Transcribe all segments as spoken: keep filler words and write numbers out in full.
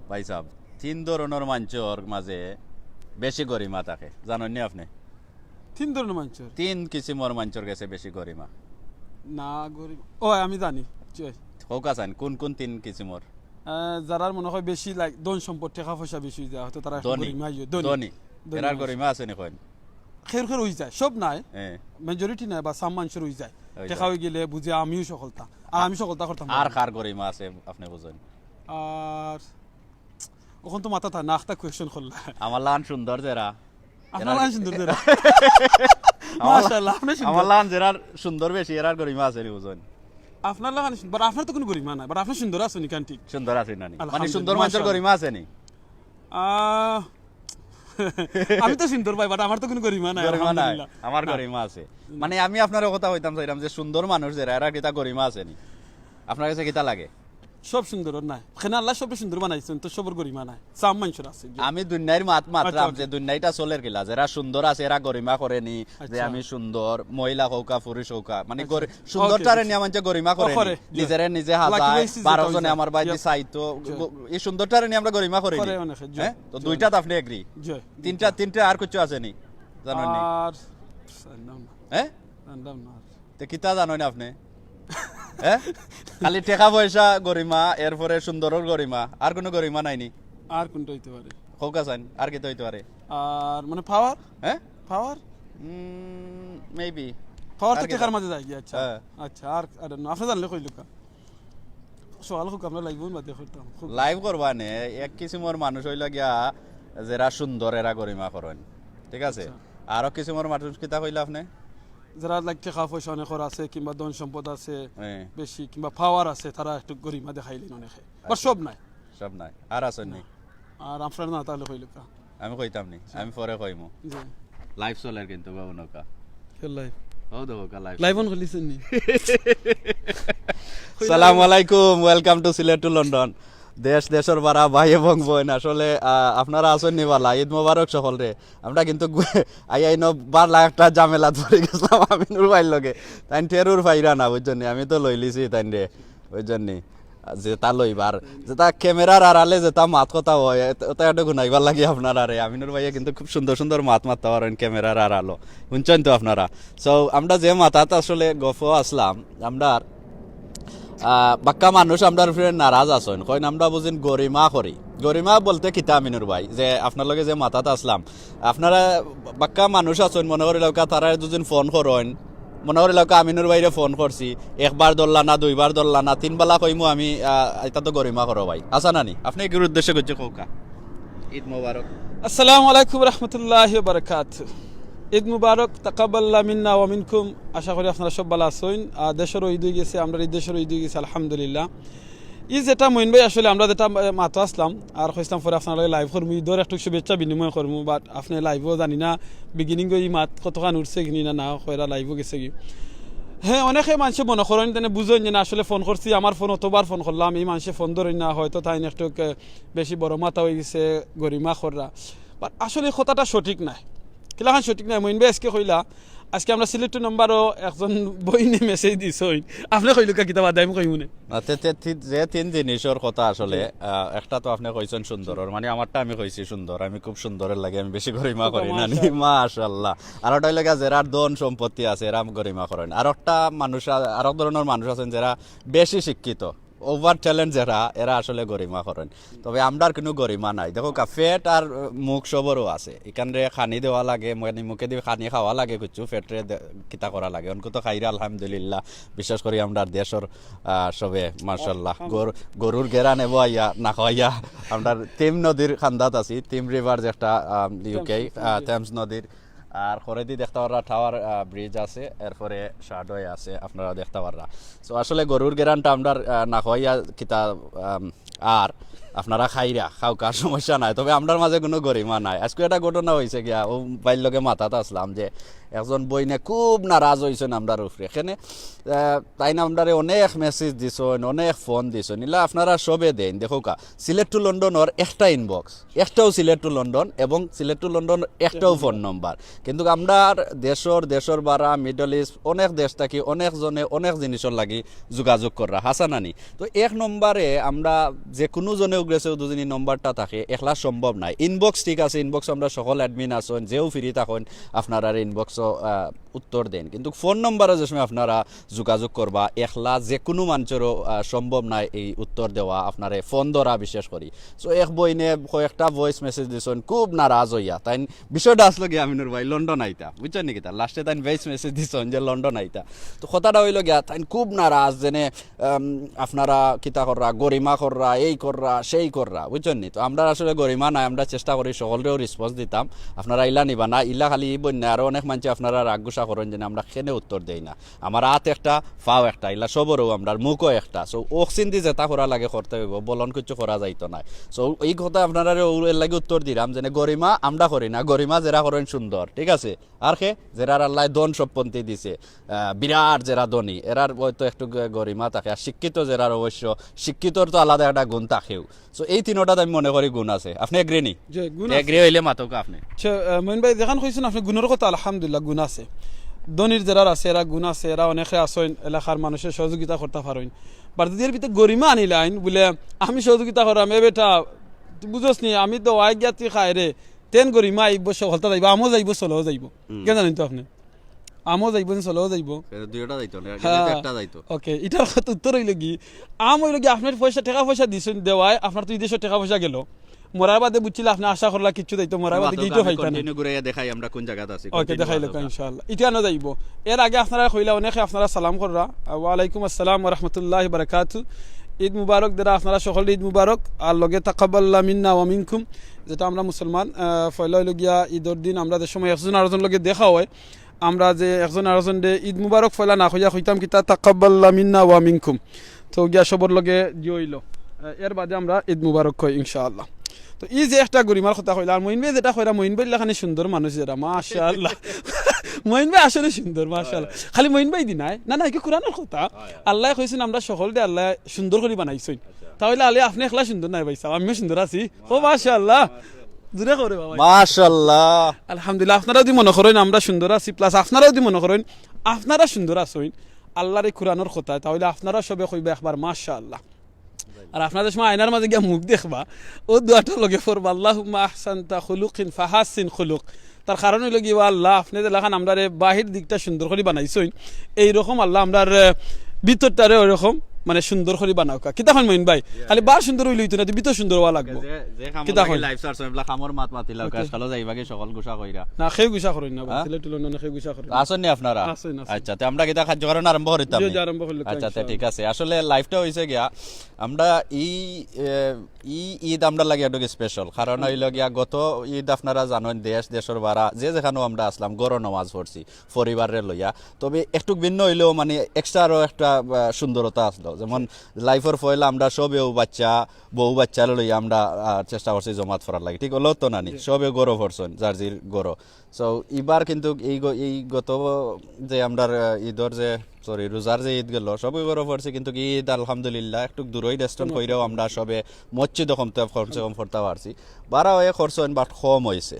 ভাই সাহেব, তিন ধরনর মানষর মাঝে বেশি গরিমা থাকে, জানইন নি আপনে? তিন ধরনর মানষর? তিন কিসিমর মানষর গেছে বেশি গরিমা। না, গরিব, ও, আমি জানি। জি। কউক্কা চাইন, কুন কুন তিন কিসিমর? আহ, যারার মনে হয় বেশি, লাইক, ধন সম্পদ, টেকা পয়সা বেশি অয় যায়, হয়তো তারা একটু ধনী। গরিমা অইও, ধনী। ধনী। ধনী এরার মানুষ। গরিমা আছে নি কইন? খের খের অই যায়, সব নায়, হ্যাঁ। মেজরিটি নায়, বা সাম মানষর অই যায়। অই টেকা যায়। অই গেলে বুঝে আমিও সফলতা, আর আমি সফলতা করতাম আর পারি। কার গরিমা আছে আপনে বুঝইন? আর অখন তো মাথাত না, একটা কোয়েশ্চন করলা। আমার লান সুন্দর যেরা। আপনার লান সুন্দর যেরা। আমার মাশাআল্লাহ, আপনি সুন্দর। আমার লান যেরা সুন্দর বেশি, এরার গরিমা আছে নি বুঝইন? আপনার লান সুন্দর, but আপনার তো কুনু গরিমা নাই, but আপনি সুন্দর আছইন নি, কান ঠিক? সুন্দর আছি নানি? মানে আলহামদুলিল্লাহ, সুন্দর মানষর মাশাআল্লাহ। গরিমা আছে নি? আহ, আমি তো সুন্দর ভাই, but আমার তো কুনু গরিমা নাই, গরিমা নাই, আলহামদুলিল্লাহ। আমার না। গরিমা আছে। মানে আমি আপনারে কথা কইতাম চাইরাম যে সুন্দর মানুষ যেরা, এরার কিতা গরিমা আছে নি? আপনার গেছে কিতা লাগে? সব সুন্দর নাই, কেনে আল্লায় সবরে সুন্দর বানাইছইন, তো সবর গরিমা নাই, সাম মানষর আছে। আমি দুনিয়ার মাত মাতরাম আচ্ছা, যে দুনিয়াটা চলের কিলা, যেরা সুন্দর আছে এরা গরিমা করে নি যে আচ্ছা। আমি সুন্দর, মহিলা কউক্কা পুরুষ কউক্কা, মানে আচ্ছা, গরি- আচ্ছা। সুন্দর Okay, টারে okay। নিয়া মানষে গরিমা করে ও, করে, নি, জি। নিজেরে নিজে Lucky হাজায়, ways is বারো যেটা জনে অই আমার বাড়িত যায়। চাইতো, জি। গ- এই সুন্দর টারে নিয়া আমরা গরিমা করে নি। করে অনেকে, জি, হ্যাঁ? তো জি। দুইটা তো আপনে এগ্রি। জি। তিনটা, তিনটা আর কিছু আছে নি? জানইন নি? আর জানলাম না, হ্যাঁ? জানলাম না। তে কিতা জানইন আপনে? হ্যাঁ? খালি টেকা পয়সা গরিমা, এরপরে সুন্দরর গরিমা, আর কুনু গরিমা নাই নি? আর কুনটা অইতে পারে? কউক্কা চাইন, আর কিতা অইতে পারে? আর মানে পাওয়ার, হ্যাঁ? পাওয়ার, মেবি। পাওয়ার আর তো কি টেকার জান- মাঝে যায় গিয়া, আচ্ছা। হ্যাঁ। আচ্ছা, আর I don't know, আপনে জানলে কইলউক্কা। সওয়াল কউক্কা, আমরা লাইভ বাদে করতাম। খুব লাইভ করবা নে, এক কিসিমর মানুষ অইলা গিয়া যেরা সুন্দর এরা গরিমা করইন, ঠিক আছে? আচ্ছা। আরো কিসিমর মানুষ কিতা কইলা আপনে? যারা, লাইক, টেকা পয়সা অনেকর আছে কিংবা ধন সম্পদ আছে হ্যাঁ। বেশি কিংবা পাওয়ার আছে, তারা একটু গরিমা দেখাইলে অনেকে, but সব নাই। সব নাই, আর আছইন নি? আর আপনার না তাহলে কইলউক্কা। আমি কইতাম নি, আমি পরে কইমু। জি। লাইভ চলের কিন্তু বাবু নৌকা। কে লাইভ? ও দেখো কা লাইভ। লাইভ অন করলিছেন নি? সালাম আলাইকুম, welcome to Sylhet to London. দেশ দেশর বারা ভাই এবং বইন, আসলে আহ, আপনারা আছইন নি বালা? ঈদ মোবারক সকলরে। আমরা কিন্তু গু- আইয়া ইনো বালা একটা ঝামেলাত পড়ি গেছলাম আমিনুর ভাইর লগে। তাইন টেরর পাইরা না, বুঝছইন নি? আমি তো লইলিছি তাইনরে, বুঝছইন নি? যেটা লইবার, যেটা ক্যামেরার আড়ালে যেটা মাত কথা অয়, এত- ওটা একটু গুনাইবার লাগি আপনারারে। আমিনুর ভাইয়ে কিন্তু খুব সুন্দর সুন্দর মাত মাততা পারইন ক্যামেরার আড়ালো, হুনছইন তো আপনারা। So আমরা যে মাতাত আসলে গফ আছলাম, আমরার আহ, বাক্কা মানুষ আমরার উপরে নারাজ আছইন, কইন আমরা বুঝইন গরিমা করি। গরিমা বলতে কিতা আমিনুর ভাই, যে আপনার লগে যে মাতাত আছলাম, আপনারা বাক্কা মানুষ আছইন, মনে করিলাউক্কা তারারে দুদিন ফোন করইন, মনে করিলাউক্কা আমিনুর ভাইরে ফোন করছি, একবার ধরলা না, দুইবার ধরলা না, তিন বালা কইমু আমি, আহ, ইটা তো গরিমা করো ভাই, আছা না নি? আপনে এগুর উদ্দেশ্যে কইছে কউক্কা। ঈদ মোবারক। আসসালামু আলাইকুম রহমতুল্লাহ বারাকাত। ঈদ মুবারক, তাকাব্বাল্লাহ মিন্না ওয়া মিনকুম। আশা করি আপনারা সব বালা আছইন। আর দেশর ঈদ অই গেছে, আমরার দেশর ঈদ অই গেছে, আলহামদুলিল্লাহ। ই যেটা মইন ভাই, আসলে আমরা যেটা, এ, মাতো আছলাম, আর কইছলাম পরে আপনার লগে লাইভ করমু, ঈদর একটু শুভেচ্ছা বিনিময় করমু, but আপনে লাইভও জানি না, বিগিনিংও ই মাত কতখান উঠছে কিনি না, না কইরা লাইভও গেছে কি। হ্যাঁ, অনেকে মানষে মনে করইন, তেনে বুঝইন যে না, আসলে ফোন করছি, আমার ফোন অতবার ফোন করলাম, ই মানষে ফোন ধরইন না, হয়তো তাইন একটু, এ, বেশি বড় মাথা অই গেছে, গরিমা কররা। But আসলে কথাটা সঠিক নায়। কিলাখান সঠিক নায়? মইন ভাই আজকে কইলা, আজকে আমরা সিলেট টু নম্বরও একজন বইনে মেসেজ দিছইন। আপনে কইলউক্কা কিতা বাদে আমি কইমু নে। না, তে- তে- তি- যে তিন জিনিসর কথা আসলে, আহ, একটা তো আপনে কইছইন সুন্দরর, মানে আমারটা আমি কইছি সুন্দর, আমি খুব সুন্দরর লাগি আমি বেশি গরিমা করি না নি, মাশাআল্লাহ। মাশাআল্লাহ। আর ওটা অইলো গিয়া যেরার ধন সম্পত্তি আছে, এরা গরিমা করইন। আর একটা মানুষ আ-, আর এক ধরনর মানুষ আছইন যেরা বেশি শিক্ষিত, ওভার ট্যালেন্ট যেরা, এরা আসলে গরিমা করইন। তবে আমরার কুনু গরিমা নাই। দেখউক্কা, পেট আর মুখ সবরও আছে। ইখানরে খানি দেওয়া লাগে, মানে মুখেদি খানি খাওয়া লাগে, কিছু পেটরে দে-, কিতা করা লাগে। অনকু তো খাইরা আলহামদুলিল্লাহ, বিশেষ করি আমরার দেশর, আহ, সবে মাশাআল্লাহ। গর-, গরুর গেরান এবো আইয়া না খাওয়াইয়া আমরার টেম নদীর খান্দাত আছি, টেম রিভার যেটা, আহ, ইউকে, আহ, টেমস নদীর। আর করেদি দেখতা পাররা টাওয়ার, আহ, ব্রিজ আছে, এরপরে শাডোয়ে আছে, আপনারা দেখতা পাররা। So আসলে গরুর গেরানটা আমরার, আহ, না খাওয়াইয়া কিতা, আম, আর আপনারা খাইরা, খাউক্কা, সমস্যা নাই। তবে আমরার মাঝে কুনু গরিমা নাই। আজকে একটা ঘটনা অইছে গিয়া, ও ভাইর লগে মাতাত আছলাম যে একজন বইনে খুব নারাজ অইছইন আমরার উপরে। এখানে, আহ, তাইন আমরারে অনেক মেসেজ দিছইন, অনেক ফোন দিছইন। ইলা আপনারা সবে দেইন, দেখউক্কা, সিলেট টু লন্ডনর একটা ইনবক্স, একটাও সিলেট টু লন্ডন এবং সিলেট টু লন্ডন একটাও ফোন নম্বর। কিন্তু আমরার দেশর, দেশর বারা, মিডল ইস্ট, অনেক দেশ থাকি অনেক জনে অনেক জিনিসর লাগি যোগাযোগ কররা, হাছা না নি? তো এক নম্বরে আমরা যে কুনু জনে উগরেছে উদু যদি নম্বরটা থাকে, একলা সম্ভব নায়। ইনবক্স ঠিক আছে, ইনবক্স আমরা সকল অ্যাডমিন আছইন, যেও ফ্রি থাকইন, আপনারার ইনবক্সও উত্তর দেইন, কিন্তু ফোন নম্বরে যে সময় আপনারা যোগাযোগ করবা, একলা যে কুনু মানষরও সম্ভব নায় এই উত্তর দেওয়া, আপনারে ফোন ধরা বিশেষ করি। সো এক বইনে কয়েকটা ভয়েস মেসেজ দিছইন খুব নারাজ অইয়া, তাইন বিষয়টা আসলো গিয়া আমিনুর ভাই লন্ডন আইতা, বুঝছইন নি কিতা? লাস্টে তাইন ভয়েস মেসেজ দিছইন যে লন্ডন আইতা। তো কথাটা অইলো গিয়া তাইন খুব নারাজ, যেনে আম, আপনারা কিতা কররা, গরিমা কররা, এই কররা, সেই কররা, বুঝছইন নি? তো আমরা আসলে গরিমা নাই, আমরা চেষ্টা করি সকলরেও রেসপন্স দিতাম। আপনারা ইলা নিবা না, ইলা খালি ই বইন না, আরো অনেক মানষে আপনারা রাগ গুসা করইন যেনে আমরা কেনে উত্তর দেই না। আমার আত একটা, পাও একটা, ইলা সবরও আমরার মুখও একটা। সো অকচিন্তি যেটা করা লাগে করতে অইবো, বলন কিচ্ছু করা যাইতো নায়। সো এই কথা আপনারারে অউ এর লাগি উত্তর দিরাম যেনে গরিমা আমরা করি না, গরিমা যেরা করইন সুন্দর, ঠিক আছে? আর কে? যেরার আল্লায় ধন সম্পত্তি দিছে, আহ, বিরাট যেরা ধনী, এরার হয়তো একটু গ-, গরিমা থাকে। আর শিক্ষিত যেরার অবশ্য, শিক্ষিতর তো আলাদা একটা গুণ থাকেউ। সো এই তিনোটাত আমি মনে করি গুণ আছে। আপনে এগ্রি নি? জি, গুণ আছে। এগ্রি অইলে মাতউক্কা আপনে। আচ্ছা, আহ, মইন ভাই, যেখান কইছইন আপনে গুণর কথা, আলহামদুলিল্লাহ, গুণ আছে। ধনীর যেরার আছে, এরা গুণ আছে, এরা অনেকে আছইন, এলাকার মানষে সহযোগিতা করতা পারইন। But যদি এর ভিতরে গরিমা আনিলাইন, বুলে, "আমি সহযোগিতা কররাম, এ বেটা, তুই বুঝছ নি, আমি তো ওয়াই গিয়া তুই খায় রে।" তেন গরিমা আইবো, সফলতা যাইবো, আমও যাইবো, চলেও যাইবো। হুম। কেন জানইন তো আপনে? আমও যাইবো, চলেও যাইবো। এটা দুইটা যাইতো না, হ্যাঁ। একটা যাইতো। ওকে, ইটার কথা উত্তর অইলো কি, আম অইলো কি, আপনার পয়সা, টেকা পয়সা দিছইন, দেওয়ায় আপনার তো বিদেশো টেকা পয়সা গেলো। মরার বাদে বুঝছিলা আপনে আশা করলা কিচ্ছু যাইতো, মরার বাদে মাতউক্কা, গেইটও আমি পাইতা না। Continue ঘুরাইয়া দেখাই আমরা কোন জাগাত আছি, ওকে, continue দেখাইলো মাতউক্কা। ইনশাআল্লাহ। ইটা আনো যাইবো। এর আগে আপনারা কইলা, অনেকে আপনারা সালাম কররা, আহ, ওয়ালাইকুম আসসালাম ওয়া রাহমাতুল্লাহি ওয়া বারাকাতু। ঈদ মুবারক দেরা আপনারা সকলরে, ঈদ মুবারক। আর লগে তাকাব্বাল্লাহ মিন্না ওয়া মিনকুম, যেটা আমরা মুসলমান, আহ, পয়লা অইলো গিয়া ঈদর দিন আমরা যে সময় একজন আরোজন লগে দেখা হয়, আমরা যে একজন আরোজনরে ঈদ মুবারক পয়লা না কইয়া কইতাম কিতা, তাকাব্বাল্লাহ মিন্না ওয়া মিনকুম। তো গিয়া সবর লগে দিও অইলো। আহ, এর বাদে আমরা ঈদ মুবারক কই ইনশাআল্লাহ। তো ই যে একটা গরিমার কথা কইলা, আর মইন ভাই যেটা কইরা, মইন ভাই লাখানি সুন্দর মানুষ যেরা, মাশাআল্লাহ। মইন ভাই আসলে সুন্দর, মাশাআল্লাহ। খালি মইন ভাই দি নায়, না, না, কি কোরআনর কথা। আল্লায় কইছইন, আমরা সকলরে আল্লায় সুন্দর করি বানাইছইন। তাইলে আলী আপনে একলা সুন্দর নায় ভাইসাব, আমিও সুন্দর আছি। ও মাশাআল্লাহ। জুরে কও রে বাবা। মাশাআল্লাহ। আলহামদুলিল্লাহ, আপনারা যদি মনে করইন আমরা সুন্দর আছি, plus আপনারা যদি মনে করইন আপনারা সুন্দর আছইন, আল্লার এই কোরআনর কথায়, তাইলে আপনারা সবে কইবা একবার মাশাআল্লাহ। আর আপনারা যে সময় আয়নার মাঝে গিয়া মুখ দেখবা, অউ দোয়াটা লগে পড়বা, "আল্লাহুম্মা আহসানতা খুলুকিন ফাহাসসিন খুলুক।" তার কারণ অইলো কি, "ও আল্লাহ, আপনে যেলাখান আমরারে বাহির দিকটা সুন্দর করি বানাইছইন, এইরকম আল্লাহ আমরার, আহ, ভিতরটারে ওইরকম মানে সুন্দর করি বানাউক্কা।" কিতা কইন মইন ভাই? খালি বার সুন্দর অইলে অইতো না, তো ভিতর সুন্দর অওয়া লাগবো। যে, যে কামর কিতা লাগি কইন? Live ছাড়ছইন, এবলা কামর মাত মাতিলাউক্কা, আজকালও যাইবা কি সকল গুসা কইরা? না, কেউ গুসা করইন না, হ্যাঁ? সিলেটি লন্ডনে কেউ গুসা করইন না। আছইন নি আপনারা? আছইন, আছইন। আচ্ছা, তে আমরা কিতা কার্যক্রম আরম্ভ করিতাম নি? জি, আরম্ভ করিলাউক্কা আচ্ছা, তে ইনশাআল্লাহ। ঠিক আছে। আসলে liveটা অইছে গিয়া, আমরা ই, এ, ই ঈদ আমরার লাগি একটু special, কারণ অইলো গিয়া গত ঈদ আপনারা জানইন দেশ, দেশর বারা যে যেখানো আমরা আছলাম, ঘরো নমাজ পড়ছি পরিবাররে লইয়া। তবে একটু ভিন্ন অইলেও মানে extra আরো একটা, আহ, সুন্দরতা আছলো। যেমন liveর পয়লা আমরা সবেউ বাচ্চা, বউ বাচ্চারে লইয়া আমরা, আহ, চেষ্টা করছি জমাত পড়ার লাগি, ঠিক অইলো তো নানি? সবেউ ঘরো পড়ছইন, যার জির ঘরো। So, ইবার কিন্তুক এই গ-, এই গত যে আমরার, আহ, ঈদর যে, sorry, রোজার যে ঈদ গেলো, সবেউ ঘরো পড়ছি, কিন্তুক ঈদ আলহামদুলিল্লাহ একটু দূরই দেশটন কইরাও আমরা সবে মসজিদো কমতে, কমসে কম পড়তা পারছি। বারা অয় করছইন, but কম অইছে।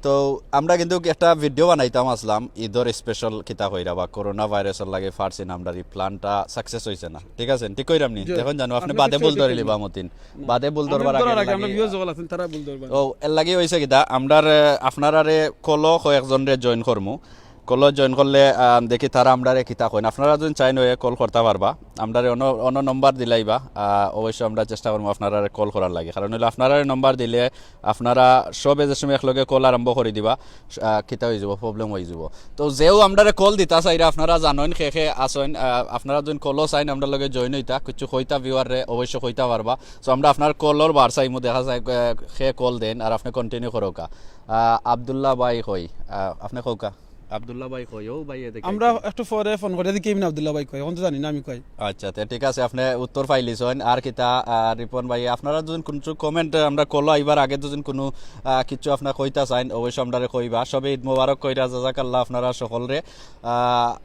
তো আমরা কিন্তুক একটা video বানাইতাম আছলাম ঈদর special কিতা কইরা বা করোনা ভাইরাসর লাগি পারছি না, আমরার ই planটা success অইছে না, ঠিক আছে? ঠিক কইরাম নি? জি। অখন জানো, আপনে বাদে ভুল ধরিলিবা মতিন। বাদে ভুল ধরবার আগে, আগে আমরা viewers অকল আছইন, তারা ভুল ধরবা। ও, এর লাগি অইছে কিতা, আমরার, আহ, আপনারারে callও কয়েকজনরে join করমু। Callও join করলে, আহ, দেখি তারা আমরারে কিতা কইন। আপনারা যদি চাইন, ওয়ে call করতা পারবা। আমরারে অন্য, অন্য নম্বর দিলাইবা। আহ, অবশ্য আমরা চেষ্টা করমু আপনারারে call করার লাগি। কারণ অইলো আপনারারে নম্বর দিলে আপনারা সবে যে সময় একলগে call আরম্ভ করি দিবা, আহ, কিতা অইযিবো, problem অইযিবো। তো যেউ আমরারে call দিতা চাইরা, আপনারা জানইন কে কে আছইন, আহ, আপনারা যদি callও চাইন আমরার লগে join অইতা, কিচ্ছু কইতা viewerরে, অবশ্য কইতা পারবা। So আমরা আপনার callর বার চাইমু, দেখা যায়, আহ, কে call দেইন, আর আপনে continue করউক্কা। আহ, আব্দুল্লাহ ভাই কই, আহ, আপনে কউক্কা। আব্দুল্লাহ ভাই কই, ও ভাই, এদিকে আমরা আইছেন। একটু পরে phone করি, এদিকে ইবনে আব্দুল্লাহ ভাই কই, অখন তো জানি না আমি কই। আচ্ছা, তে ঠিক আছে, আপনে উত্তর পাইলিছইন। আর কিতা, আহ, রিপন ভাই, আপনারা যদি কুনু comment, আমরা callও আইবার আগে যদি কুনু, আহ, কিচ্ছু আপনারা কইতা চাইন, অবশ্য আমরারে কইবা। সবে ঈদ মোবারক কইরা জাজাকাল্লাহ আপনারা সকলরে। আহ,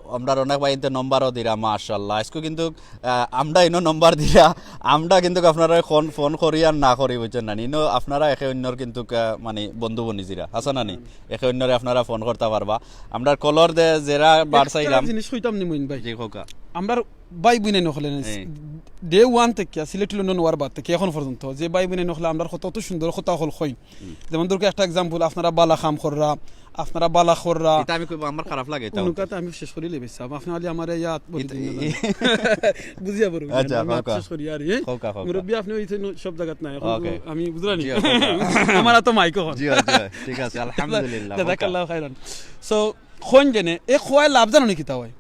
আমরার অনেক ভাইন্তে নম্বরও দিরা, মাশাআল্লাহ। আইজকু কিন্তুক, আহ, আমরা ইনো নম্বর দিরা, আমরা কিন্তুক আপনারারে ফোন, ফোন করি আর না করি, বুঝছইন না নি? ইনো আপনারা একে অইন্যর কিন্তুক, আহ, মানে, বন্ধু বনিজিরা, হাছা না নি? একে অইন্যরে আপনারা ফোন করতা পারবা। আমরার callর দে-, যেরা বার চাইরাম। জিনিস কইতাম নি মইন ভাই? জি, কউক্কা। আমরার ভাই বইনাইন অকলে ডে ওয়ান থাকিয়া, সিলেট টু লন্ডন অওয়ার বাদ থাকি এখন পর্যন্ত যে ভাই বইনাইন অকলে আমরার কথা অত সুন্দর কথা অকল কইন। যেমন ধরুন একটা এক্সাম্পল, আপনারা বালা কাম কররা, আপনারা বালা কররা। ইতা আমি কইবো, আমার খারাপ লাগে, ইতা অনেকটা। আমি শেষ করি লইবে সাব, আপনে খালি আমার ইয়া আত বলি দিন না। বুঝিয়া বড় আচ্ছা, আমি আত কওকা। শেষ করি আর, এ? কওকা, কওকা। মুরব্বি, আপনে ওই সব জায়গাত নাই, এখন তো ওকে। আমি বুঝলাম নি। জি, কওকা। আমার তো মাইক এখন। জি, জি, ঠিক আছে, আলহামদুলিল্লাহ, কওকা। জাযাকাল্লাহু খাইরান। সো, কইন যেনে, এ কওয়ায় লাভ জানো নি কিতা অয়?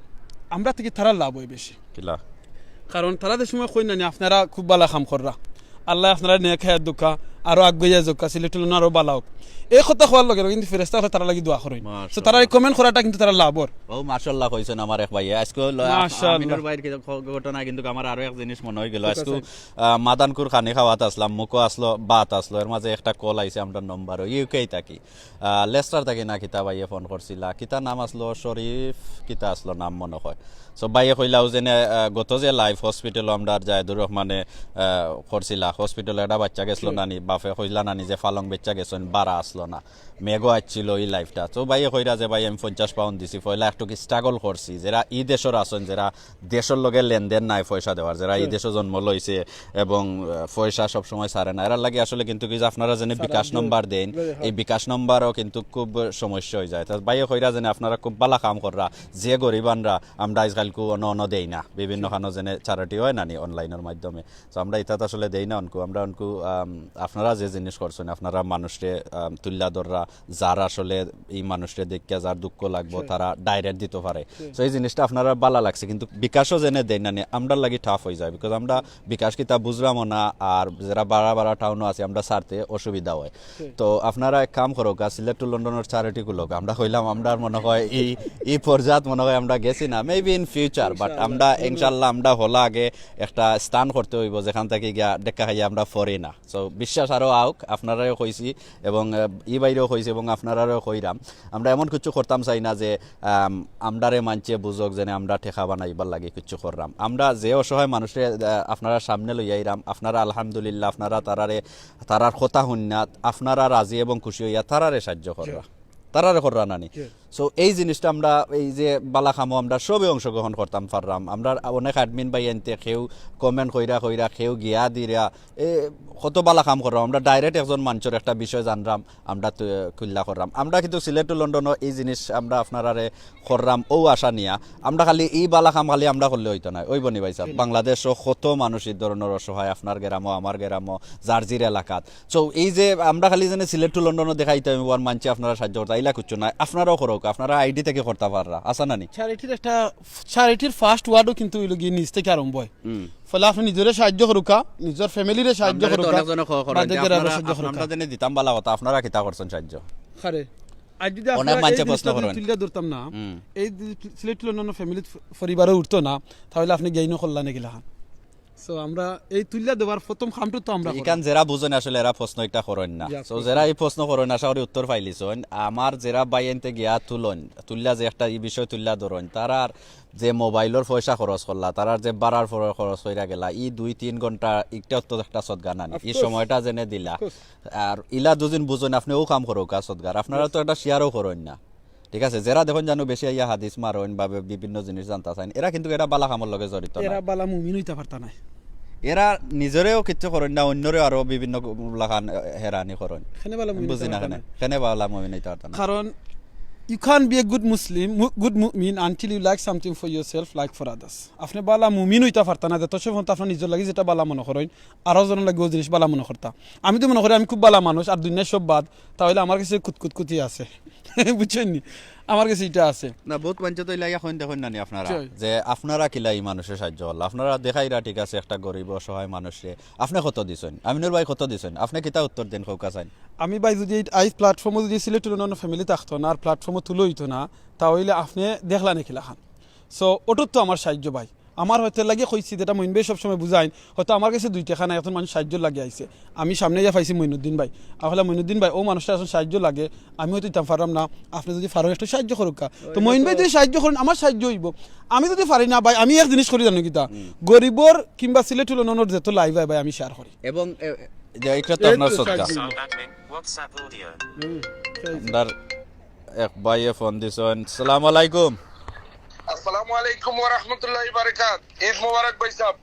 আমরা থাকি তারার লাভ অয় বেশি। কিলা? কারণ তারা যে সময় কইন না নি, আপনারা খুব বালা কাম কররা, আল্লায় আপনারারে নেক হায়াত দেউক্কা, আরো আগুয়াইয়া যাউক্কা, সিলেট টু লন্ডন আরো বালা অউক। এই কথা কওয়ার লগে লগে কিন্তু ফেরেশতা অকলে তারার লাগি দোয়া করইন। So, মাশাআল্লাহ। তারার এই কমেন্ট করাটা কিন্তু তারার লাভর। ও, মাশাআল্লাহ কইছইন আমার এক ভাইয়ে। আজকে ল-, মাশাআল্লাহ। আমিনুর ভাইর কি ঘ-, ঘটনা কিন্তু আমার আরো এক জিনিস মনে অই গেল। আজকে, আহ, মাদানকুর খানি খাওয়াত আসলাম, মুখো আসলো, ভাত আসলো, এর মাঝে একটা কল আইছে আমরার নম্বরো, ইউকে থাকি। আহ, লেস্টার থাকি না কিতা ভাইয়ে ফোন করছিলা, কিতা নাম আসলো, শরীফ কিতা আসলো নাম মনে অয়। So ভাইয়ে কইলা অউ যেনে, আহ, গত যে লাইভ হসপিটালো আমরার জায়েদুর রহমানে, আহ, করছিলা, হসপিটালো একটা বাচ্চা গেছিল নানি, বাপে কইলা নানি যে ফালং বাচ্চা গেছইন, বারা আসলো না, মেঘও আসছিল ই লাইভটা। So ভাইয়ে কইরা যে ভাই আমি পঞ্চাশ পাউন্ড দিছি, পয়লা একটু কি স্ট্রাগল করছি, যেরা ই দেশর আছইন, যেরা দেশর লগে লেনদেন নাই পয়সা দেওয়ার, যেরা ই দেশো জন্ম লইছে এবং, আহ, পয়সা সব সময় ছাড়ে না, এরার লাগি আসলে কিন্তু কি যে আপনারা যেনে বিকাশ নম্বর দেইন, এই বিকাশ নম্বরও কিন্তু খুব সমস্যা অই যায়। তা ভাইয়ে কইরা যেনে আপনারা খুব বালা কাম কররা, যে গরিব আনরা আমরা আজকালকু অন্য অন্য দেই না, বিভিন্ন খানো যেনে চ্যারিটি অয় না নি অনলাইনর মাধ্যমে। So আমরা ইতাত আসলে দেই না অনকু, আমরা অনকু, আম, আপনারা যে জিনিস করছইন, আপনারা মানুষরে, আম, তুল্লা ধররা, যার আসলে ই মানুষরে দেখিয়া যার দুঃখ লাগবো, তারা ডাইরেক্ট দিতো পারে। So এই জিনিসটা আপনারার বালা লাগছে, কিন্তু বিকাশও যেনে দেইন না নি, আমরার লাগি টাফ অই যায়, because আমরা বিকাশ কিতা বুঝরামও না, আর যেরা বারা বারা টাউনো আছি আমরা ছাড়তে অসুবিধা অয়। তো আপনারা এক কাম করউক্কা, সিলেট টু লন্ডনর চ্যারিটি খুলউক্কা। আমরা কইলাম, আমরার মনে অয় ই, ই পর্যায়ত মনে অয় আমরা গেছি না, maybe in future, but আমরা ইনশাআল্লাহ আমরা হলা আগে একটা স্থান করতে অইবো, যেখান থাকি গিয়া ঢেক্কা খাইয়া আমরা ফরি না। So বিশ্বাস আরো আউক, আপনারারেও কইছি এবং, আহ, ই ভাইরেও কইছি এবং আপনারারেও কইরাম, আমরা এমন কিচ্ছু করতাম চাই না যে, আম, আমরারে মানষে বুঝউক যেনে আমরা টেকা বানাইবার লাগি কিচ্ছু কররাম। আমরা যে অসহায় মানুষরে, আহ, আপনারার সামনে লইয়া আইরাম, আপনারা আলহামদুলিল্লাহ, আপনারা তারারে, তারার কথা হুনিয়া আপনারা রাজি এবং খুশি অইয়া তারারে সাহায্য কররা, তারারে কররা না নি। So এই জিনিসটা আমরা, এই যে বালা কামো আমরা সবে অংশগ্রহণ করতাম পাররাম। আমরা অনেক অ্যাডমিন ভাইয়াইন্তে কেউ কমেন্ট কইরা কইরা, কেউ গিয়া দিরা, এ, কত বালা কাম কররাম। আমরা ডাইরেক্ট একজন মানষর একটা বিষয় জানরাম, আমরা তু-, খুল্লা কররাম। আমরা কিন্তু সিলেট টু লন্ডনও এই জিনিস আমরা আপনারারে কররাম অউ আশা নিয়া। আমরা খালি ই বালা কাম খালি আমরা করলে অইতো নায়, অইবো নি ভাই সাব? বাংলাদেশও কত মানুষ ই ধরনর অসহায়, আপনার গেরামও, আমার গেরামও, যার জির এলাকাত। So এই যে আমরা খালি যেনে সিলেট টু লন্ডনও দেখাইতাম, অউ আর মানষে আপনারা সাহায্য করতা, ইলা কিচ্ছু নায়। আপনারাও করউক্কা, আপনারা আইডি থাকি করতা পাররা, আছা না নি? চ্যারিটির একটা, চ্যারিটির ফার্স্ট ওয়ার্ডও কিন্তু অইলো গিয়া নিজ থাকি আরম্ভ অয়। পয়লা আপনে নিজরে সাহায্য করউক্কা, নিজর ফ্যামিলিরে সাহায্য করউক্কা, বাদে গেরারে সাহায্য করউক্কা। আমরা যেনে দিতাম বালা কথা, আপনারা কিতা করছইন সাহায্য? আরে, আইজ যদি আপনারা এই জিনিসটা যদি তুলিয়া ধরতাম না, এই সিলেট টু লন্ডনর ফ্যামিলি পরিবারও উঠতো না, তাইলে আপনে গেইনও করলা না কিলাখান। So আমরা এই তুলিয়া দেওয়ার প্রথম কামটা তো আমরা ইখান যেরা বুঝইন আসলে এরা প্রশ্ন ইটা করইন না। So যেরা ই প্রশ্ন করইন, আশা করি উত্তর পাইলিছইন। আমার যেরা ভাইয়াইন্তে গিয়া তুলইন, তুলিয়া যে একটা ই বিষয় তুলিয়া ধরইন, তারার যে মোবাইলর পয়সা খরচ করলা, তারার যে ভাড়ার খরচ কইরা গেলা, ই দুই তিন ঘন্টা ইটাও তো একটা সদকা না নি? ই সময়টা যেনে দিলা। আর ইলা দুদিন বুঝইন, আপনে অউ কাম করউক্কা সদকার, আপনারা তো একটা শেয়ারও করইন না। ঠিক আছে, যেরা দেখইন জানু বেশি আইয়া হাদিস মারইন বা বি-, বিভিন্ন জিনিস জানতা চাইন, এরা কিন্তু এরা বালা কামর লগে জড়িত না। এরা বালা মুমিন অইতা পারতা নায়। এরা নিজরেও কিচ্ছু করইন না, অইন্যরেও আরো বিভিন্ন লাখান, এ, হেরানি করইন। কেনে বালা মুমিন অইতা পারতা নায়। কেনে বালা মুমিন অইতা পারতা নায়। কারণ you can't be a good Muslim, mu-, good mu'min until you like something for yourself, like for others. আপনে বালা মুমিন অইতা পারতা নায়, যত সময় পর্যন্ত আপনার নিজর লাগি যেটা বালা মনে করইন, আরো জনর লাগি অউ জিনিস বালা মনে করতা। আমি তো মনে করি আমি খুব বালা মানুষ, আর দুনিয়ার সব বাদ, তাইলে আমার কাছে কুতকুতকুতি আছে। বুঝছইন নি? আমার কাছে ইটা আছে। না, বউত মানষে তো ইলা ইয়া কইন দেখইন না নি আপনারা, যে আপনারা কিলা ই মানুষরে সাহায্য করলা। আপনারা দেখাইরা, ঠিক আছে, একটা গরিব অসহায় মানুষরে। আপনে কত দিছইন? আমিনুর ভাই কত দিছইন? আপনে কিতা উত্তর দেইন, কউক্কা চাইন? আমি ভাই যদি এই, এই প্ল্যাটফর্মও যদি সিলেট টু লন্ডন ফ্যামিলি থাকতো না, আর প্ল্যাটফর্মও তুলো অইতো না, তাইলে আপনে দেখলা না কিলাখান। So, ওটার তো আমার সাহায্য ভাই। আমার হয়তো লাগে কইছি, যেটা মইন ভাই সবসময় বুঝাইন, হয়তো আমার কাছে দুই টেকা নাই, একজন মানুষ সাহায্য লাগে আইছে। আমি সামনে গিয়া পাইছি মইনুদ্দিন ভাই। আমি কইলাম, "মইনুদ্দিন ভাই, অউ মানুষটা এখন সাহায্য লাগে, আমি হয়তো দিতাম পারলাম না, আপনে যদি পারইন একটু সাহায্য করউক্কা।" তো মইন ভাই যদি সাহায্য করইন, আমার সাহায্য অইবো। আমি যদি পারি না ভাই, আমি এক জিনিস করি জানো কিতা? গরিবর কিংবা সিলেট টু লন্ডনর যত লাইভ অয় ভাই, আমি শেয়ার করি। এবং, এ, এ, যে এটা তো এই আপনার তো সদকা। সাহায্য অইবো। WhatsApp audio। হুম, সাহায্য। আমরার এক ভাইয়ে ফোন দিছইন। সালাম আলাইকুম। আসসালামু আলাইকুম ওয়া রাহমাতুল্লাহি ওয়া বারাকাত। ঈদ মোবারক ভাই সাহেব।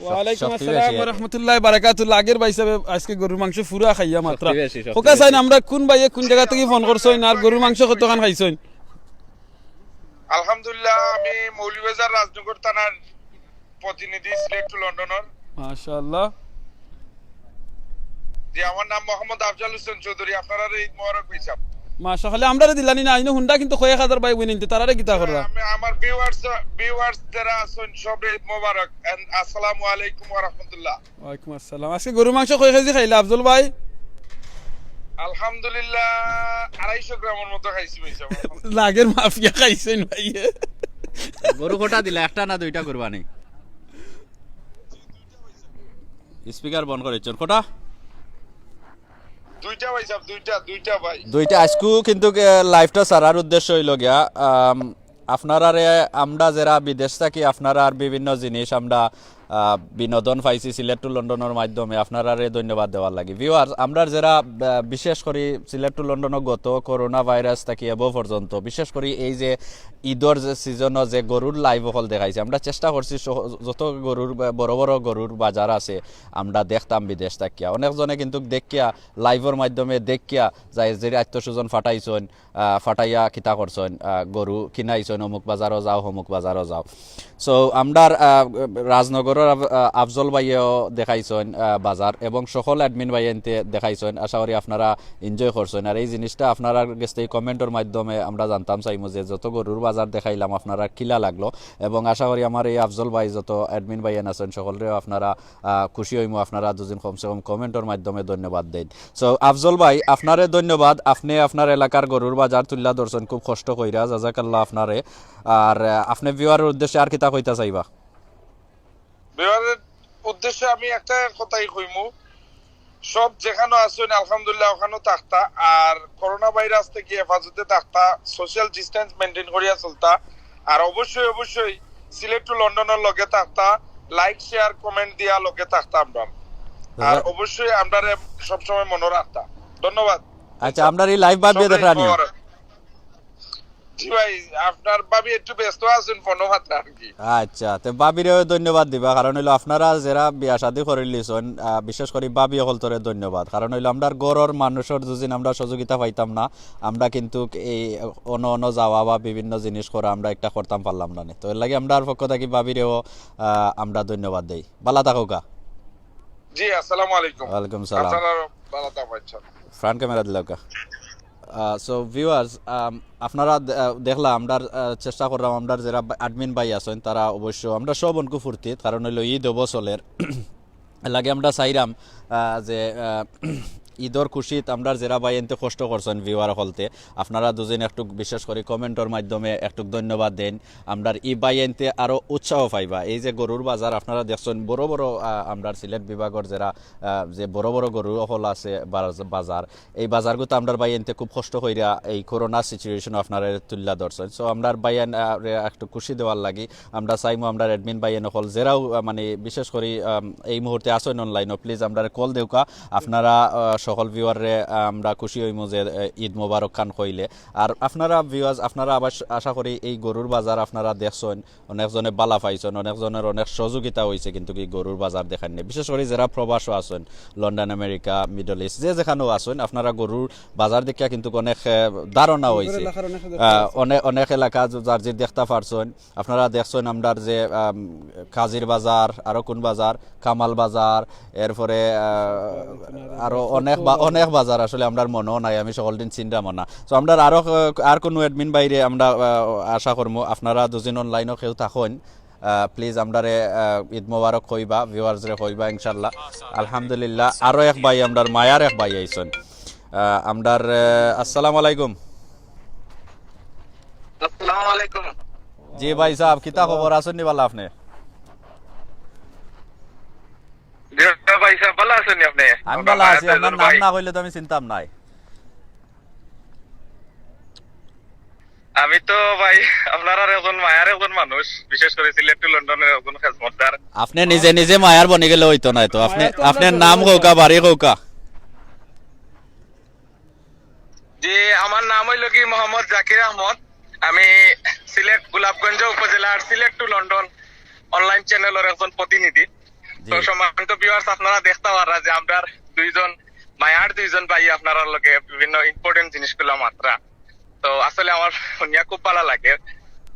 ওয়ালাইকুম আসসালাম ওয়া রাহমাতুল্লাহি ওয়া বারাকাতুহু। লাগের ভাই সাহেব আজকে গরুর মাংস ফুরা খাইয়া মাত্রা। খোকা চাইন আমরা কোন ভাইয়ে কোন জাগা থাকি ফোন করছইন আর গরুর মাংস কতখান খাইছইন? আলহামদুলিল্লাহ, আমি মৌলভীবাজার রাজনগর থানার প্রতিনিধি, সিলেট টু লন্ডনর। মাশাআল্লাহ। জি, আমার নাম মোহাম্মদ আফজাল হোসেন চৌধুরী। আপনারারে ঈদ মোবারক ভাই সাহেব। মাশাআল্লাহ, আমরারে দিলানি না, ইনো হুন্ডা কিন্তু কয়েক হাজার ভাই বইন ইনতে, তারারে কিতা কররা? আমি আমার ভিউয়ার্স, ভিউয়ার্স যারা আছেন সবরে ঈদ মোবারক and আসসালামু আলাইকুম ওয়া রাহমাতুল্লাহ। ওয়ালাইকুম আসসালাম। আজকে গরু মাংস কয় কেজি খাইলা আফজল ভাই? আলহামদুলিল্লাহ, আড়াইশো গ্রামের মতো খাইছি ভাই সাহেব। লাগের মাফিয়া খাইছইন ভাই। গরু কটা দিলা, একটা না দুইটা কুরবানি? স্পিকার বন্ধ করে ইচ্ছর কটা? দুইটা ভাই সাহেব, দুইটা, দুইটা ভাই। দুইটা। আজকু কিন্তু লাইভটা সারার উদ্দেশ্য হইল গিয়া, আম, আপনারারে আমরা যারা বিদেশ থাকি আপনারার বিভিন্ন জিনিস আমরা, আহ, বিনোদন পাইছি সিলেট টু লন্ডনর মাধ্যমে, আপনারারে ধন্যবাদ দেওয়ার লাগি। ভিউয়ার্স, আমরা যারা, আহ, বিশেষ করি সিলেট টু লন্ডনও গত করোনা ভাইরাস থাকি এবো পর্যন্ত, বিশেষ করি এই যে ঈদর যে সিজনও যে গরুর লাইভ অকল দেখাইছে, আমরা চেষ্টা করছি সহ-, যত গরুর বা-, বড় বড় গরুর বাজার আছে আমরা দেখতাম বিদেশ থাকিয়া। অনেকজনে কিন্তু দেখিয়া, লাইভর মাধ্যমে দেখিয়া যায় যে আত্মীয় স্বজন ফাটাইছইন, আহ, ফাটাইয়া কিতা করছইন, আহ, গরু কিনাইছইন, অমুক বাজারও যাও, অমুক বাজারও যাও। So, আমরার, আহ, রাজনগরর আফ-, আহ, আফজল ভাইয়েও দেখাইছইন, আহ, বাজার এবং সকল অ্যাডমিন ভাইয়েন্তে দেখাইছইন। আশা করি আপনারা এনজয় করছইন। আর এই জিনিসটা আপনারার গেছ থাকি কমেন্টর মাধ্যমে আমরা জানতাম চাইমু যে যত গরুর বাজার দেখাইলাম আপনারার কিলা লাগলো, এবং আশা করি আমার এই আফজল ভাই যত অ্যাডমিন ভাইয়েন আছেন সকলরেও আপনারা, আহ, খুশি হইমু। আপনারা দুজন কমসে কম কমেন্টর মাধ্যমে ধন্যবাদ দেন। So, আফজল ভাই, আপনারে ধন্যবাদ। আপনে আপনার এলাকার গরুর বাজার তুল্লা ধরছইন খুব কষ্ট কইরা, জাজাকাল্লাহ আপনারে। আর, আহ, আপনে ভিউয়ারর উদ্দেশ্যে আর কিতা কইতা চাইবা? ভিউয়ারের উদ্দেশ্যে আমি একটা কথাই কইমু, সব যেখানো আছেন আলহামদুলিল্লাহ ওখানো থাকতা। আর করোনা ভাইরাস থাকি হেফাজতে থাকতা, সোশ্যাল ডিস্টেন্স মেইনটেইন করিয়া চলতা। আর অবশ্যই অবশ্যই সিলেট টু লন্ডনর লগে থাকতা, লাইক, শেয়ার, কমেন্ট দিয়া লগে থাকতা আমরা। আর অবশ্যই আমরারে সবসময় মনো রাখতা। ধন্যবাদ। আচ্ছা, আমরার এই লাইভ ভাবিয়ে দেখরানি? জি ভাই, আপনার ভাবি একটু ব্যস্ত আছেন, ফোনো মাত্র আর কি। আচ্ছা, তে ভাবিরেও ধন্যবাদ দিবা, কারণ হইলো আপনারা যারা বিয়া শাদী করিলিছইন, আহ, বিশেষ করি ভাবি অকলতরে ধন্যবাদ। কারণ হইলো আমরার ঘরর মানুষর যদি আমরা সহযোগিতা পাইতাম না, আমরা কিন্তু এই অন্য অন্য যাওয়া বা বিভিন্ন জিনিস করা আমরা একটা করতাম পারলাম না নে। তো এর লাগি আমরার পক্ষ থাকি ভাবিরেও, আহ, আমরা ধন্যবাদ দেই। বালা থাকউক্কা। জি, আসসালামু আলাইকুম। ওয়ালাইকুম সালাম। আপনারা বালা থাকবেন, ইনশাআল্লাহ। ফ্রন্ট ক্যামেরা দিলাউক্কা। আহ, so, ভিউয়ার্স, আম, আপনারা দে-, আহ, দেখলা, আমরার, আহ, চেষ্টা করলাম, আমরার যারা বা-, অ্যাডমিন ভাই আছেন, তারা অবশ্য, আমরা সব অনকু ফুর্তিত, কারণ হইলো ঈদ অবো চলের। এর লাগি আমরা চাইরাম, আহ, যে, আহ, ঈদর খুশিত আমরার যারা ভাইয়েন্তে কষ্ট করছেন ভিউয়ার অকলতে, আপনারা দুজন একটু বিশেষ করি কমেন্টর মাধ্যমে একটু ধন্যবাদ দেন। আমরার ই ভাইয়েন্তে আরো উৎসাহ পাইবা। এই যে গরুর বাজার আপনারা দেখছেন, বড় বড়, আহ, আমরার সিলেট বিভাগর যারা, আহ, যে বড় বড় গরু অকল আছে বাজ-, বাজার, এই বাজারগুতো আমরার ভাইয়েন্তে খুব কষ্ট কইরা এই করোনা সিচুয়েশন আপনারা তুল্লা ধরছেন। So, আমরার ভাইয়ান, আহ, রে একটু খুশি দেওয়ার লাগি আমরা চাইমু, আমরার অ্যাডমিন ভাইয়ান অকল যেরাও, আহ, মানে, বিশেষ করি, আম, এই মুহূর্তে আছেন অনলাইনও, প্লিজ আমরারে কল দেউক্কা। আপনারা, আহ, সকল ভিউয়াররে, আহ, আমরা খুশি হইমু যে, আহ, ঈদ মোবারক খান কইলে। আর আপনারা ভিউয়ার্স, আপনারা আবার আশা করি এই গরুর বাজার আপনারা দেখছেন, অনেকজনে বালা পাইছেন, অনেকজনের অনেক সহযোগিতা হইছে, কিন্তু কি গরুর বাজার দেখার নিয়ে, বিশেষ করে যারা প্রবাসও আছেন, লন্ডন, আমেরিকা, মিডল ইস্ট, যে যেখানেও আছেন, আপনারা গরুর বাজার দেখিয়া কিন্তু অনেক, আহ, ধারণা হইছে। আহ, অনেক, অনেক এলাকা যার যে দেখতা পারছেন, আপনারা দেখছেন আমরার যে, আম, কাজির বাজার, আরো কোন বাজার, কামাল বাজার, এরপরে, আহ, আরো অনেক বা-, অনেক বাজার আসলে আমরার মনেও নাই, আমি সকল দিন চিনরামও না। So, আমরার আরো, আহ, আর কোনো অ্যাডমিন ভাইরে আমরা, আহ, আশা করমু, আপনারা দুজন অনলাইনও কেউ থাকইন, আহ, প্লিজ আমরারে, আহ, ঈদ মোবারক কইবা, ভিউয়ার্সরে কইবা ইনশাল্লাহ। আলহামদুলিল্লাহ, আরো এক ভাই, আমরার মায়ার এক ভাই আইছইন। আহ, আমরার, আহ, আসসালামু আলাইকুম। আসসালামু আলাইকুম। জি ভাই সাহেব, কিতা খবর, আছেন নি বালা আপনি? জি ভাই সাহেব, ভালা আছেন নি আপনি? আমি বালা আছি, আপনার নাম না কইলে তো আমি চিনতাম নায়। আমি তো ভাই আপনারার একজন মায়ার একজন মানুষ, বিশেষ করে সিলেট টু লন্ডনের একজন খেজমতদার। আপনি নিজে নিজে মায়ার বনি গেলে হইতো নায় তো। আপনি, আপনার নাম কউক্কা, বাড়ি কউক্কা। জি, আমার নাম হইল কি মোহাম্মদ জাকির আহমদ। আমি সিলেট গোলাপগঞ্জ উপজেলার সিলেট টু লন্ডন অনলাইন চ্যানেলর একজন প্রতিনিধি। তো সম্মানিত ভিউয়ার্স, আপনারা দেখতা পাররা যে আমরার দুইজন মায়ার দুইজন ভাই আপনারার লগে বিভিন্ন ইম্পর্টেন্ট জিনিসগুলা মাতরা। তো আসলে আমার হুনিয়া খুব ভালা লাগে।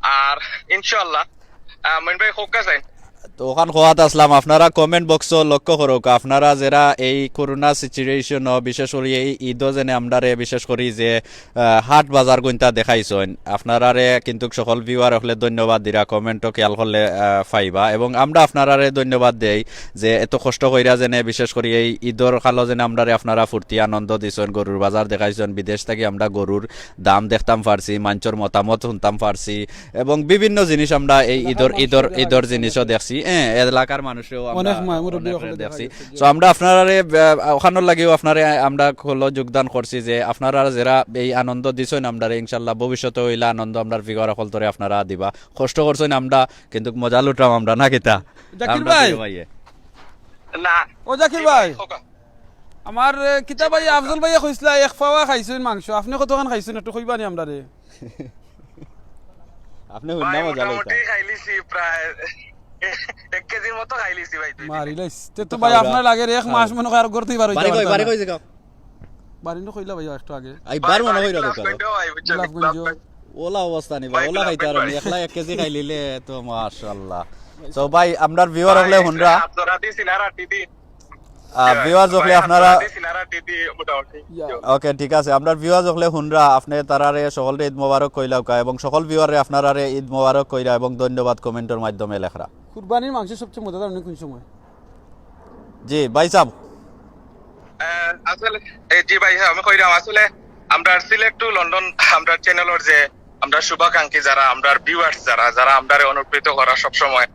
আর ইনশাআল্লাহ, আহ, মইন ভাই, কউক্কা চাইন। তো অখান কওয়াত আছলাম, আপনারা কমেন্ট বক্সো লক্ষ্য করউক্কা, আপনারা যেরা এই করোনা সিচুয়েশনো, বিশেষ করি এই ঈদো যেনে আমরারে বিশেষ করি যে, আহ, হাট বাজার গুইন্তা দেখাইছইন, আপনারারে কিন্তুক সকল ভিউয়ার অকলে ধন্যবাদ দিরা, কমেন্টো খেয়াল করলে, আহ, পাইবা। এবং আমরা আপনারারে ধন্যবাদ দেই যে এত কষ্ট কইরা যেনে বিশেষ করি এই ঈদর কালো যেনে আমরারে আপনারা ফুর্তি আনন্দ দিছইন, গরুর বাজার দেখাইছইন, বিদেশ থাকি আমরা গরুর দাম দেখতাম পারছি, মানষর মতামত হুনতাম পারছি, এবং বিভিন্ন জিনিস আমরা এই ঈদর, ঈদর, ঈদর জিনিসও দেখছি। হ্যাঁ, এলাকার মানুষেও আমরা অনেক মা-, মুরব্বী অনেকরে অকলে দেখা দেখছি। গেছে যে তো আমরা আপনারারে, আহ, অখানর লাগিও আপনারে আমরা হলো যোগদান করছি যে আপনারা যেরা এই আনন্দ দিছইন আমরারে, ইনশাআল্লাহ ভবিষ্যতে অইলা আনন্দ আমরার ভিউয়ার অকলতরে আপনারা দিবা। কষ্ট করছইন আমরা, কিন্তুক মজা লুটরাম আমরা, না কিতা? জাকির আমরা ভাই। প্রিয় ভাইয়ে। না। ও জাকির ভাই। কউক্কা। আমার, এ, কিতা ভাই, আফজল ভাইয়ে কইছলা এক পাওয়া খাইছইন মাংস, আপনে কতখান খাইছইন একটু কইবা নি আমরারে? আপনে হুননা ভাই, মজা লইতা। মোটামুটি খাইলিছি প্রায় এক কেজির মতো খাইলিছি ভাই, দুই দিনে। মারিলাইছ। তে তো ভাই আপনার লাগের এক মাস মনে কয় আর ঘর থাকি বার অইতা পারতা না। বাড়ি কই, বাড়ি কই জাগা? বাড়ি নু কইলা ভাই একটু আগে। আই বার মনে কইরা দোকান। গোলাপগঞ্জ। গোলাপগঞ্জ। ওলা অবস্থা নি ভাই, ভাই, ওলা খাইতা পারো নি, একলা এক কেজি খাইলিলে তো মাশাআল্লাহ। তো ভাই, আমরার ভিউয়ার অকলে হুনরা। আহ, ভিউয়ার্স অকলে আপনারা, ওকে, ঠিক আছে, আমরার ভিউয়ার্স অকলে হুনরা, আপনে তারারে সকলরে ঈদ মোবারক কইলাউক্কা এবং সকল ভিউয়াররে আপনারারে ঈদ মোবারক কইরা এবং ধন্যবাদ কমেন্টর মাধ্যমে লেখরা। কুরবানির মাংস সবচেয়ে মজাদার অনেক কোন সময়? জি ভাই সাহেব। আহ, আসলে, এ, জি ভাই, হ্যাঁ, আমি কইরাম, আসলে আমরা সিলেট টু লন্ডন, আমরা চ্যানেলর যে আমরা শুভাকাঙ্ক্ষী যারা, আমরা ভিউয়ার্স যারা, যারা আমরারে অনুপ্রেরিত করা সব সময়,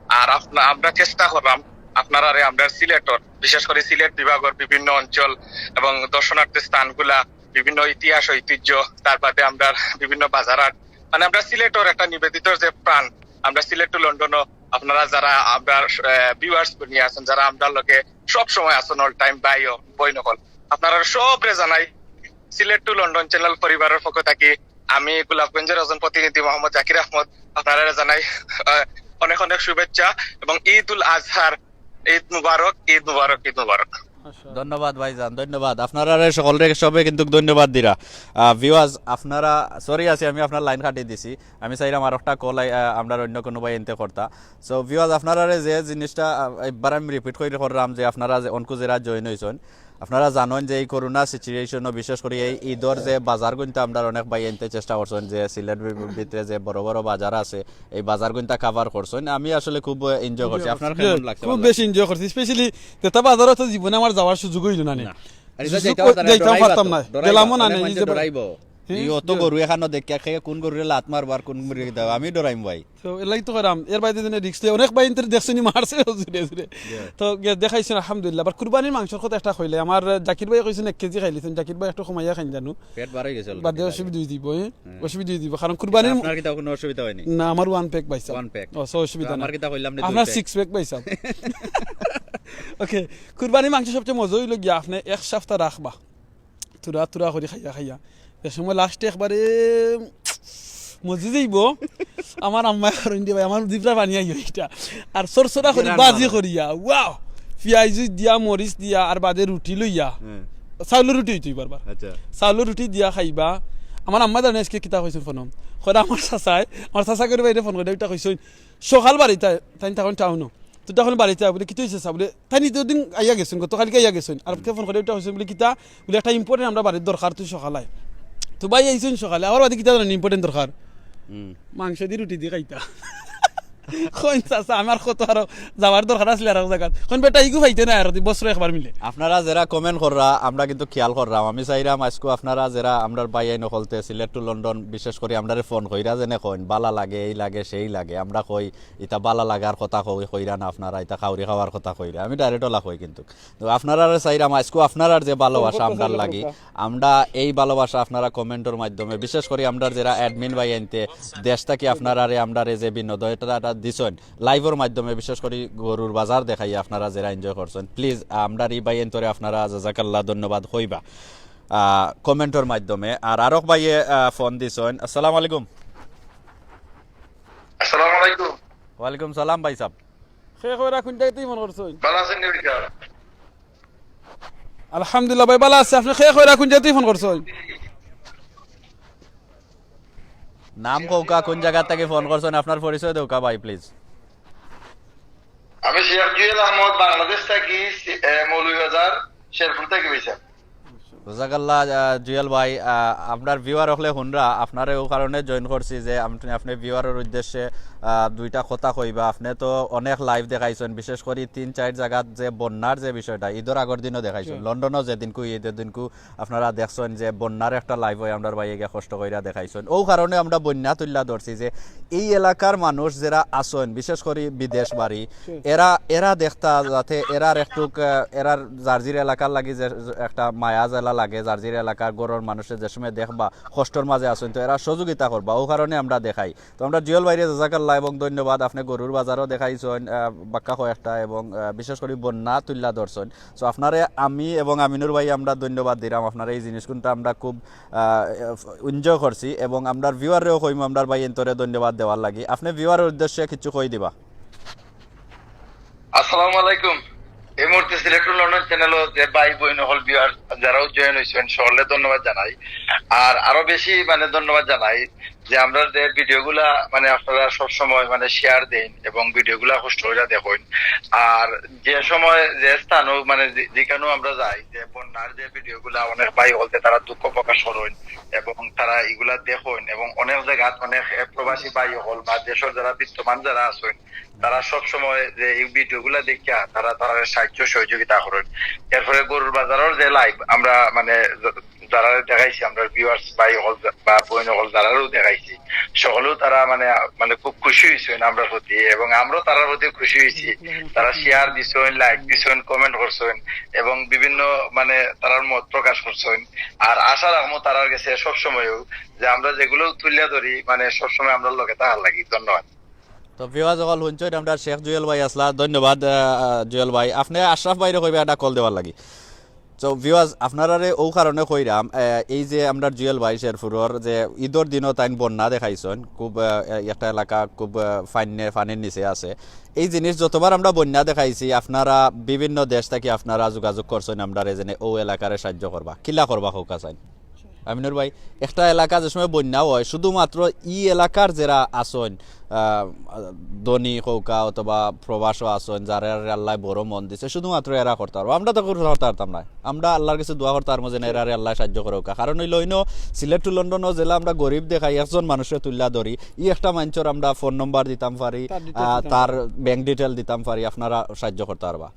আর আপনা-, আমরা চেষ্টা কররাম আপনারারে আমরা সিলেটর, বিশেষ করি সিলেট বিভাগর বিভিন্ন অঞ্চল এবং দর্শনার্থী স্থানগুলা, বিভিন্ন ইতিহাস ঐতিহ্য, তার বাদে আমরা বিভিন্ন বাজার হাট, মানে আমরা সিলেটর একটা নিবেদিত যে প্রাণ, আমরা সিলেট টু লন্ডনও আপনারা যারা আমরার, আহ, ভিউয়ার্স বনি আছেন, যারা আমরার লগে সব সময় আছেন, অল টাইম ভাই ও বইন অকল, আপনারা সবরে জানাই সিলেট টু লন্ডন চ্যানেল পরিবারের পক্ষ থাকি আমি গোলাপগঞ্জের একজন প্রতিনিধি মোহাম্মদ জাকির আহমদ, আপনারা জানাই, আহ, অনেক অনেক শুভেচ্ছা এবং ঈদ উল আজহার ঈদ মুবারক, ঈদ মুবারক, ঈদ মুবারক। আচ্ছা। ধন্যবাদ ভাইজান, ধন্যবাদ। আপনারারে সকলরে সবে কিন্তুক ধন্যবাদ দিরা। আহ, ভিউয়ার্স, আপনারা, সরি আছি আমি আপনার লাইন কাটি দিছি। আমি চাইরাম আর একটা কল আই-, আহ, আমরার অন্য কোনো ভাই এনতে করতা। So, ভিউয়ার্স, আপনারারে যে জিনিসটা, আহ, একবার আমি রিপিট করি কররাম যে আপনারা যে অনকু যেরা জয়েন অইছইন, আপনারা জানইন যে এই করোনা সিচুয়েশনো বিশেষ করি এই ঈদর যে বাজার গুইন্তা আমরার অনেক ভাই এনতে চেষ্টা করছইন যে সিলেট ভি-, ভিতরে যে বড় বড় বাজার আছে, এই বাজার গুইন্তা কভার করছইন। আমি আসলে খুব এনজয় করছি। আপনার কেমন লাগছে? খুব বেশি এনজয় করছি, স্পেশালি তেতা বাজারো তো জীবনে আমার যাওয়ার সুযোগ অইল না নে। না। আর এটা সুযোগ যাইতাও পারতাম না, ডরাইবো। গেলামও না, অনেক নে, মানুষে নিজে ডরাইবো। হ্যাঁ, এই অত গরু এখানো দেখিয়া খেয়ে কোন গরুরে লাত মারবো আর কোন গরুরে দাও, আমি ডরাইম ভাই। তো এর লাগি তো কইরাম, এর বাইরে যেন রিস্ক লই, অনেক ভাই ইন্তরে দেখছইন নি মারছে জুরে জুরে। তো গে-, দেখাইছইন আলহামদুলিল্লাহ। আবার কুরবানির মাংসর কথা একটা কইলে, আমার জাকির ভাই কইছইন এক কেজি খাইলিছইন, জাকির ভাই একটু কমাইয়া খাইন জানু। পেট বার অই গেছে already। বাদে অসুবিধা অই দিব, হ্যাঁ? হ্যাঁ। অসুবিধা অই দিব, কারণ কুরবানির আপনার কিতা কোনো অসুবিধা অয়নি? না, আমার ওয়ান প্যাক ভাই সাহেব। One pack. ও, so অসুবিধা তো নাই। আমার কিতা কইলাম নি দুই আপনার প্যাক? সিক্স প্যাক ভাই সাহেব। ওকে, কুরবানির মাংস সবচেয়ে মজা অইল গিয়া আপনে এক সপ্তাহ রাখবা। থুড়া থুড়া করি খাইয়া খাইয়া। যে সময় লাস্টে একবারে মজি যাইব, আমার আম্মায় করেন দি ভাই, আমার জিব্রার পানি আইও এটা। আর সরসরা করি, জিরার ভাজি করিয়া, ওয়াও! পিয়াইজ দিয়া, মরিচ দিয়া, আর বাদে রুটি লইয়া। হ্যাঁ। চাউলর রুটি অইতো বারবার। আচ্ছা। চাউলর রুটি দিয়া খাইবা। আমার আম্মা জানে আজকে কিতা কইছইন ফোনো। কইরা আমার চাচায়, আমার চাচা করি বাইরে ফোন করি, ওইটা কইছইন। সকাল বাড়িতে, তাইন তখন টাউনো। তো তখন বাড়িতে আয়, বলে, "কিতা অইছে চাচা?" বলে, "তাইন ইতর দিন আইয়া গেছইন, গতকালকে আইয়া গেছইন।" আর কে ফোন করি, ওইটা কইছইন, বলে, "কিতা?" বলে, "একটা ইম্পর্টেন্ট আমরা বাড়ির দরকার, তুই সকাল আয়।" তো ভাই আইছইন সকালে, আবার বাদে কিতা জানেন ইম্পর্টেন্ট দরকার? হুম। মাংস দি রুটি দি খাইতা। কইন চাচা, আমার কত আরো যাওয়ার দরকার আছিল আর এক জাগাত। কইন বেটা, ইগু পাইতে না আর দি বছর একবার মিলে। আপনারা যেরা কমেন্ট কররা, আমরা কিন্তু খেয়াল কররাম। আমি চাইরাম আজকু আপনারা যেরা আমরার ভাই আইন অকলতে সিলেট টু লন্ডন, বিশেষ করি আমরারে ফোন কইরা যেনে কইন, "বালা লাগে, এই লাগে, সেই লাগে।" আমরা কই, "ইতা বালা লাগার কথা কই, কইরা না আপনারা, ইতা খাউরি খাওয়ার কথা কইরা।" আমি ডাইরেক্ট ওলা কই কিন্তু। তো আপনারারে চাইরাম আজকু আপনারার যে ভালোবাসা আমরার লাগি, আমরা এই ভালোবাসা আপনারা কমেন্টর মাধ্যমে, বিশেষ করি আমরার যেরা অ্যাডমিন ভাই আইনতে দেশ থাকি আপনারারে আমরারে যে বিনোদন এটা, এটা দিছইন লাইভর মাধ্যমে, বিশেষ করি গরুর বাজার দেখাইয়া আপনারা যেরা এনজয় করছইন, প্লিজ আমরার ই ভাই আইনতরে আপনারা জাজাকাল্লাহ ধন্যবাদ কইবা, আহ, কমেন্টর মাধ্যমে। আর আরক ভাইয়ে, আহ, ফোন দিছইন। আসসালামু আলাইকুম। আসসালামু আলাইকুম। ওয়ালাইকুম সালাম ভাই সাহেব। কে কইরা কুন জাগাত থাকি ফোন করছইন? ভালা আছইন নি ভাই সাহেব? আলহামদুলিল্লাহ ভাই, ভালা আছি। আপনে কে কইরা কুন জাগাত থাকি ফোন করছইন? নাম কউক্কা, কুন জাগা থাকি ফোন করছইন, আপনার পরিচয় দেউক্কা ভাই প্লিজ। আমি শেখ জুয়েল আহমদ, বাংলাদেশ থাকি, সি-, এ, মৌলভীবাজার, শেরপুর থাকি ভাই সাহেব। জাজাকাল্লাহ। আহ, জুয়েল ভাই, আহ, আপনার ভিউয়ার অকলে হুনরা, আপনারে অউ কারণে জয়েন করছি যে আপনে, আপনে ভিউয়ারর উদ্দেশ্যে, আহ, দুইটা কথা কইবা। আপনে তো অনেক লাইভ দেখাইছইন, বিশেষ করি তিন চাইর জাগাত যে বন্যার যে বিষয়টা, ইদর আগর দিনও দেখাইছইন, লন্ডনও যেদিনকু ইদর দিনকু আপনারা দেখছইন যে বন্যার একটা লাইভ অয়, আমরার ভাইয়ে গিয়া কষ্ট কইরা দেখাইছইন। অউ কারণে আমরা বন্যা তুইল্লা ধরছি যে এই এলাকার মানুষ যেরা আছইন, বিশেষ করি বিদেশ বাড়ি, এরা, এরা দেখতা যাতে এরার একটুক, আহ, এরার যার যির এলাকার লাগি যে একটা মায়া জ্বালা লাগে, যার যির এলাকার ঘরর মানুষে যে সময় দেখবা কষ্টর মাঝে আছইন, তো এরা সহযোগিতা করবা, অউ কারণে আমরা দেখাই। তো আমরা জুয়েল ভাইরে জাজাকাল্লাহ এবং ধন্যবাদ, আপনে গরুর বাজারও দেখাইছইন, আহ, বাক্কা কয়েকটা, এবং, আহ, বিশেষ করি বন্যা তুইল্লা ধরছইন। So আপনারে আমি এবং আমিনুর ভাই আমরা ধন্যবাদ দিরাম, আপনারে এই জিনিসগুনটা আমরা খুব, আহ, এনজয় করছি, এবং আমরার ভিউয়াররেও কইমু আমরার ভাইয়াইন্তরে ধন্যবাদ দেওয়ার লাগি। আপনে ভিউয়ারর উদ্দেশ্যে কিছু কই দিবা? আসসালামু আলাইকুম। এই মুহূর্তে সিলেট টু লন্ডন চ্যানেলও যে ভাই বইন অকল ভিউয়ার যারাও জয়েন অইছইন, সকলরে ধন্যবাদ জানাই। আর আরো বেশি মানে ধন্যবাদ জানাই যে আমরার যে ভিডিওগুলা মানে আপনারা সব সময় মানে শেয়ার দেইন এবং ভিডিওগুলা কষ্ট কইরা দেখইন। আর যে সময় যে স্থানও মানে যে-, যেখানেও আমরা যাই, যে বন্যার যে ভিডিওগুলা অনেক ভাই অকলতে তারা দুঃখ প্রকাশ করইন এবং তারা ইগুলা দেখইন এবং অনেক জাগাত অনেক, এ, প্রবাসী ভাই অকল বা দেশর যারা বিত্তমান যারা আছইন, তারা সব সময় যে এই ভিডিওগুলা দেখিয়া তারা তারা সাহায্য সহযোগিতা করইন। এরপরে গরুর বাজারর যে লাইভ আমরা মানে য-, যারা দেখাইছি, আমরা ভিউয়ার্স ভাই অকল বা বইন অকল যারারও দেখাইছি, সকলেও তারা মানে, মানে খুব খুশি অইছইন আমরার প্রতি এবং আমরাও তারার প্রতি খুশি অইছি। তারা শেয়ার দিছইন, লাইক দিছইন, কমেন্ট করছইন এবং বিভিন্ন মানে তারার মত প্রকাশ করছইন। আর আশা রাখমু তারার গেছে সব সময়ও যে আমরা যেগুলো তুলিয়া ধরি মানে সব সময় আমরার লগে থাকার লাগি। ধন্যবাদ। তো ভিউয়ার্স অকল হুনছইন, আমরার শেখ জুয়েল ভাই আছলা। ধন্যবাদ, আহ, জুয়েল ভাই। আপনে আশরাফ ভাইরে কইবা একটা কল দেওয়ার লাগি। তো ভিউয়ার্স, আপনারারে অউ কারণে কইরাম, আহ, এই যে আমরার জুয়েল ভাই শেরপুরর যে ইদর দিনও তাইন বন্যা দেখাইছইন, খুব, আহ, একটা এলাকা খুব, আহ, পানির, পানির নিচে আছে। এই জিনিস যতবার আমরা বন্যা দেখাইছি, আপনারা বিভিন্ন দেশ থাকি আপনারা যোগাযোগ করছইন আমরারে যেনে অউ এলাকারে সাহায্য করবা। কিলা করবা কউক্কা চাইন? আমিনুর ভাই, একটা এলাকা যে সময় বন্যা অয়, শুধুমাত্র ই এলাকার যেরা আছইন, আহ, ধনী কউক্কা অথবা প্রবাসও আছইন, যারারে আল্লায় বড় মন দিছে, শুধুমাত্র এরা করতা পারবা। আমরা তো করতা পারতাম নায়। আমরা আল্লার গেছে দোয়া করতা পারমু যেনে এরারে আল্লায় সাহায্য করউক্কা। কারণ অইলো অইন্য সিলেট টু লন্ডনও যেলা আমরা গরিব দেখাই, একজন মানুষরে তুইল্লা ধরি, ই একটা মানষর আমরা ফোন নম্বর দিতাম পারি, আহ, তার ব্যাংক ডিটেইল দিতাম পারি, আপনারা সাহায্য করতা পারবা।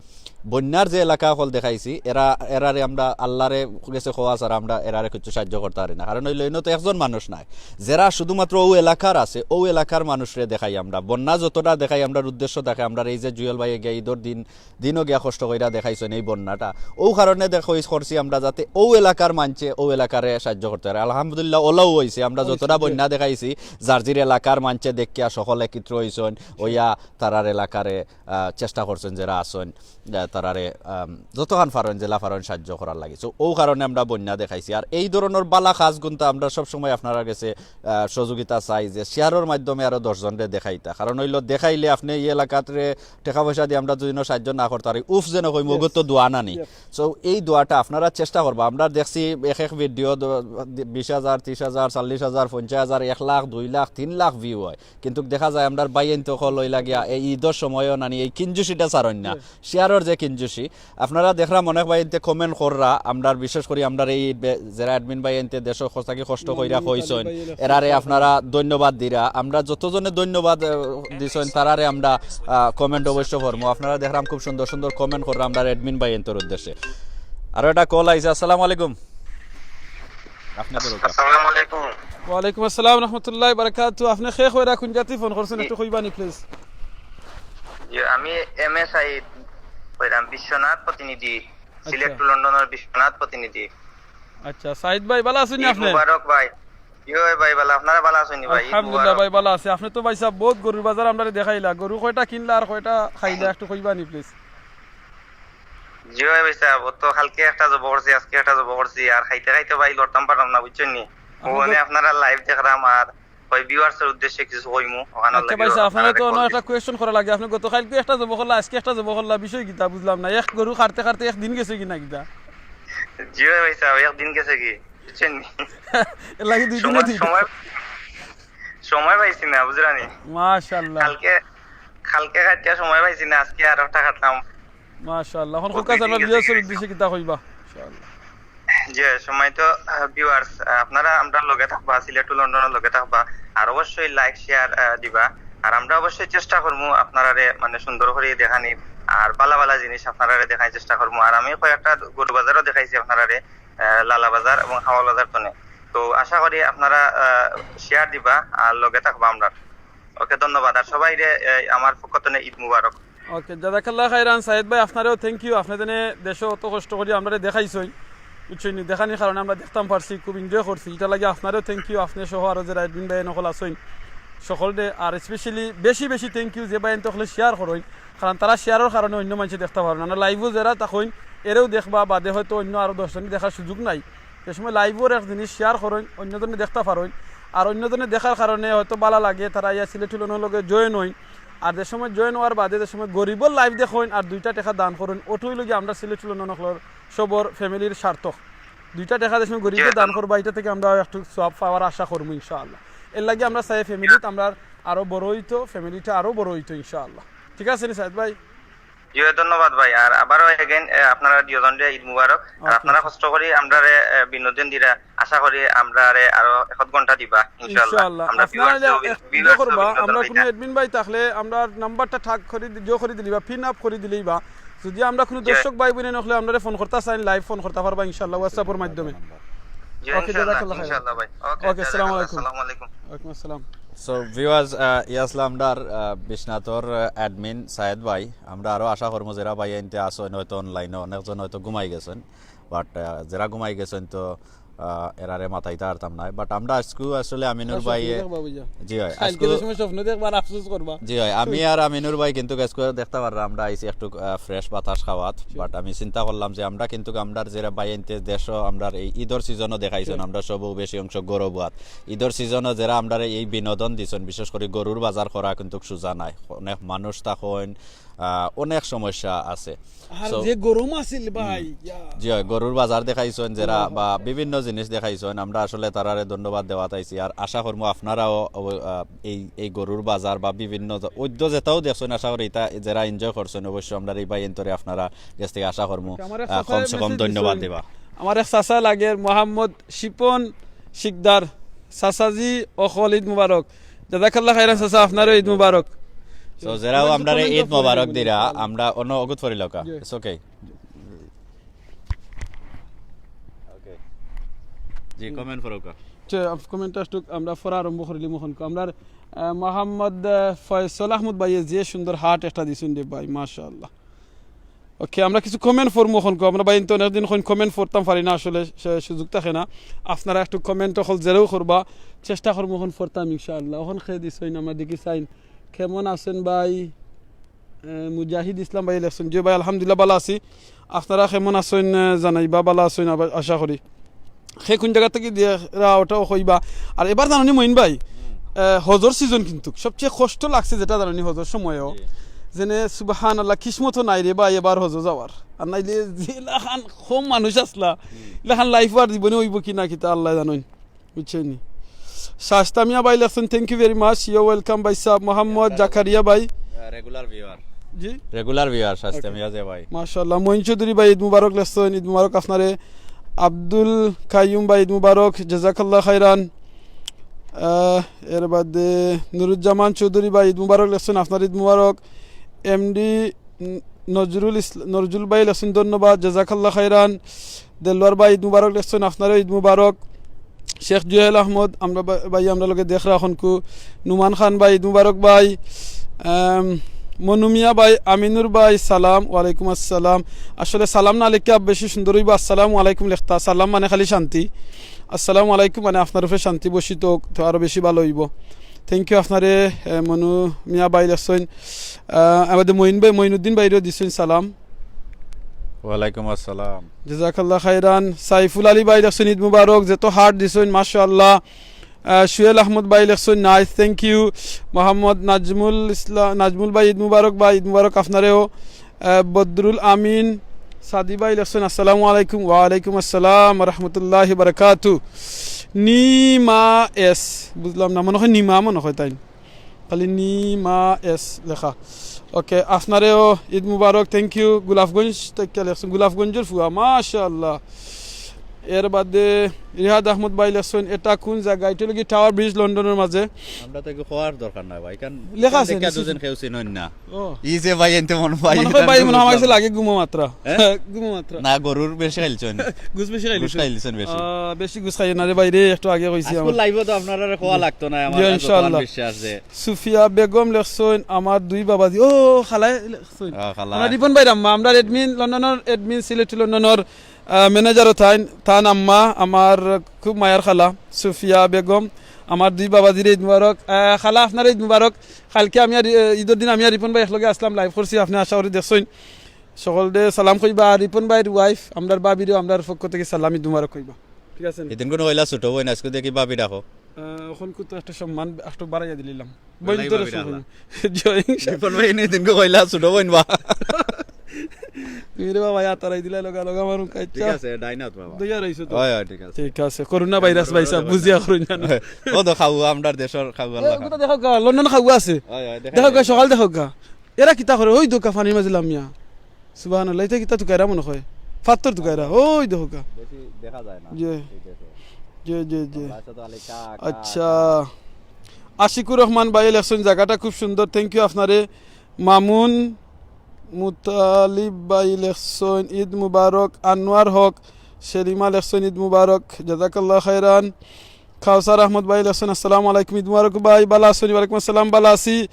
বন্যার যে এলাকা অকল দেখাইছি, এরা, এরারে আমরা আল্লারে গেছে কওয়া ছাড়া আমরা এরারে কিচ্ছু সাহায্য করতা পারি না। কারণ অইলো অইন্য তো একজন মানুষ নায়, যেরা শুধুমাত্র অউ এলাকার আছে, অউ এলাকার মানুষরে দেখাই আমরা। বন্যা যতটা দেখাই, আমরার উদ্দেশ্য থাকে, আমরার এই যে জুয়েল ভাইয়ে গিয়া ইদর দিন, দিনও গিয়া কষ্ট কইরা দেখাইছইন এই বন্যাটা। অউ কারণে দেখ-, কইস-, করছি আমরা যাতে অউ এলাকার মানষে অউ এলাকারে সাহায্য করতা পারে। আলহামদুলিল্লাহ, অলাও অইছে। আমরা যতটা বন্যা দেখাইছি, যার যির এলাকার মানষে দেখিয়া সকল একত্র অইছইন, অইয়া তারার এলাকারে, আহ, চেষ্টা করছইন, যেরা আছইন, আহ, তারারে, আম, যতখান পারইন, যেলা পারইন সাহায্য করার লাগি। So, অউ কারণে আমরা বন্যা দেখাইছি। আর এই ধরনর বালা কাজগুনতা আমরা সবসময় আপনারার গেছে, আহ, সহযোগিতা চাই যে শেয়ারর মাধ্যমে আরো দশ জনরে দেখাইতা। কারণ অইলো দেখাইলে আপনে ই এলাকাতরে টেকা পয়সা দি আমরা যুদি সাহায্য না করতা পারি, উফ যেন কইমু, অগত তো দোয়া নানি। So, এই দোয়াটা আপনারা চেষ্টা করবা। আমরা দেখছি এক এক ভিডিও দ-, বিশ হাজার, ত্রিশ হাজার, চল্লিশ হাজার, পঞ্চাশ হাজার, এক লাখ, দুই লাখ, তিন লাখ ভিউ অয়। কিন্তু দেখা যায় আমরার ভাইয়াইন্তে অকল অইলা গিয়া এই ইদর সময়ও নানি এই কিঞ্জুসিটা ছাড়ইন না। শেয়ারর যে কিঞ্জুসি, আপনারা দেখরা অনেক ভাইয়াইন্তে কমেন্ট কররা, আমরার বিশেষ করি আমরার এই বে-, যেরা অ্যাডমিন ভাইয়াইন্তে দেশো খ-, থাকি কষ্ট কইরা কইছইন, এরারে আপনারা ধন্যবাদ দিরা। আমরা যতজনে ধন্যবাদ, আহ, দিছইন, তারারে আমরা, আহ, কমেন্ট অবশ্য পড়মু। আপনারা দেখরাম খুব সুন্দর সুন্দর কমেন্ট কররা আমরার অ্যাডমিন ভাইয়াইন্তর উদ্দেশ্যে। আরো একটা কল আইছে। আসসালামু আলাইকুম। আপনে ধরো। আসসালামু আলাইকুম। ওয়ালাইকুম আসসালাম রহমতুল্লাহ বারাকাতু। আপনে কে কইরা কুন জাগাত থাকি ফোন করছইন, একটু কইবানি প্লিজ? জি, আমি এম এ সাইদ কইরাম, বিশ্বনাথ প্রতিনিধি, সিলেট টু লন্ডনর বিশ্বনাথ প্রতিনিধি। আচ্ছা, সাইদ ভাই, ভালা আছইন নি আপনে? মুবারক ভাই। জি অয় ভাই, ভালা। আপনারা ভালা আছইন নি ভাই? ঈদ আলহামদুলিল্লাহ মুবারক। ভাই, ভালা আছি। আপনে তো ভাই সাহেব বউত গরুর বাজার আমরারে দেখাইলা। গরু কয়টা কিনলা আর কয়টা খাইলা, একটু কইবানি প্লিজ? জি অয় ভাই সাহেব, অউ তো কালকে একটা জব করছি, আজকে একটা জব করছি, আর খাইতে খাইতে ভাই লড়তাম পারলাম না, বুঝছইন নি? অউ মানে আপনারার লাইভ দেখরাম আর ওই ভিউয়ার্সের উদ্দেশ্যে কিছু কইমু, ওখানে আচ্ছা ভাই, আপনারা তো অন্য একটা কোয়েশ্চন করা লাগে। আপনি গতকালকে একটা জব করলা, আজকে একটা জব করলা, বিষয় কিতা বুঝলাম না। এক গরু কাটতে কাটতে এক দিন গেছে কি না কিতা? জি ভাই, ভাই সাহেব, এক দিন গেছে কি, বুঝছেন নি? এর লাগি দুই দিনে সময়, দুইটা। সময়, সময় পাইছি না, বুঝরা নি? মাশাআল্লাহ। কালকে, কালকে কাটিয়া সময় পাইছি না, আজকে আর একটা কাটলাম। মাশাআল্লাহ। এখন খুব খুকাস আমরা ভিউয়ার্সের উদ্দেশ্যে কিতা কইবা? ইনশাআল্লাহ। জি, সম্মানিত, আহ, ভিউয়ার্স, আহ, আপনারা আমরার লগে থাকবা, সিলেট টু লন্ডনের লগে থাকবা, আর অবশ্যই লাইক শেয়ার, আহ, দিবা। আর আমরা অবশ্যই চেষ্টা করমু আপনারারে মানে সুন্দর করি দেখানি, আর বালা বালা জিনিস আপনারারে দেখানি চেষ্টা করমু। আর আমি কয়েকটা গরু বাজারও দেখাইছি আপনারারে, আহ, লালা বাজার এবং হাওয়াল বাজার তনে। তো আশা করি আপনারা, আহ, শেয়ার দিবা আর লগে থাকবা আমরার। ওকে, ধন্যবাদ। আর সবাইরে, আহ, আমার পক্ষ তনে ঈদ মুবারক। ওকে, জাযাকাল্লাহ খাইরান সাইদ ভাই, আপনারেও থ্যাংক ইউ। আপনে যেনে দেশো অত কষ্ট করি আমরারে দেখাইছইন, বুঝছইন নি? দেখানির কারণে আমরা দেখতাম পারছি, খুব এনজয় করছি। ইটার লাগি আপনারেও থ্যাংক ইউ, আপনে সহ আরো যেরা অ্যাডমিন ভাই অকল আছইন সকলরে। আর স্পেশালি বেশি বেশি থ্যাংক ইউ যে ভাইয়াইন্তে অকলে শেয়ার করইন, কারণ তারা শেয়ারর কারণে অন্য মানষে দেখতা পারইন। আমরা লাইভও যেরা থাকইন, এরেও দেখবা, বাদে হয়তো অন্য আরো দশ জনে দেখার সুযোগ নাই। যে সময় লাইভর এক জিনিস শেয়ার করইন, অন্যজনে দেখতা পারইন, আর অন্যজনে দেখার কারণে হয়তো বালা লাগে, তারা আইয়া সিলেট টু লন্ডনর লগে জয়েন অইন। আর যে সময় জয়েন অওয়ার বাদে যে সময় গরিবর লাইভ দেখইন আর দুইটা টেকা দান করইন, ওটাউ অইলো গিয়া আমরা সিলেট টু লন্ডন অকলর সবর ফ্যামিলির সার্থক। দুইটা টেকা যে সময় গরিবরে দান করবা, ইটা থাকি আমরা একটু সওয়াব পাওয়ার আশা করমু ইনশাআল্লাহ। এর লাগি আমরা চাই ফ্যামিলিত আমরা আরো বড় অইতো, ফ্যামিলিটা আরো বড় অইতো ইনশাআল্লাহ। ঠিক আছে নি সাইদ ভাই? জি ভাই, ধন্যবাদ ভাই। আর আবারও again, এ, আপনারা দুইজনরে ঈদ মুবারক। আর ওকে। আপনারা কষ্ট করি আমরারে, এ, বিনোদন দিরা, আশা করি আমরারে আরো এক আধ ঘন্টা দিবা ইনশাআল্লাহ। ইনশাআল্লাহ। আমরা আপনারা ভিউয়ার্সরে ইয়া, বি-, এক ভিডিও ভিউয়ার্সরে করবা, বিনোদন আমরা দিতা। কোনো অ্যাডমিন ভাই থাকলে আমরা নাম্বারটা ট্যাগ করি দি-, জো করি দিলেই বা, পিন আপ করি দিলেই বা। যদি আমরা কোনো জি। দর্শক ভাই বোন অকলে আমরারে ফোন করতা চাইন, লাইভ ফোন করতা পারবা ইনশাআল্লাহ WhatsApp-র মাধ্যমে। জি, ওকে, ইনশাআল্লাহ, জাযাকাল্লাহ খাইরান। ইনশাআল্লাহ ভাই। ওকে, ওকে, জাযাকাল্লাহ। আসসালামু আলাইকুম। আসসালামু আলাইকুম। ওয়ালাইকুম আসসালাম। So, ভিউয়ার্স, আহ, ই আছলা আমরার, আহ, বিশ্বনাথর, আহ, অ্যাডমিন সায়েদ ভাই। আমরা আরো আশা করমু যেরা ভাইয়াইন্তে আছইন হয়তো অনলাইনো, অনেকজন হয়তো ঘুমাই গেছইন। But, আহ, যেরা ঘুমাই গেছইন তো, আহ, এরারে মাতাইতা পারতাম নায়। But আমরা আজকু আসলে আমিনুর ভাই, জি অয়, কালকে আজকু যে সময় স্বপ্ন দেখবা আর আফসোস করবা। জি অয়, আমি আর আমিনুর ভাই কিন্তু আজকু দেখতা পাররা আমরা আইছি একটু, আহ, fresh বাতাস খাওয়াত। But আমি চিন্তা করলাম যে আমরা কিন্তু আমরার যেরা ভাইয়াইন্তে দেশো আমরার এই ঈদর সিজনও দেখাইছইন, আমরা সবও বেশি অংশ গরু বাত। ঈদর সিজনও যেরা আমরারে এই বিনোদন দিছইন, বিশেষ করি গরুর বাজার করা কিন্তু সুজা নায়। অনেক মানুষ থাকইন, আহ, অনেক সমস্যা আছে। আর so, যে গরম আছিল ভাই, হুম। ইয়া। জি অয়, গরুর বাজার দেখাইছইন যেরা বা বিভিন্ন জিনিস দেখাইছইন, আমরা আসলে তারারে ধন্যবাদ দেওয়াত আইছি। আর আশা করমু আপনারাও অব-, আহ, এই, এই গরুর বাজার বা বিভিন্ন জ-, অইন্য যেটাও দেখছইন, আশা করি ইটা যেরা enjoy করছইন, অবশ্য আমরার এই ভাইয়াইন্তরে আপনারা গেছ থাকি আশা করমু, আমার এক আহ, চাচায় কমসে কম message ধন্যবাদ দিছইন। দিবা। আমার এক চাচা লাগের মোহাম্মদ শিপন শিকদার, চাচাজি অকল ঈদ মুবারক। জাযাকাল্লাহ খাইরান চাচা, আপনারেও ঈদ মুবারক। So, যেরাও আমরারে ঈদ মোবারক দিরা, আমরা অন্য অগুত ফরি লউক্কা। জি। It's okay। Okay। জি, comment ফরউক্কা। আচ্ছা, comment টা একটু আমরা ফরা আরম্ভ করিলিমু অখন। আমরার, আহ, মোহাম্মদ, আহ, ফয়সল আহমদ ভাইয়ে যে সুন্দর heart একটা দিছইন রে ভাই, মাশাআল্লাহ। ওকে, আমরা কিছু comment ফরমু অখন। আমরা ভাইয়াইন্তে অনেকদিন অইছে comment ফরতাম পারি না, আসলে সে সুযোগ থাকে না। আপনারা একটু comment অকল যেরাও করবা, চেষ্টা করমু অখন ফরতাম ইনশাআল্লাহ। অখন কে দিছইন, আমরা দেখি চাইন। কেমন আছেন ভাই? এ, মুজাহিদ ইসলাম ভাই লেখছইন, জি ভাই, আলহামদুলিল্লাহ, বালা আছি। আপনারা কেমন আছইন, এ, জানাইবা, বালা আছইন, আবা-, আশা করি। কে কুন জাগা থাকি দেখরা, ওটাও কইবা। আর এবার জানইন নি মইন ভাই, এ, হজর সিজন কিন্তু সবচেয়ে কষ্ট লাগছে যেটা জানইন নি হজর সময়ও। জি। যেনে সুবহানাল্লাহ, কিসমতও নাই রে ভাই এবার হজো যাওয়ার। আর নাইলে যেলাখান কম মানুষ আছলা, হুম। ইলাখান life আর জীবনে অইবো কি না কিতা আল্লায় জানইন। বুঝছইন নি? শাস্তা মিয়া ভাই লেখছইন, thank you very much, you're welcome ভাই সাহেব। মোহাম্মদ জাকারিয়া ভাই। আহ, regular viewer। জি? Regular viewer, শাস্তা মিয়া যে ভাই। মাশাআল্লাহ। মঈন চৌধুরী ভাই, ঈদ মুবারক লেখছইন, ঈদ মুবারক আপনারে। আব্দুল কাইয়ুম ভাই, ঈদ মুবারক, জাযাকাল্লাহ খাইরান। আহ, এর বাদে নুরুজ্জামান চৌধুরী ভাই, ঈদ মুবারক লেখছইন, আপনার ঈদ মুবারক। এমডি ন-, নজরুল ইসলা-, নজরুল ভাই লেখছইন, ধন্যবাদ, জাযাকাল্লাহ খাইরান। দেলোয়ার ভাই, ঈদ মুবারক লেখছইন, আপনারেও ঈদ মুবারক। শেখ জুয়েল আহমদ, আমরা বা-, ভাই, আমরার লগে দেখরা অখনকু। নুমান খান ভাই, ঈদ মুবারক ভাই। আম, মনু মিয়া ভাই, আমিনুর ভাই, সালাম, ওয়ালাইকুম আসসালাম। আসলে সালাম না লেখা বেশি সুন্দর অইবো, আসসালামু আলাইকুম লেখতা। সালাম মানে খালি শান্তি, আসসালামু আলাইকুম মানে আপনার উপরে শান্তি বর্ষিত অউক, তো আরো বেশি ভালা অইবো। Thank you আপনারে, এ, মনু মিয়া ভাই লেখছইন। আহ, আমাদের মঈন ভাই, মঈনুদ্দিন ভাইরেও দিছইন সালাম। ওয়ালাইকুম আসসালাম। জাযাকাল্লাহ খাইরান। সাইফুল আলী ভাই লেখছইন, ঈদ মুবারক, যেত heart দিছইন, মাশাআল্লাহ। আহ, সুহেল আহমদ ভাই লেখছইন, নাইস, থ্যাংক ইউ। মোহাম্মদ নাজমুল ইসলাম, নাজমুল ভাই, ঈদ মুবারক ভাই, ঈদ মুবারক আপনারেও। আহ, বদরুল আমিন সাদি ভাই লেখছইন, আসসালামু আলাইকুম। ওয়ালাইকুম আসসালাম ওয়া রাহমাতুল্লাহি ওয়া বারাকাতু। নিমা এস, বুঝলাম না, মনে হয় নিমা, মনে হয় তাই, খালি নিমা এস লেখা। ওকে, আপনারেও ঈদ মুবারক, থ্যাংক ইউ। গোলাপগঞ্জ থেকে লেখছইন, গোলাপগঞ্জর ফুয়া, মাশাআল্লাহ। এর বাদে রিহাদ আহমদ ভাই লেখছইন, এটা কোন জায়গা? এটা হলো কি টাওয়ার ব্রিজ লন্ডনের মাঝে। আমরা তো কি কওয়ার দরকার নাই ভাই, কারণ লেখা আছে, দেখিয়া নিচে। দুজন কেউ চিনইন না। ও। ই যে ভাই এনতে মন ভাই, মনে হয় ভাই, মনে হয় আমার কাছে লাগে ঘুমো মাত্রা। হ্যাঁ? ঘুমো মাত্রা। না, গরুর বেশি খাইলছইন। গুস বেশি খাইলছইন। গুস খাইলছইন বেশি। আহ, বেশি গুস খাইও না রে ভাই রে, একটু আগে কইছি আজকে আমার। Live-ও তো আপনারারে কওয়া লাগতো না, আমার জি, আল্লাহ ইনশাআল্লাহ। কোরআন বিশ্বাস যে সুফিয়া বেগম লেখছইন, আমার দুই বাবাজি, ও, খালায় লেখছইন। আহ, খালা। আমরা রিপন ভাইর আম্মা, আমরার admin লন্ডনর, admin সিলেটি লন্ডনর, আহ, manager-ও তাইন, তান আম্মা, আমার খুব মায়ার খালা, সুফিয়া বেগম, আমার দুই বাবাজিরে ঈদ মুবারক। আহ, খালা, আপনার ঈদ মুবারক। কালকে আমি আর, আহ, ঈদর দিন আমি আর রিপন ভাই একলগে আসলাম, live করছি, আপনে আশা করি দেখছইন। সকলরে সালাম কইবা, আর রিপন ভাইর wife, আমরার ভাবিরেও আমরার পক্ষ থেকে সালাম, ঈদ মুবারক কইবা। ঠিক আছে নি? এদিন কোনো কইলা ছোট বইন, আজকে দেখি ভাবি ডাকো। আহ, এখন কত একটা সম্মান একটু বাড়াইয়া দিলাম। বইন তোরে ভাবি সম্মান। ডাকলা। জয় ইনশাআল্লাহ। রিপন ভাই এদিন কো কইলা ছোট বইন বা। তুমি রে বাবা, ইয়া তারাই দিলা লগা লগা মারুম কাইচ্চা। ঠিক আছে, ডাইনাত বাবা। দইয়া রইছো তো। হয়, হয়, ঠিক আছে। ঠিক আছে। করোনা ভাইরাস ভাই সাহেব, বুঝিয়া করুন জানো। ও তো খাওয়া, আমরার দেশর খাওয়া এ, লাগা। ওগুলো দেখো গা, লন্ডন খাওয়া আছে। হয়, হয়, দেখা দেখো গা, যায়। সকাল দেখো গা। এরা কিতা করে? ওই দোকা পানির মাঝে লামিয়া। সুবহানাল্লাহ, ইতা কিতা তুকাইরা মনে হয়? ফাত্তর তুকাইরা, ওই দেখো গা। বেশি দেখা যায় না জি। এই দেশে। জি, জি, জি। আমরা তো আলে কা, কা, আচ্ছা। কা। আশিকুর রহমান ভাই লেখছইন, জাগাটা খুব সুন্দর, thank you আপনারে। মামুন মুতালিব ভাই লেখছইন, ঈদ মুবারক। আনোয়ার হক, সেলিমা লেখছইন, ঈদ মুবারক, জাযাকাল্লাহ খাইরান। কাউসার আহমদ ভাই লেখছইন, আসসালামু আলাইকুম, ঈদ মুবারক ভাই, ভালা আছইন নি? ওয়ালাইকুম আসসালাম, ভালা আছি।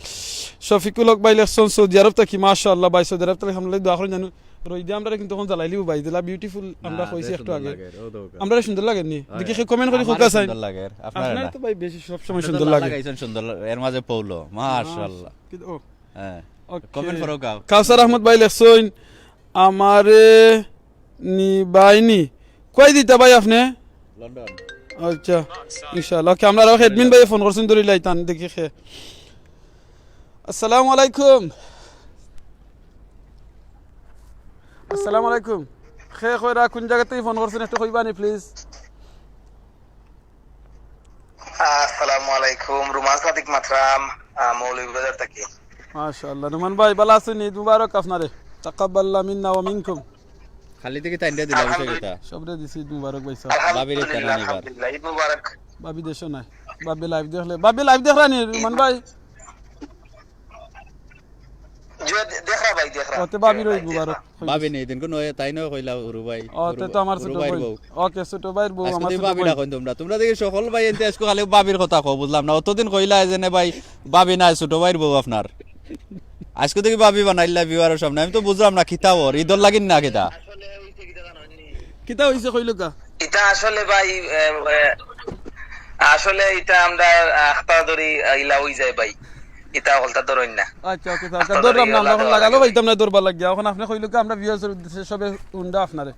শফিকুল হক ভাই লেখছইন, সৌদি আরব থাকি, মাশাআল্লাহ ভাই, সৌদি আরব থাকি আমরা দোয়া করইন জানো। রইদে আমরারে কিন্তু এখন জ্বালাইলিবো ভাই, যেলা beautiful আমরা না, কইছি যে একটু সুন্দর আগে। লাগে, ও তো ওকে। আমরারে সুন্দর লাগে নি? আরে, দেখি কেউ comment করি আমারে কউক্কা চাইন। সুন্দর লাগে, আপনারে আপনারে না। তো ভাই বেশি সব সময় সুন্দর লাগে। লাগাইছইন সুন্দর, এর মাঝে পৌলো, মাশাআল্লাহ। মাশা-, কিন্তু, ও। হ্যাঁ। ওকে। Comment করো গাও। কাউসার আহমদ ভাই লেখছইন, আমারে নিবায়নি। কই দিতা ভাই আপনে? লন্ডন। আচ্ছা, ইনশাআল্লাহ। ওকে, আমরার admin ভাই ফোন করছইন, ধরি লাইতাম, দেখি খে। আসসালামু আলাইকুম। আসসালামু আলাইকুম। খে কইরা কোন জাগা থাকি ফোন করছইন, একটু কইবা নি, please? আসসালামু আলাইকুম, রুমান সাদিক মাতরাম, আহ, মৌলভীবাজার থাকি। মাশাআল্লাহ। রুমান ভাই, ভালা আছইন নি? ঈদ মুবারক আপনারে। তাকাব্বাল্লাহ মিন্না ওয়া মিনকুম। খালি থাকি তাইনরে দিলা বিষয় কিতা? সবরে দিছি ঈদ মুবারক ভাই সাহেব। ভাবিরে আলহামদুলিল্লাহ, জানানি এবার। আলহামদুলিল্লাহ, ঈদ মুবারক। ভাবি দেশো নাই। ভাবি live দেখলে, ভাবি live দেখরা নি রুমান ভাই? জি, দে-, দেখরা ভাই, দেখরা। ওতে ভাবির ঈদ মুবারক। ভাবি নি, দিন কোনো তাই নয় কইলা হুরু ভাই। ও, তে তো আমার হুরু ছোট ভাইর বইন। বউ। ওকে, ছোট ভাইর বউ, আজকে আমার তুই ছোট ভাবি বইন। ডাকইন তোমরা। তোমরা দেখি সকল ভাই এনতে আজকে খালি ভাবির কথা কও, বুঝলাম না। অতদিন কইলা যে নে ভাই, ভাবি নাই, ছোট ভাইর বউ আপনার। আজকে দেখি ভাবি বানাইলা viewer-র সামনে। আমি তো বুঝলাম না, কিতা ওর, ঈদর লাগিন না কিতা? কিতা অইছে কইলো কা? ইটা আসলে ভাই, এ, এ, আসলে ইটা আমরা আখতা ধরি, আ, ইলা অই যায় ভাই। ইটা হকলতা ধরইন না। আচ্ছা, ওকে, স্যার। আখতা ধরলাম ধরি না, আমরা ইলা এখন দেওয়া লাগালো লাগে ভাই। পাইতাম না ধরবার লাগিয়া। এখন আপনে কইলো কা আমরা viewers-র উদ্দেশ্যে সবে উন্ডা আপনারে।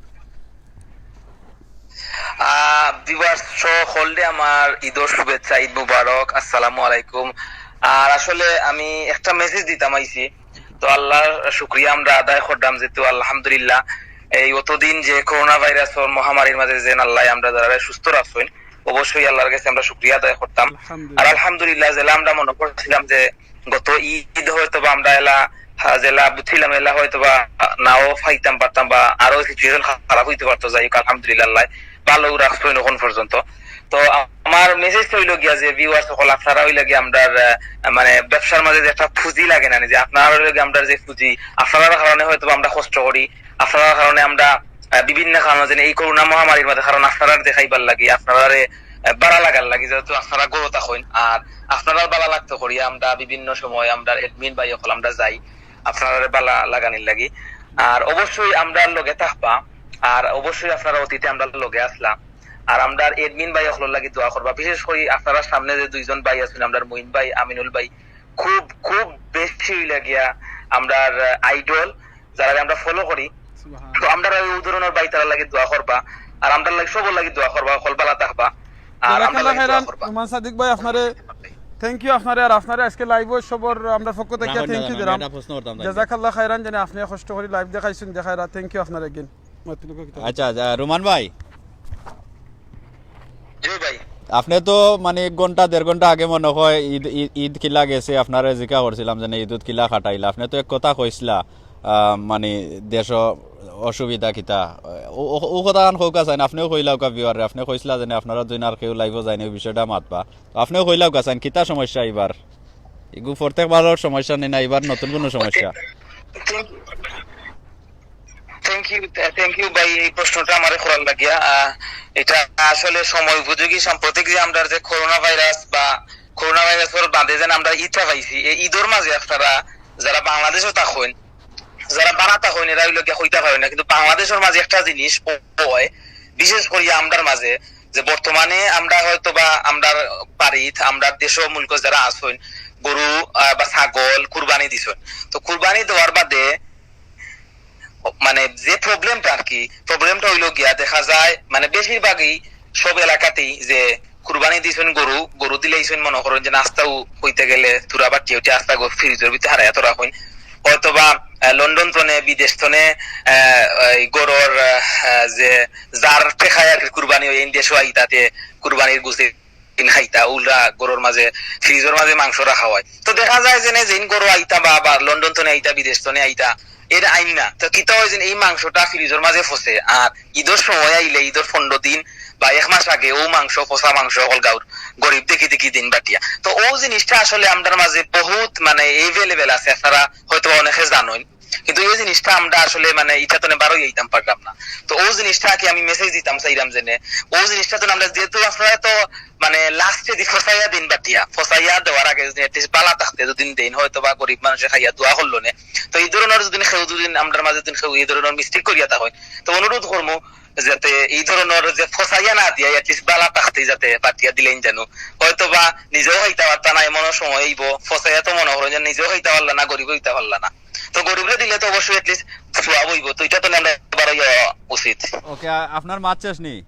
আ, viewers সকলরে আমার ঈদর শুভেচ্ছা, ঈদ মুবারক, আসসালামু আলাইকুম। আর আসলে আমি একটা message দিতাম আইছি। তো আল্লাহর শুকরিয়া আমরা আদায় করলাম, যেহেতু আলহামদুলিল্লাহ এই অতদিন যে করোনা ভাইরাসর মহামারীর মাঝে যে আল্লাহ আমরা যারা সুস্থ রাখছইন, অবশ্যই আল্লাহর কাছে আমরা শুকরিয়া আদায় করতাম। আলহামদুলিল্লাহ। আর আলহামদুলিল্লাহ, যেলা আমরা মনে করছিলাম যে গত ঈদ হয়তো বা আমরা এলা, হা, যেলা বুঝছিলাম এলা হয়তো বা নাও পাইতাম পারতাম বা আরো situation খারাপ হইতে পারতো, যাই হোক আলহামদুলিল্লাহ আল্লাহ ভালো রাখছইন এখন পর্যন্ত। তো আমার message টা হইলো গিয়া যে viewers সকল আপনারা হইলো গিয়া আমরার, আহ, মানে ব্যবসার মাঝে যে একটা পুঁজি লাগে না, যে আপনারা হইলো গিয়া আমরার যে পুঁজি, আপনারার কারণে হয়তো বা আমরা কষ্ট করি, আপনারার কারণে আমরা, আহ, বিভিন্ন কারণে যেন এই করোনা মহামারীর মাঝে কারণ আপনারার দেখাইবার লাগি, আপনারারে, আহ, বাড়া লাগার লাগি, যেহেতু আপনারা গরো থাকইন, আর আপনারার বালা লাগতো করি আমরা বিভিন্ন সময় আমরার admin ভাই সকল আমরা যাই আপনারারে বালা লাগানির লাগি। আর অবশ্যই আমরার লগে থাকবা, আর অবশ্যই আপনারা অতীতে আমরার লগে আসলা। আর আমরার admin ভাই সকলর লাগি দোয়া করবা, বিশেষ করি আপনারার সামনে যে দুইজন ভাই আছইন, আমরার মঈন ভাই, আমিনুল ভাই, খুব, খুব বেশি অইলা গিয়া আমরার, আহ, idol, যারারে আমরা follow করি। সুবহানাল্লাহ। তো আমরার ওই ধরনর ভাই তারার লাগি দোয়া করবা, আর আমরার লাগি সবর লাগি দোয়া করবা, সকল বালা থাকবা। আর আমরা জাযাকাল্লাহ খাইরান। রুমান সাদিক ভাই, আপনারে thank you আপনারে, আর আপনারে আজকে live-ও সবর আমরা পক্ষ থাকি thank you দিলাম। জাযাকাল্লাহ খাইরান, যেন আপনে কষ্ট করি live দেখাইছইন, দেখাইরা, thank you আপনারে again। আচ্ছা, আচ্ছা, রুমান ভাই। জি ভাই। আপনে তো মানে এক ঘন্টা দেড় ঘন্টা আগে মনে হয় ঈদ, ঈদ, ঈদ কিলা গেছে আপনারে জিকা করছিলাম যেন ঈদ কিলা কাটাইলা। আপনে তো এক কথা কইছলা, আহ, মানে দেশো অসুবিধা কিতা। ও, ও, ও কথা খান কউক্কা চাইন, আপনেও কইলাউক্কা viewer রে, আপনে কইছলা যেন আপনারা দুইন আর কেউ live-ও যাইন, ওই বিষয়টা মাতবা। তো আপনেও কইলাউক্কা চাইন, কিতা সমস্যা ইবার? ইগু প্রত্যেকবারর সমস্যা নি না, ইবার নতুন কুনু সমস্যা? Thank you, thank you ভাই, এই প্রশ্নটা আমারে করার লাগিয়া। আহ, এটা আসলে সময় উপযোগী। সাম্প্রতিক যে আমরার যে করোনা ভাইরাস বা করোনা ভাইরাসর বাদে যেন আমরা ঈদটা পাইছি, এই ঈদর মাঝে আপনারা যারা বাংলাদেশো থাকইন, যারা বারা থাকইন, এরা অইলো গিয়া কইতা পারইন না, কিন্তু বাংলাদেশর মাঝে একটা জিনিস অয়, বিশেষ করি আমরার মাঝে, যে বর্তমানে আমরা হয়তো বা আমরার বাড়িত, আমরার দেশো মুলকো যারা আছইন, গরু, আহ, বা ছাগল কুরবানি দিছইন, তো কুরবানি দেওয়ার বাদে মানে যে problemটা আর কি, problemটা অইলো গিয়া দেখা যায় মানে বেশিরভাগই সব এলাকাতেই যে কুরবানি দিছইন গরু, গরু দিলাইছইন মনে করইন যে নাস্তাও কইতে গেলে থুড়া বাটি উঠে আস্তা গরু ফ্রিজর ভিতরে হারাইয়া তো রাখইন। হয়তো বা, আহ, লন্ডন তনে, বিদেশ তনে, আহ, এই গরুর, আহ, যে যার ঠেকায় আর কি কুরবানি অয়, এই দেশো আইতা তে কুরবানির গোস্ত দিন খাইতা, অউলা গরুর মাঝে, ফ্রিজর মাঝে মাংস রাখা অয়। তো দেখা যায় যেন যেইন গরু আইতা বা, বা লন্ডন তনে আইতা, বিদেশ তনে আইতা, এর আইন না। তো কিতা অয় যেন এই মাংসটা ফ্রিজর মাঝে ফসে, আর ঈদর সময় আইলে, ঈদর পনরো দিন বা এক মাস আগে অউ মাংস, ফসা মাংস অকল গাউর গরিব দেখি দেখি দিন বাটিয়া। তো অউ জিনিসটা আসলে আমরার মাঝে বহুত মানে available আছে, আপনারা হয়তো অনেকে জানইন। কিন্তু এই জিনিসটা আমরা আসলে মানে ইটা তনে বারই আইতাম পারলাম না। তো অউ জিনিসটা কি আমি message দিতাম চাইরাম যেন, অউ জিনিসটা তনে আমরা যেহেতু আপনারা তো মানে last-এ দি ফসাইয়া দিন বাটিয়া, ফসাইয়া দেওয়ার আগে যদি at least বালা থাকতে যদি দেইন, হয়তো বা গরিব মানুষে খাইয়া দোয়া করলো নে। তো এই ধরনর যদি কেউ যদি আমরার মাঝে যদি কেউ এই ধরনর mistake করিয়া থাকইন, তো অনুরোধ করমু যাতে এই ধরনর যে ফসাইয়া না দিয়া at least বালা থাকতে যাতে বাটিয়া দিলাইন জানো। হয়তো বা নিজেও খাইতা পারতা না, এমনও সময় অইবো, ফসাইয়া তো মনে করইন যে নিজেও খাইতা পারলা না, গরিবও খাইতা পারলা না। তো গরিবরে দিলে তো অবশ্যই at least সওয়াব অইবো, তো ইটা তো আমরা বারই আওয়া উচিত। ওকে, আ-, আপনার মাত শেষ নি?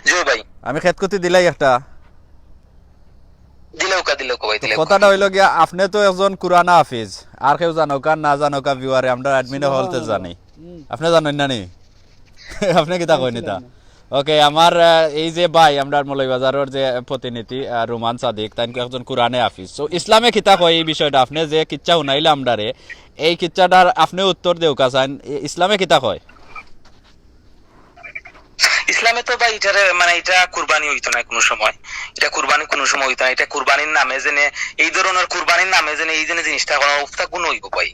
জি ভাই। আমি খেত কুতি দিলাই একটা। দিলাউক্কা, দিলাউক্কা ভাই, তো দিলাউক্কা। কথাটা অইলো গিয়া, আপনে তো একজন কুরআন হাফিজ, আর কেউ জানউক্কা না জানউক্কা viewer-এ, আমরার admin-এ হকলতে জানি। হুম। আপনে জানইন না নি? আপনে কিতা কইন ইতা? ওকে, আমার, আহ, এই যে ভাই, আমরার মৌলভীবাজারর যে প্রতিনিধি, আহ, রুমান সাদিক, তাইন একজন কুরআনে হাফিজ। So, ইসলামে কিতা কয় এই বিষয়টা? আপনে যে কিচ্ছা হুনাইলা আমরারে, এই কিচ্ছাটার আপনে উত্তর দেউক্কা চাইন, ই-, ইসলামে কিতা কয়? ইসলামে তো ভাই ইটারে, মানে, ইটা কুরবানি অইতো নায় কুনু সময়, ইটা কুরবানি কুনু সময় অইতো নায়, ইটা কুরবানির নামে যেন, এই ধরনর কুরবানির নামে যেন, এই যেন জিনিসটা করা, ইটা কুনু অইবো ভাই?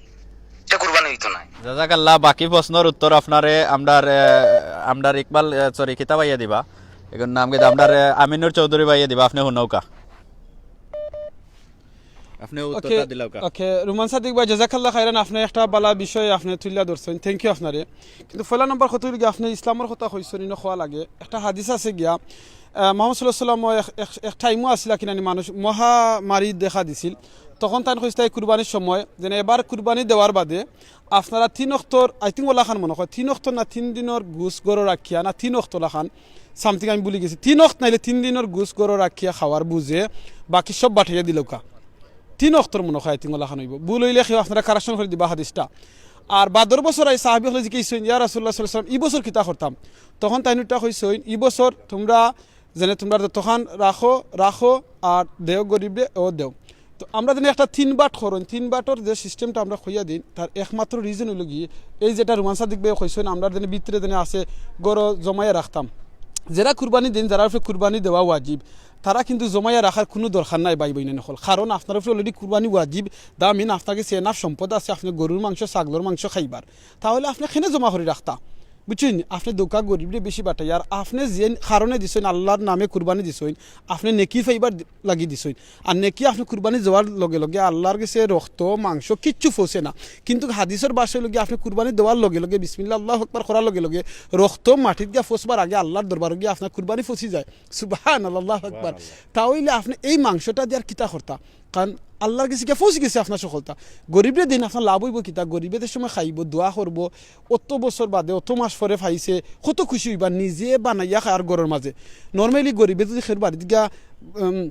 ইটা কুরবানি অইতো নায়। জাযাকাল্লাহ, বাকি প্রশ্নর উত্তর আপনারে আমরার, আহ, আমরার ইকবাল, আহ, sorry, কিতা ভাইয়ে দিবা? এগুর নাম কিতা? আমরার, আহ, আমিনুর চৌধুরী ভাইয়ে দিবা, আপনে হুনউক্কা। আপনে উত্তরটা ওকে, দিলাউক্কা। ওকে, রুমান সাদিক ভাই, জাযাকাল্লাহ খাইরান, আপনে একটা বালা বিষয় আপনে তুলিয়া ধরছইন, thank you আপনারে। কিন্তু পয়লা নাম্বার কথা অইলো গিয়া, আপনে ইসলামর কথা কইছইন, ইনো কওয়া লাগে। একটা হাদিস আছে গিয়া, আহ, মোহাম্মদ সাল্লাল্লাহু আলাইহি ওয়াসাল্লাম এক, এক, এক time-ও আছিলা কিনা নি মানুষ মহামারী দেখা দিছিল, তখন তাইন কইছলা এই কুরবানির সময় যেন এবার কুরবানি দেওয়ার বাদে আপনারা তিন অক্তর, I think ওলাখান মনে হয়, তিন অক্ত না তিন দিনর গোস্ত ঘরো রাখিয়া, না তিন অক্ত লাখান, something আমি ভুলি গেছি, তিন অক্ত নাইলে তিন দিনর গোস্ত ঘরো রাখিয়া খাওয়ার বুঝে বাকি সব বাটাইয়া দিলাউক্কা। তিন অক্তর মনে হয় I think ওলাখান অইবো, ভুল অইলে কেউ আপনারা correction করি দিবা হাদিসটা। আর বাদর বছর আই সাহাবী অকলে জিকাইছইন, "ইয়া রাসূলুল্লাহ সাল্লাল্লাহু আলাইহি ওয়াসাল্লাম, ই বছর কিতা করতাম?" তখন তাইন উল্টা কইছইন, "ই বছর তুমরা যেন তুমরা যতখান রাখো, রাখো, আর দেও গরিবরে, ও দেও।" তো আমরা যেন একটা তিন বাট করইন, তিন বাটর যে system-টা আমরা কইয়া দিন, তার একমাত্র reason অইলো গি, এই যেটা রুমান সাদিক ভাই কইছইন, আমরা যেন ভিতরে যেন আছে, ঘরো জমাইয়া রাখতাম। যেরা কুরবানি দিন, যারার উপরে কুরবানি দেওয়া ওয়াজিব, তারা কিন্তু জমাইয়া রাখার কুনু দরকার নাই, ভাই বইন অকল। কারণ আপনার উপরে already কুরবানি ওয়াজিব, that mean আপনার গেছে enough সম্পদ আছে, আপনে গরুর মাংস, ছাগলর মাংস খাইবার। তাহলে আপনে কেনে জমা করি রাখতা? বুঝছইন? আপনে দেউক্কা গরিবরে বেশি বাটাইয়া, আর আপনে যে কারণে দিছইন, আল্লার নামে কুরবানি দিছইন, আপনে নেকি পাইবার লাগি দিছইন। আর নেকি আপনে কুরবানি দেওয়ার লগে লগে আল্লার গেছে রক্ত, মাংস কিচ্ছু পৌঁছে না। কিন্তু হাদিসর ভাষা অইলো গি, আপনে কুরবানি দেওয়ার লগে লগে, বিসমিল্লাহ আল্লাহু আকবার করার লগে লগে রক্ত মাটিত গিয়া পৌঁছবার আগে আল্লার দরবারো গিয়া আপনার কুরবানি পৌঁছি যায়। সুবহানাল্লাহ, আল্লাহু আকবার। সুবহানাল্লাহ। তাইলে আপনে এই মাংসটা দিয়ার কিতা করতা? কারণ আল্লাহর গেছে গিয়া পৌঁছি গেছে আপনার সফলতা। গরিবরে দিন আপনার লাভ অইবো কিতা? গরিবে যে সময় খাইবো, দোয়া করবো, অত বছর বাদে, অত মাস পরে পাইছে, কত খুশি অইবা। নিজে বানাইয়া খায় আর ঘরর মাঝে। Normally গরিবে যদি কেউর বাড়িত গিয়া, উম,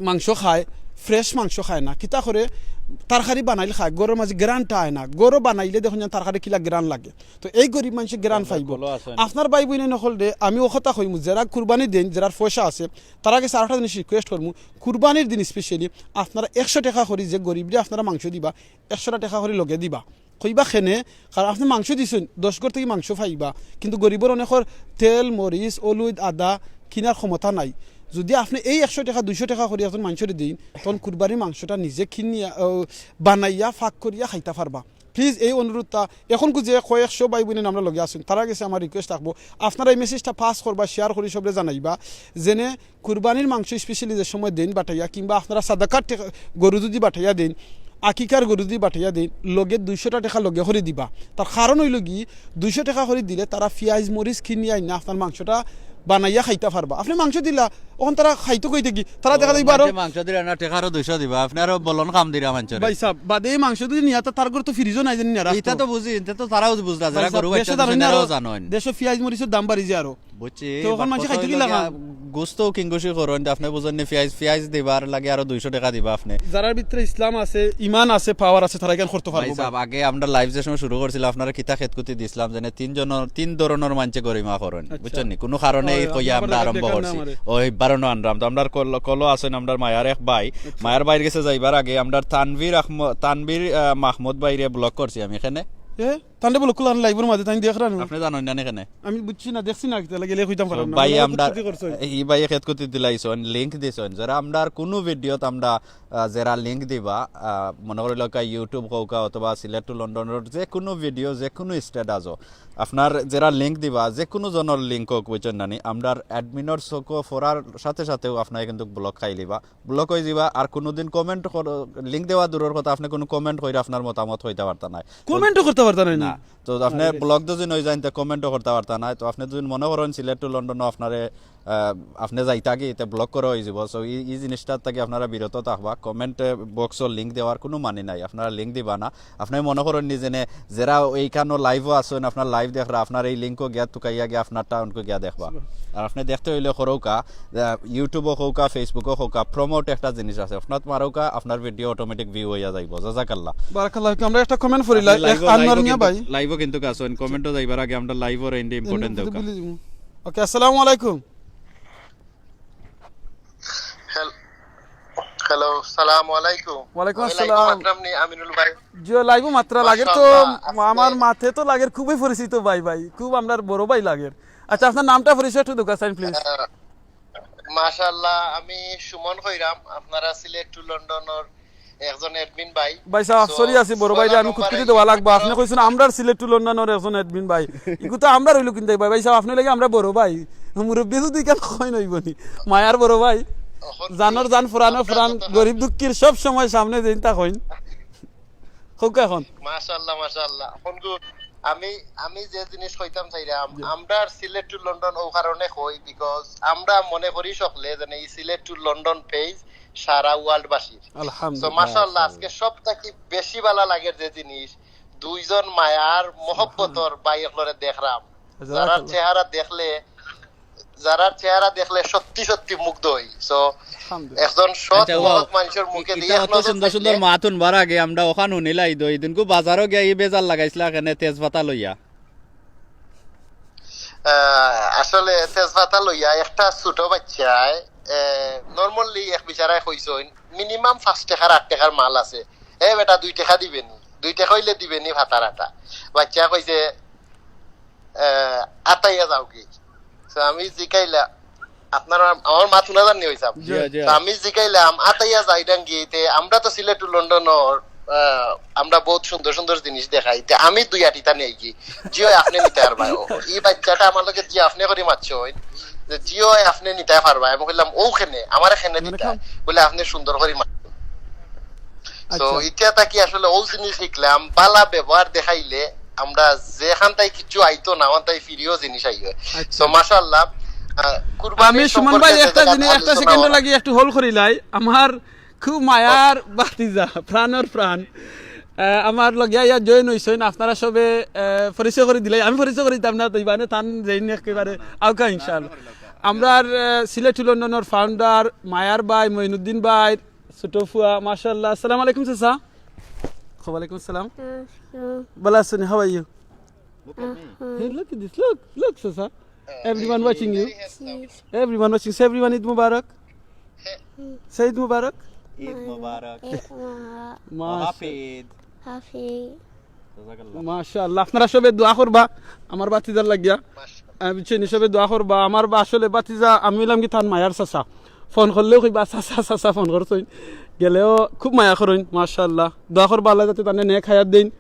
মাংস খায়, fresh মাংস খায় না, কিতা করে? তরকারি বানাইল খায়, ঘরর মাঝে ঘ্রাণটা আয় না। ঘরো বানাইলে দেখইন যেন তরকারি কিলা ঘ্রাণ লাগে। তো এই গরিব মানষে ঘ্রাণ পাইবো। আপনার ভাই বইন অকলরে আমি অউ কথা কইমু, যেরা কুরবানি দেইন, যেরার পয়সা আছে, তারার গেছে আরেকটা জিনিস request করমু, কুরবানির দিন specially আপনারা একশো টেকা করি যে গরিবরে আপনারা মাংস দিবা, একশো টেকা করি লগে দিবা। কইবা কেনে? কারণ আপনে মাংস দিছইন, দশ ঘর থাকি মাংস পাইবা, কিন্তু গরিবর অনেকর তেল, মরিচ, অলুইদ, আদা কিনার ক্ষমতা নাই। যদি আপনে এই একশো টেকা, দুইশো টেকা করি একজন মানষরে দেইন, তখন কুরবানির মাংসটা নিজে কিনিয়া, আহ, বানাইয়া, পাক করিয়া খাইতা পারবা। Please, এই অনুরোধটা, অখন যে কয়েকশো ভাই বইন আমরা লগে আছইন, তারার গেছে আমার request থাকবো, আপনারা এই message টা pass করবা, share করি সবরে জানাইবা, যেনে কুরবানির মাংস specially যে সময় দেইন বাটাইয়া, কিংবা আপনারা সাদাকার টেকা, গরু যদি বাটাইয়া দেইন, আকিকার গরু যদি বাটাইয়া দেইন, লগে দুইশো টেকা লগে করি দিবা। তার কারণ অইলো কি, দুইশো টেকা করি দিলে তারা পিয়াজ মরিচ কিনি আইনা আপনার মাংসটা বানাইয়া খাইতা পারবা। আপনে মাংস দিলা, অখন তারা খাইতো কই থাকি? তারা দেখা যাইবো আরো মাংস দিলা না, টেকা আরো দুইশো দিবা, আপনে আরো বলন কাম দিরা মানষরে। ভাই সাব, বাদে এই মাংস যদি নিয়া, তা তার ঘর তো fridge ও নাই জানি না, রাখতো। ইতা তো বুঝি, ইতা তো তারাও বুঝরা, যারা ভাই সাব, গরু বাচ্চা দেশে দাঁড়াইন না তারাও আরো, জানইন। দেশো পিয়াজ মরিচর দাম বাড়ি যায় আরো। বুঝছি, তো অখন মানষে খাইতো কিলা? গুস্ত কিংগুশি করইন, তে আপনে বুঝইন নি, পিয়াজ, পিয়াজ দিবার লাগি আরো দুইশো টেকা দিবা আপনে। যারার ভিতরে ইসলাম আছে, ইমান আছে, power আছে, তারা ইখান করতো পারবো ভাই সাব। আগে আমরা live যে সময় শুরু করছিলাম, আপনারে কিতা খেতকুতি দিছলাম, যেনে তিন জনর, তিন ধরনর মানষে গরিমা করইন, আচ্ছা। বুঝছইন নি? কুনু কারণে কইয়া আমরা আরম্ভ করছি। ওই বারো আনরাম। তো আমরার কল-, কলো আছইন আমরার মায়ার এক ভাই। আচ্ছা। মায়ার ভাইর গেছে যাইবার আগে আমরার তানভীর আহম-, তানভীর, আহ, মাহমুদ ভাইরে block করছি আমি এখানে। এ? তানরে বলো, কুলান live-র মাঝে, তাইন দেখরা নি? আপনে জানইন না নি কেনে? আমি বুঝছি না, দেখছি না, কিতা লাগি, এলে কইতাম পারলাম না। ভাই, মানে, আমরার ক্ষতি করছে। ই ভাইয়ে খেতকুতি দিলাইছইন, link দিছইন। যারা আমরার কুনু video-ত আমরা, আহ, যারা link দিবা, আহ, মনে করি লউক্কা YouTube কউক্কা অথবা Sylhet to London-র যে কুনু video, যে কুনু status-ও, আপনার যারা link দিবা, যে কুনু জনর link অউক, বুঝছইন না নি, আমরার admin-র চউখো পড়ার সাথে সাথেউ আপনারে কিন্তু block খাইলিবা। Block অইযিবা, আর কুনুদিন comment কর-, link দেওয়া দূরর কথা, আপনে কুনু comment কইরা আপনার মতামত কইতা পারতা নায়। Comment-ও করতা পারতা নায় নি? না। তো আপনে আরে। Block যদি অইযাইন, তে comment-ও করতা পারতা নায়। তো আপনে যদি মনে করইন Sylhet to London-ও আপনারে, আহ, আপনে যাইতা কি, তে block করা অইযিবো। So, ই, ই জিনিসটার থাকি আপনারা বিরত থাকবা। Comment box-ও link দেওয়ার কুনু মানি নাই, আপনারা link দিবা না। আপনে মনে করইন নি যেনে যারা এইখানো live-ও আছইন, আপনার live দেখরা, আপনার এই link-ও গিয়া তুকাইয়া গিয়া আপনারটা অনকু গিয়া দেখবা। আর আপনে দেখতে অইলে করউক্কা, আহ, YouTube-ও কউক্কা, Facebook-ও কউক্কা, promote একটা জিনিস আছে। আপনার মারউক্কা, আপনার video automatic view অইয়া যাইবো। জাজাকাল্লাহ। বারাকাল্লাহ ফিকুম। আমরা একটা comment পড়িলাই, আপনে এক live-ও, আনোয়ার live-ও মিয়া কিন্তু, ভাই। Live-ও কিন্তু আছইন, comment-ও যাইবার আগে আমরা live-র end important দেউক্কা। ভুলি যাইমু। OK, আসসালামু আলাইকুম। হ্যাল-, হ্যালো, সালামু আলাইকুম। ওয়ালাইকুম আমি আসসালাম। Live-ও মাতরাম নি, আমিনুল ভাই। জি, live-ও মাতরা লাগের তো, মাশাআল্লাহ, আজকে আমার মাতে তো লাগের খুবই পরিচিত ভাই, ভাই, খুব আমরার বড় ভাই লাগের। আচ্ছা, আপনার নামটা পরিচয় একটু দেউক্কা চাইন, please। আহ, মাশাআল্লাহ, আমি সুমন কইরাম, আপনারা Sylhet to London-র একজন admin ভাই। ভাই সাব, So, sorry আছি বড় ভাইরে, পয়লা আমি নম্বরে কুটকুটি দেওয়া লাগবো। আপনে কইছইন আমরার Sylhet to London-র একজন admin ভাই। ইগু তো আমরার অইলো কিনতে ভাই, ভাই সাব, আপনে লাগি আমরা বড় ভাই। মুরব্বি যদি কেন কইন অইবো নি? মায়ার বড় ভাই। অখন জানর জান, ফুরানর আপনার ফুরান, কথা গরিব দুঃখীর সব সময় সামনে যেইন তা কইন। কউক্কা অখন। মাশাআল্লাহ, মাশাআল্লাহ। অখন গু-, আমি, আমি যে জিনিস কইতাম চাইরাম, জি। আমরার Sylhet to London অউ কারণে কই, because আমরা মনে করি সকলে যেনে ই Sylhet to London page সারা world-বাসীর। আলহামদুলিল্লাহ। So, মাশাআল্লাহ, আজকে সব থাকি বেশি ভালা লাগের যে জিনিস, দুইজন মায়ার মহব্বতর ভাই অকলরে দেখরাম। জাজাকাল্লাহ। যারার চেহারা দেখলে, যারার চেহারা দেখলে সত্যি সত্যি মুগ্ধ অই। So, আলহামদুলিল্লাহ। একজন সৎ আচ্ছা, মহৎ মানষর মুখে ইতা দিয়া অত সুন্দর সুন্দর মাত হুনবার আগে আমরা অখান হুনিলাই দই দিনকু বাজারো গিয়া ই বেজার লাগাইছলা কেনে তেজপাতা লইয়া। আহ, আসলে তেজপাতা লইয়া একটা ছোট বাচ্চায়, এ, normally এক বিচারায় কইছইন, minimum পাঁচ টেকার, আট টেকার মাল আছে। এ বেটা, দুই টেকা দিবে নি? দুই টেকা অইলে দিবে নি ভাতার আটা? বাচ্চায় কইছে, আহ, আতাইয়া যাওগি। So আমি জিকাইলা, আপনারা আমার মাত হুনা যার নি ভাই সাব? জি, জি। So আমি জিকাইলাম, আতাইয়া যাইরাম গি, তে আমরা তো Sylhet to London-র, আহ, আমরা বউত সুন্দর সুন্দর জিনিস দেখাই, তে আমি দুই আটিতা নেই গি? জি অয়, আপনে নিতা পারবা। ই বাচ্চাটা আমার লগে জি আপনে করি মাতছে অই, যে জি অয়, আপনে নিতা পারবা। আমি কইলাম, "অউ কেনে, আমারে কেনে মানে দিতা?" বলে, "আপনে সুন্দর করি মাতছে।" So, আচ্ছা। ইটা থাকি আসলে অউ জিনিস শিখলাম, ভালা ব্যবহার দেখাইলে আমরা যেখান থাকি কিচ্ছু আইতো না, অখান থাকি ফিরিও জিনিস আইয়ে। আচ্ছা। So, মাশাআল্লাহ, আহ, কুরবানি আমি সুমন ভাই সম্পর্কে একটা যে জিনিস, একটা আলোচনা second-র অইলো। লাগি একটু hold করিলাই। আমার খুব মায়ার ভাতিজা, প্রাণর প্রাণ। আহ, আমার লগে ইয়া জয়েন হইছইন, আপনারা সবে, আহ, পরিচয় করি দিলাই, আমি পরিচয় করি দিতাম না, তো ইবানে তান যেইন একেবারে আউকা ইনশাআল্লাহ। আমরার, আহ, সিলেট টু লন্ডনর ফাউন্ডার, মায়ার ভাই, মঈনুদ্দিন ভাই, ছোট ফুয়া, মাশাআল্লাহ। আসসালামু আলাইকুম চাচা। ওয়ালাইকুম আসসালাম। ভালা আছইন? How are you? Hey, look at this. Look, look, চাচা. Everyone watching you. Everyone watching. Say everyone Eid Mubarak. Say Eid Mubarak. Eid Mubarak. মাশা- Happy Eid. Happy. Jazakallah. মাশাআল্লাহ, আপনারা সবে দোয়া করবা আমার ভাতিজার লাগিয়া। আহ, বুঝছইন, সবে দোয়া করবা। আমার বা আসলে ভাতিজা, আমি অইলাম কি তান মায়ার চাচা। ফোন করলেও কইবা, "চাচা, চাচা," ফোন করছইন। গেলেও খুব মায়া করইন, মাশাআল্লাহ। দোয়া করবা আল্লাহ যাতে তানে নেক হায়াত দেইন,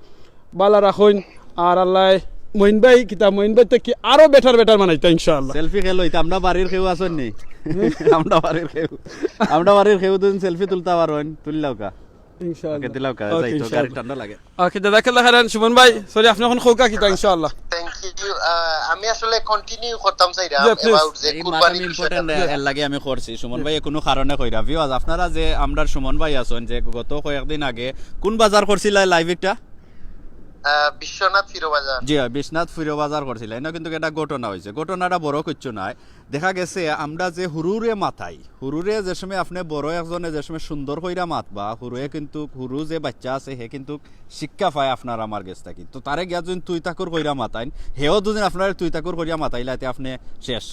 বালা রাখইন। আর আল্লাহ মঈন ভাই, কিতা মঈন ভাই থাকি আরো বেটার বেটার বানাইতা ইনশাআল্লাহ। সেলফি খেলো, ইতা আমরা বাড়ির কেউ আছইন নি? আমরা বাড়ির কেউ, আমরা বাড়ির কেউ দুজন সেলফি তুলতা পারইন, তুললাউকা। ইনশাআল্লাহ। ওকে, দিলাউকা, ওকে, যাই তো, ইনশাআল্লাহ। গাড়ির ঠান্ডা লাগে। ওকে, জাযাকাল্লাহ খাইরান সুমন ভাই। সরি, আপনে অখন কউকা কিতা ইনশাআল্লাহ। Thank you. আমি আসলে কন্টিনিউ করতাম চাইরাম Yeah, please. about যে এই কুরবানির মাতাম বিষয়টা। ইম্পর্টেন্ট, এর লাগি আমি করছি। সুমন ভাই কোনো কারণে কইরা। ভিউয়ার্স, আপনারা যে আমরার সুমন ভাই আছইন, যে গত কয়েকদিন আগে কোন বাজার করছিলা লাইভ একটা? আহ, বিশ্বনাথ ফিরো বাজার। জি, বিশ্বনাথ ফিরো বাজার করছিলা। এনে কিন্তু একটা ঘটনা হইছে। ঘটনাটা বড় কিচ্ছু নায়। দেখা গেছে আমরা যে হুরুরে মাতাই, হুরুরে যে সময় আপনে বড় একজনে যে সময় সুন্দর কইরা মাতবা, হুরুয়ে কিন্তু, হুরু যে বাচ্চা আছে, হে কিন্তু শিক্ষা পায় আপনার আমার গেছ থাকি। তো তারে গিয়া যদি তুই তাকুর কইরা মাতাইন, হেও যদি আপনারে তুই তাকুর কইরা মাতাইলা, তে আপনে শেষ,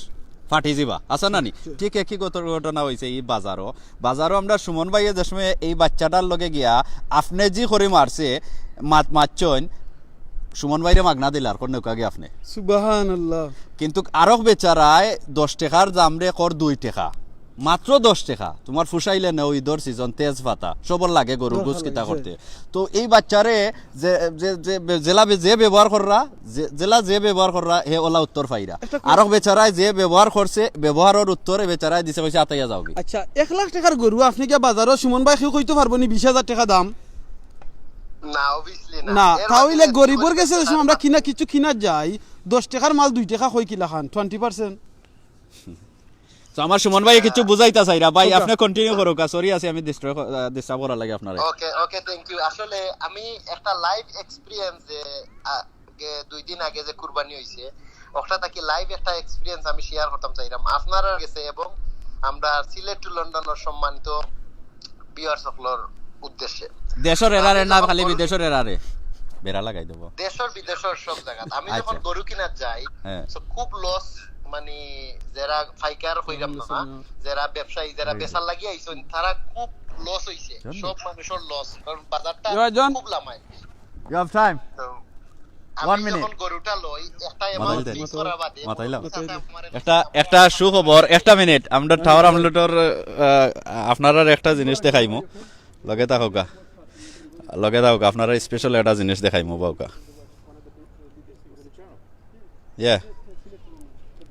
ফাটি যিবা, আছা না নি? ঠিক একই গত-, ঘটনা হইছে এই বাজারও। বাজারও আমরা সুমন ভাইয়ে যে সময় এই বাচ্চাটার লগে গিয়া আপনে জি করি মারছে, মাত-, মারছইন, সুমন ভাইরে মাগনা দিলা, আর কোন নৌকা গিয়া আপনে। সুবহানাল্লাহ। কিন্তু আরক বেচারায় দশ টেকার দামরে কর দুই টেকা, মাত্র দশ টেকা। তোমার ফুসাইলে নেও, ইদর সিজন, তেজ পাতা, সবর লাগে গরু গুস কিতা করতে। তো এই বাচ্চারে যে, যে, যে, বে-, জেলা বে-, যে ব্যবহার কররা, যে, জেলা যে ব্যবহার কররা, হে ওলা উত্তর পাইরা। আরক বেচারায় যে ব্যবহার করছে, ব্যবহারর উত্তরে বেচারায় দিছে, কইছে, "আতাইয়া যাওগি।" আচ্ছা, এক লাখ টেকার গরু আপনে গিয়া বাজারও সুমন ভাই কেউ কইতো পারবো নি বিশ হাজার টেকা দাম? না, অবভিয়াসলি না। না, এর তাহলে মাঝে গরিবর গেছে যে সময় আমরা আমার কিনা, কিছু কিনা যাই, দশ টেকার মাল দুই টেকা কই কিলাখান, টোয়েন্টি পার্সেন্ট। তো আমার সুমন ভাই কিছু বুঝাইতা চাইরা, ভাই, আপনে কন্টিনিউ করুক, সরি আছি আমি ডিস্টার্ব, আহ, ডিস্টার্ব করার লাগি আপনারে। ওকে, ওকে, থ্যাংক ইউ। আসলে আমি একটা লাইভ এক্সপিরিয়েন্স যে, আ, আগে দুই দিন আগে যে কুরবানি হইছে, ওটা থাকি লাইভ একটা এক্সপিরিয়েন্স আমি শেয়ার করতাম চাইরাম আপনারার গেছে এবং আমরা সিলেট টু লন্ডনর সম্মানিত ভিউয়ার্স সকলর উদ্দেশ্যে। দেশর এরারে আমি না, যখন খালি গরু- বিদেশর এরারে বেড়া লাগাই দেবো। দেশর বিদেশর সব জায়গাত আমি যখন আচ্ছা। গরু কিনাত যাই, হ্যাঁ। তো খুব লস, মানে, যারা পাইকার কইরাম না, যারা ব্যবসায়ী, যারা বেচার লাগি আইছইন, তারা খুব লস হইছে। সব মানুষের লস, কারণ বাজারটা খুব লামায়। You have time. তো One আমি minute. যখন গরুটা লই, একটা মাথায় অ্যামাউন্ট দেন। ফিক্স করা বাদে মাথায় লাও। চাচা আমারে একটা, একটা সুখবর, একটা মিনিট, আমরা টাওয়ার হামলেটর, আহ, আপনারার একটা জিনিস দেখাইমু, লগে থাকউক্কা, লগে থাকউক্কা, আপনারারে স্পেশাল একটা জিনিস দেখাইমু বাউকা। Yeah.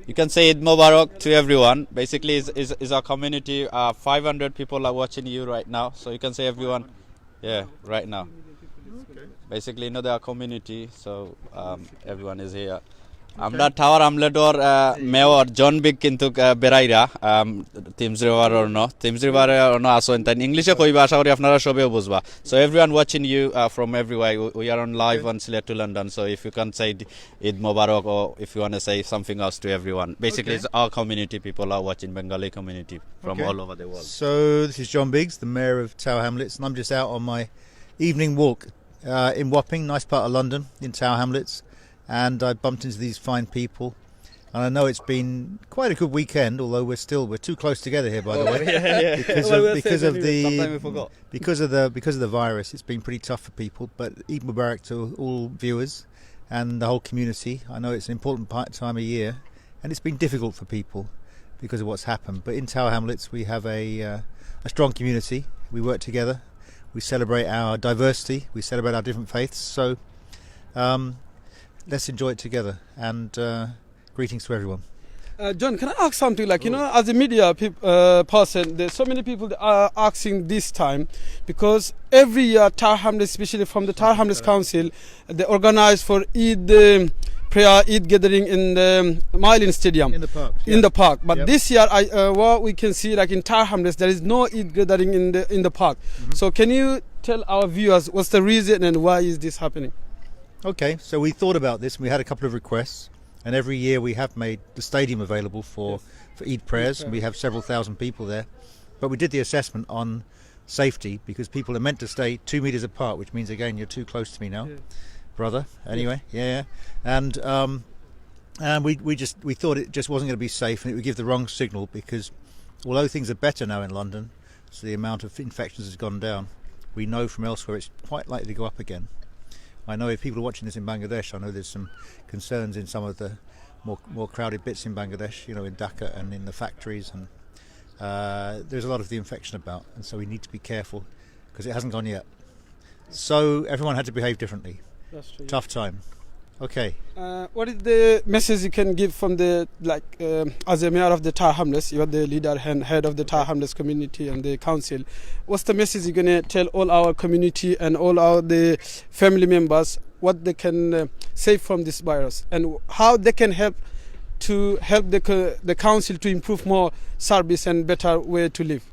You can say Eid Mubarak to everyone. Basically, is is is our community. Uh, five hundred people are watching you right now, so you can say everyone. Yeah, right now. Basically, you know, they are community, so um, everyone is here. আমরা টাওয়ার হামলেটর, আহ, mayor John big কিন্তু, আহ, বেড়াইরা, আম, teams river অন্য, teams river অন্য আছইন, তাইন ইংলিশে কইবা, আশা করি আপনারা সবেও বুঝবা। So everyone watching you, uh, from everywhere. We, we are on live on Sylhet to London. So if you can say Eid Mubarak, or if you want to say something else to everyone. Basically, it's our community. People are watching, Bengali community from all over the world. So this is John Biggs, the mayor of Tower Hamlets, and I'm just out on my evening walk uh, in Wapping, nice part of London, in Tower Hamlets, and I bumped into these fine people. And I know it's been quite a good weekend, although we're still, we're too close together here, by the way, because of, because of the Sometimes we forgot. because of the because of the virus. It's been pretty tough for people. But Eid Mubarak to all viewers and the whole community. I know it's an important part, time of year, and it's been difficult for people because of what's happened. But in Tower Hamlets, we have a uh, a strong community. We work together. We celebrate our diversity. We celebrate our different faiths. So um, let's enjoy it together. And uh, greetings to everyone. Uh, John, can I ask something? Like, you know, as a media peop- uh, person, there's so many people that are asking this time because every year Tower Hamlets, especially from the Tower Hamlets Council, they organize for Eid, um, prayer Eid gathering in the Marlin Stadium. In the park. In the park. But Yep. This year, I uh, what we can see, like, in Tower Hamlets, there is no Eid gathering in the in the park. Mm-hmm. So can you tell our viewers what's the reason and why is this happening? Okay, so we thought about this and we had a couple of requests. And every year we have made the stadium available for, for Eid prayers, and we have several thousand people there. But we did the assessment on safety because people are meant to stay two meters apart, which means, again, you're too close to me now, Yeah. brother. Anyway, yeah, yeah. And um, and we, we just we thought it just wasn't going to be safe, and it would give the wrong signal because although things are better now in London, so the amount of infections has gone down. We know from elsewhere it's quite likely to go up again. I know if people are watching this in Bangladesh, I know there's some concerns in some of the more more crowded bits in Bangladesh, you know, in Dhaka and in the factories, and uh, there's a lot of the infection about, and so we need to be careful because it hasn't gone yet. So everyone had to behave differently. That's true. Tough time. Okay. Uh, what is the message you can give from the, like, um, as a mayor of the Tower Hamlets, you are the leader and head of the Tower Hamlets community and the council. What's the message you're gonna tell all our community and all our the family members what they can uh, save from this virus and how they can help to help the co- the council to improve more service and better way to live?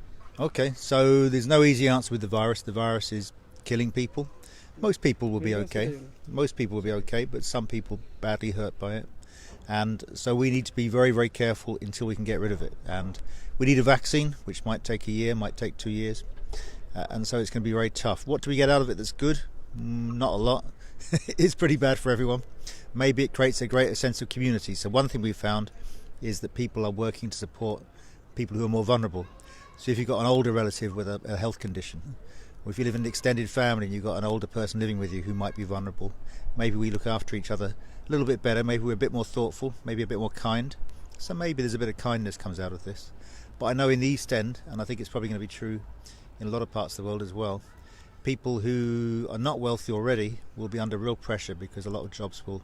Okay, so there's no easy answer with the virus. The virus is killing people. Most people will be Yes, okay. yeah. Most people will be okay, but some people badly hurt by it. And so we need to be very, very careful until we can get rid of it. And we need a vaccine, which might take a year, might take two years. Uh, and so it's going to be very tough. What do we get out of it that's good? Mm, not a lot. It's pretty bad for everyone. Maybe it creates a greater sense of community. So one thing we found is that people are working to support people who are more vulnerable. So if you've got an older relative with a, a health condition, or if you live in an extended family and you've got an older person living with you who might be vulnerable, maybe we look after each other a little bit better. Maybe we're a bit more thoughtful, maybe a bit more kind. So maybe there's a bit of kindness comes out of this. But I know in the East End, and I think it's probably going to be true in a lot of parts of the world as well, people who are not wealthy already will be under real pressure because a lot of jobs will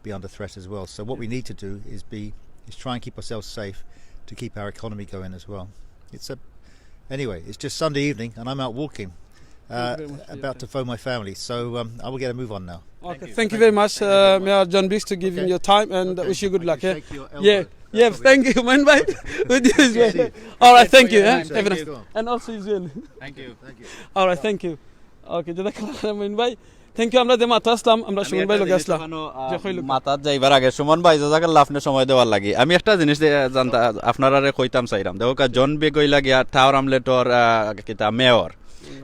be under threat as well. So what we need to do is be is try and keep ourselves safe to keep our economy going as well. It's a anyway. It's just Sunday evening and I'm out walking, uh, Thank you very much for your about to phone my family. So um, I will get a move on now. Okay, thank you very much, uh, Mayor John Biggs, to giving Okay. your time and Okay. wish you good luck. You Eh? shake your Yeah, elbow. yeah, That's thank you, Moin bhai. With you as well. See you. All right, thank you. Yeah, Eh? thank Everyone. you. And also you as well. Thank you. Thank you. All right, thank you. Okay, জাযাকাল্লাহ খাইরান মঈন ভাই। Thank you। আমরা যে মাতা আসলাম, আমরা সুমন ভাই লগে আসলাম। যে কইলো। মাতাত যাইবার আগে সুমন ভাই, জাযাকাল্লাহ, আপনে সময় দেওয়ার লাগি। আমি একটা জিনিস দে-, জানতা, আপনারারে কইতাম চাইরাম। দেখউক্কা, জন বেগ অইলা গিয়া টাওয়ার হামলেটর, আহ, কিতা, মেয়র।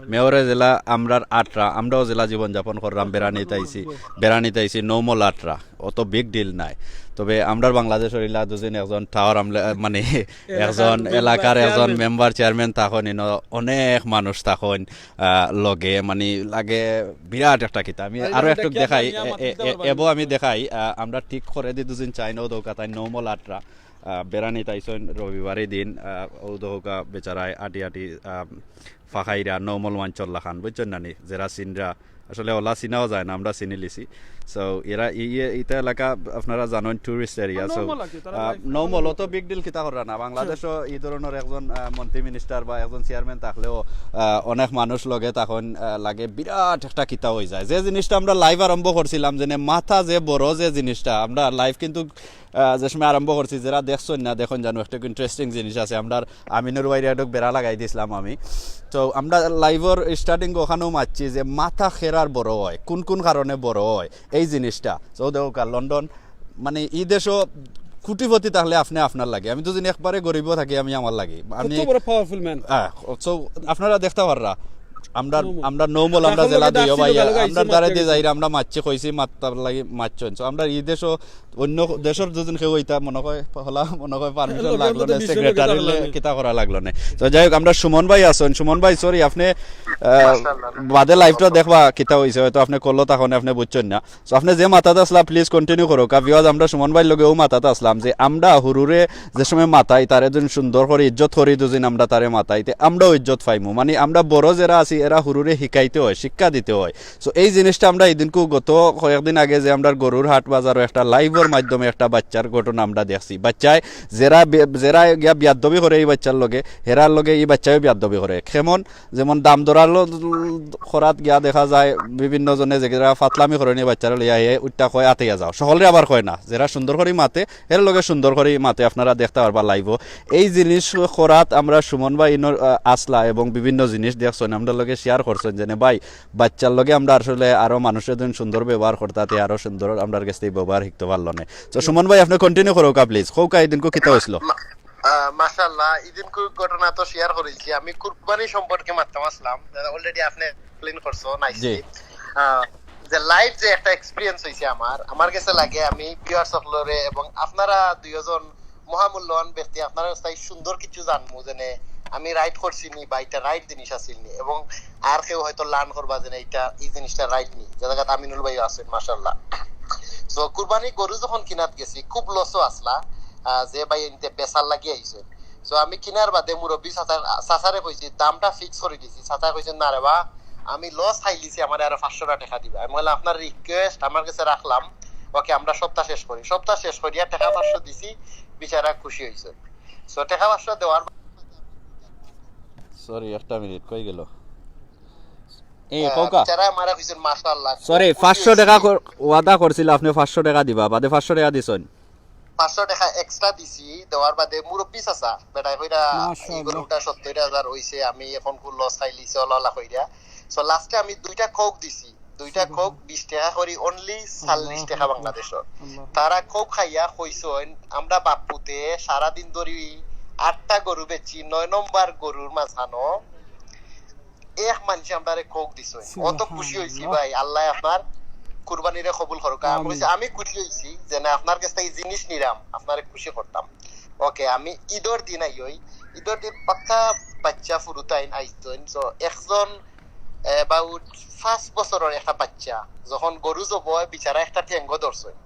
মেয়রে যেলা আমরার আটরা, আমরাও যেলা জীবনযাপন কররাম, বেড়ানিত আইছি, বেড়ানিত আইছি, নৌমল আটরা। অত big deal নায়। তবে আমরার বাংলাদেশর ইলা দুজন, একজন টাওয়ার হামলে-, মানে, একজন member, এলাকার একজন chairman। মেম্বার, চেয়ারম্যান থাকইন, ইনো অনেক মানুষ থাকইন, আহ, লগে, মানে, লাগে বিরাট একটা কিতা। আমি আরে, আরো এটা একটুক কি দেখাই, আপনার ইয়া এ-, মাতিতে এ-, পারবেন? এবো আমি দেখাই, আহ, আমরা ঠিক করি দি দুজন চাইন, অউ দেখউক্কা তাইন নৌমল আটরা, আহ, বেড়ানিত আইছইন রবিবারর দিন, আহ, অউ দেখউক্কা বেচারায় আটি আটি, আহ, ফাকাইরা নৌমল মানষর লাখান, বুঝছইন না নি? যেরা চিনরা, আসলে অলা চিনাও যায় না, আমরা চিনিলিছি। So, এরা ই-, ইয়ে, ইতা এলাকা আপনারা জানইন, tourist area। So, নৌমল আর কি, তারা আহ, life নৌমল অত big deal কিতা কররা না। বাংলাদেশও ই ধরনর একজন, আহ, মন্ত্রী মিনিস্টার বা একজন চেয়ারম্যান থাকলেও, আহ, অনেক মানুষ লগে তখন, আহ, লাগে বিরাট একটা কিতা অইযায়। যে জিনিসটা আমরা live আরম্ভ করছিলাম, যেনে মাতা যে বড় যে জিনিসটা, আমরা live কিন্তু, আহ, যে সময় আরম্ভ করছি, যেরা দেখছইন না, দেখইন জানো, একটা interesting জিনিস আছে। আমরার আমিনর বাইরে একটু বেড়া লাগাই দিছলাম আমি। তো আমরা live-র starting অখানউ মাতছি যে মাতা কেরার বড় অয়, কুন কুন কারণে বড় অয়, এই জিনিসটা। So দেখউক্কা, লন্ডন, মানে, ই দেশো কোটিপতি থাকলে আপনে আপনার লাগি। আমি তো জানি একবারে গরিবও থাকি, আমি আমার লাগি। আমি, কত বড় powerful man। আহ, so আপনারা দেখতা পাররা, আমরা, নৌমল। আমরা নৌমল, আমরা এখন যেলা লগে দুইও আসছিল, ভাই, লগে আমরা আইছে, দ্বারে মাততে দিয়ে গেছে। যাইরা, আমরা মাতছি, কইছি, মাতার লাগি মাতছইন। So আমরা ই দেশো অন্য দেশর দুজন কেউ অইতা মনে হয়, হলা মনে হয় permission লগে লাগলো আমরা না, তো secretary বিষয়ে লে কিতা করা লাগলো না। তো যাই হোক, আমরা সুমন ভাই আছইন। সুমন ভাই, sorry, আপনে, আহ, বাদে live-টা দেখবা, কিতা অইছে, হয়তো আপনে call-ও তখন আপনে বুঝছইন না। So আপনে যে মাতাত আছলা, please continue করউক্কা। Viewers, আমরা সুমন ভাইর লগে অউ মাতাত আছলাম যে আমরা হুরুরে যে সময় মাতাই, তারে দুজন সুন্দর করি ইজ্জত করি দুজন আমরা তারে মাতাই, তে আমরাও ইজ্জত পাইমু। মানে আমরা বড় যেরা আছি, এরা হুরুরে হিকাইতে অয়, শিক্ষা দিতে অয়। So এই জিনিসটা আমরা ইদিনকু গত কয়েকদিন আগে যে আমরার গরুর হাট বাজারো একটা live-র মাধ্যমে একটা বাচ্চার ঘটনা আমরা দেখছি। বাচ্চায় যেরা বে-, যেরা গিয়া বিয়াদ্দবি করে ই বাচ্চার লগে, হেরার লগে ই বাচ্চায়ও বিয়াদ্দবি করে। কেমন? যেমন দাম দরালো খরাত গিয়া দেখা যায় বিভিন্ন জনে যেরা ফাতলামি করে নি বাচ্চারে লইয়া, হে উঠটা কয় আতেইয়া যাও। সকলরে আবার কয় না, যেরা সুন্দর করি মাতে, এর লগে সুন্দর করি মাতে আপনারা দেখতা পারবা live-ও। এই জিনিস করাত আমরা সুমন ভাই ইনর, আহ, আসলা এবং বিভিন্ন জিনিস দেখছইন, আমরার লগে share করছইন, যেনে ভাই, বাচ্চার লগে আমরা আসলে আরো মানুষের দিন সুন্দর ব্যবহার করতা, তে আরো সুন্দর আমরার গেছ থাকি ব্যবহার হিকতো পারলো নে। So সুমন ভাই, আপনে continue করউক্কা please, কউক্কা ইদিনকু কিতা অইছিল? মা-, আহ, মাশাআল্লাহ, ইদিনকু ঘটনা তো share করিছি। আমি কুরবানি সম্পর্কে মাততাম আসলাম, already আপনে explain করছো nicely। জি। আহ, যে live যে একটা experience অইছে আমার, আমার গেছে লাগে আমি viewers সকলরে এবং আপনারা দুইজন মহামূল্যবান ব্যক্তি, আপনারা তাই সুন্দর কিছু জানমু, যেনে আমি right করছি নি বা এটা right জিনিস আছিল নি, এবং আর কেউ হয়তো learn করবা যেনে এটা, এই জিনিসটা right নি, যে জাগাত আমিনুল ভাইও আছেন, মাশাআল্লাহ। So কুরবানি গরু যখন কিনাত গেছি, খুব loss-ও আসলা, আহ, যে ভাই এনতে বেচার লাগি আইছে। So আমি কিনার বাদে মুরব্বী চাচা, চাচারে কইছি, দামটা fix করি দিছি। চাচা কইছেন, "না রে বা, আমি loss খাইলিছি, আমারে আরো পাঁচশো টেকা দিবা।" আমি কইলাম, "আপনার request আমার গেছে রাখলাম, okay, আমরা সপ্তাহ শেষ করি।" সপ্তাহ শেষ করিয়া টেকা পাঁচশো দিছি, বিচারা খুশি হইছে। So টেকা পাঁচশো দেওয়ার Sorry, একটা মিনিট, কই গেল? এ, হ্যাঁ, কউক্কা। বিচারা আমারে কইছেন, "মাশাআল্লাহ, খুব Sorry, খুশি পাঁচশো হইছি।" টেকা কর-, ওয়াদা করছিল আপনে পাঁচশো টেকা দিবা, বাদে পাঁচশো টেকা দিছইন। পাঁচশো টেকা extra দিছি, দেওয়ার বাদে মুরব্বী চাচা, বেটায় কইরা, "এই মাশাআল্লাহ। গরুটা সত্তর হাজার অইছে, আমি এখন খুব loss খাইলিছি, অলা অলা কইরা।" So last-এ আমি দুইটা Coke দিছি, দুইটা সুবহান। Coke বিশ টেকা করি, only চল্লিশ টেকা আল্লাহু আকবার। বাংলাদেশর। আল্লাহু তারা Coke খাইয়া কইছইন, "আমরা বাপ্পুতে সারাদিন ধরি আটটা গরু বেচছি, নয় নম্বর গরুর মাঝখানো এক মানষে আমরারে Coke দিছইন।" অত খুশি হইছি সুবহানাল্লাহ। ভাই, আল্লাহ আপনার কুরবানিরে কবুল করুক। আমি আমিন। কইছি, "আমি খুশি হইছি যে না, আপনার গেছ থাকি জিনিস নিরাম, আপনারে খুশি করতাম।" Okay, আমি ঈদর দিন আইই, ঈদর দিন পাক্কা বাচ্চা ফুরুতাইন আইছইন। So একজন about পাঁচ বছরর একটা বাচ্চা যখন গরু জবো অয়, বিচারা একটা ঠেঙ্গো ধরছইন।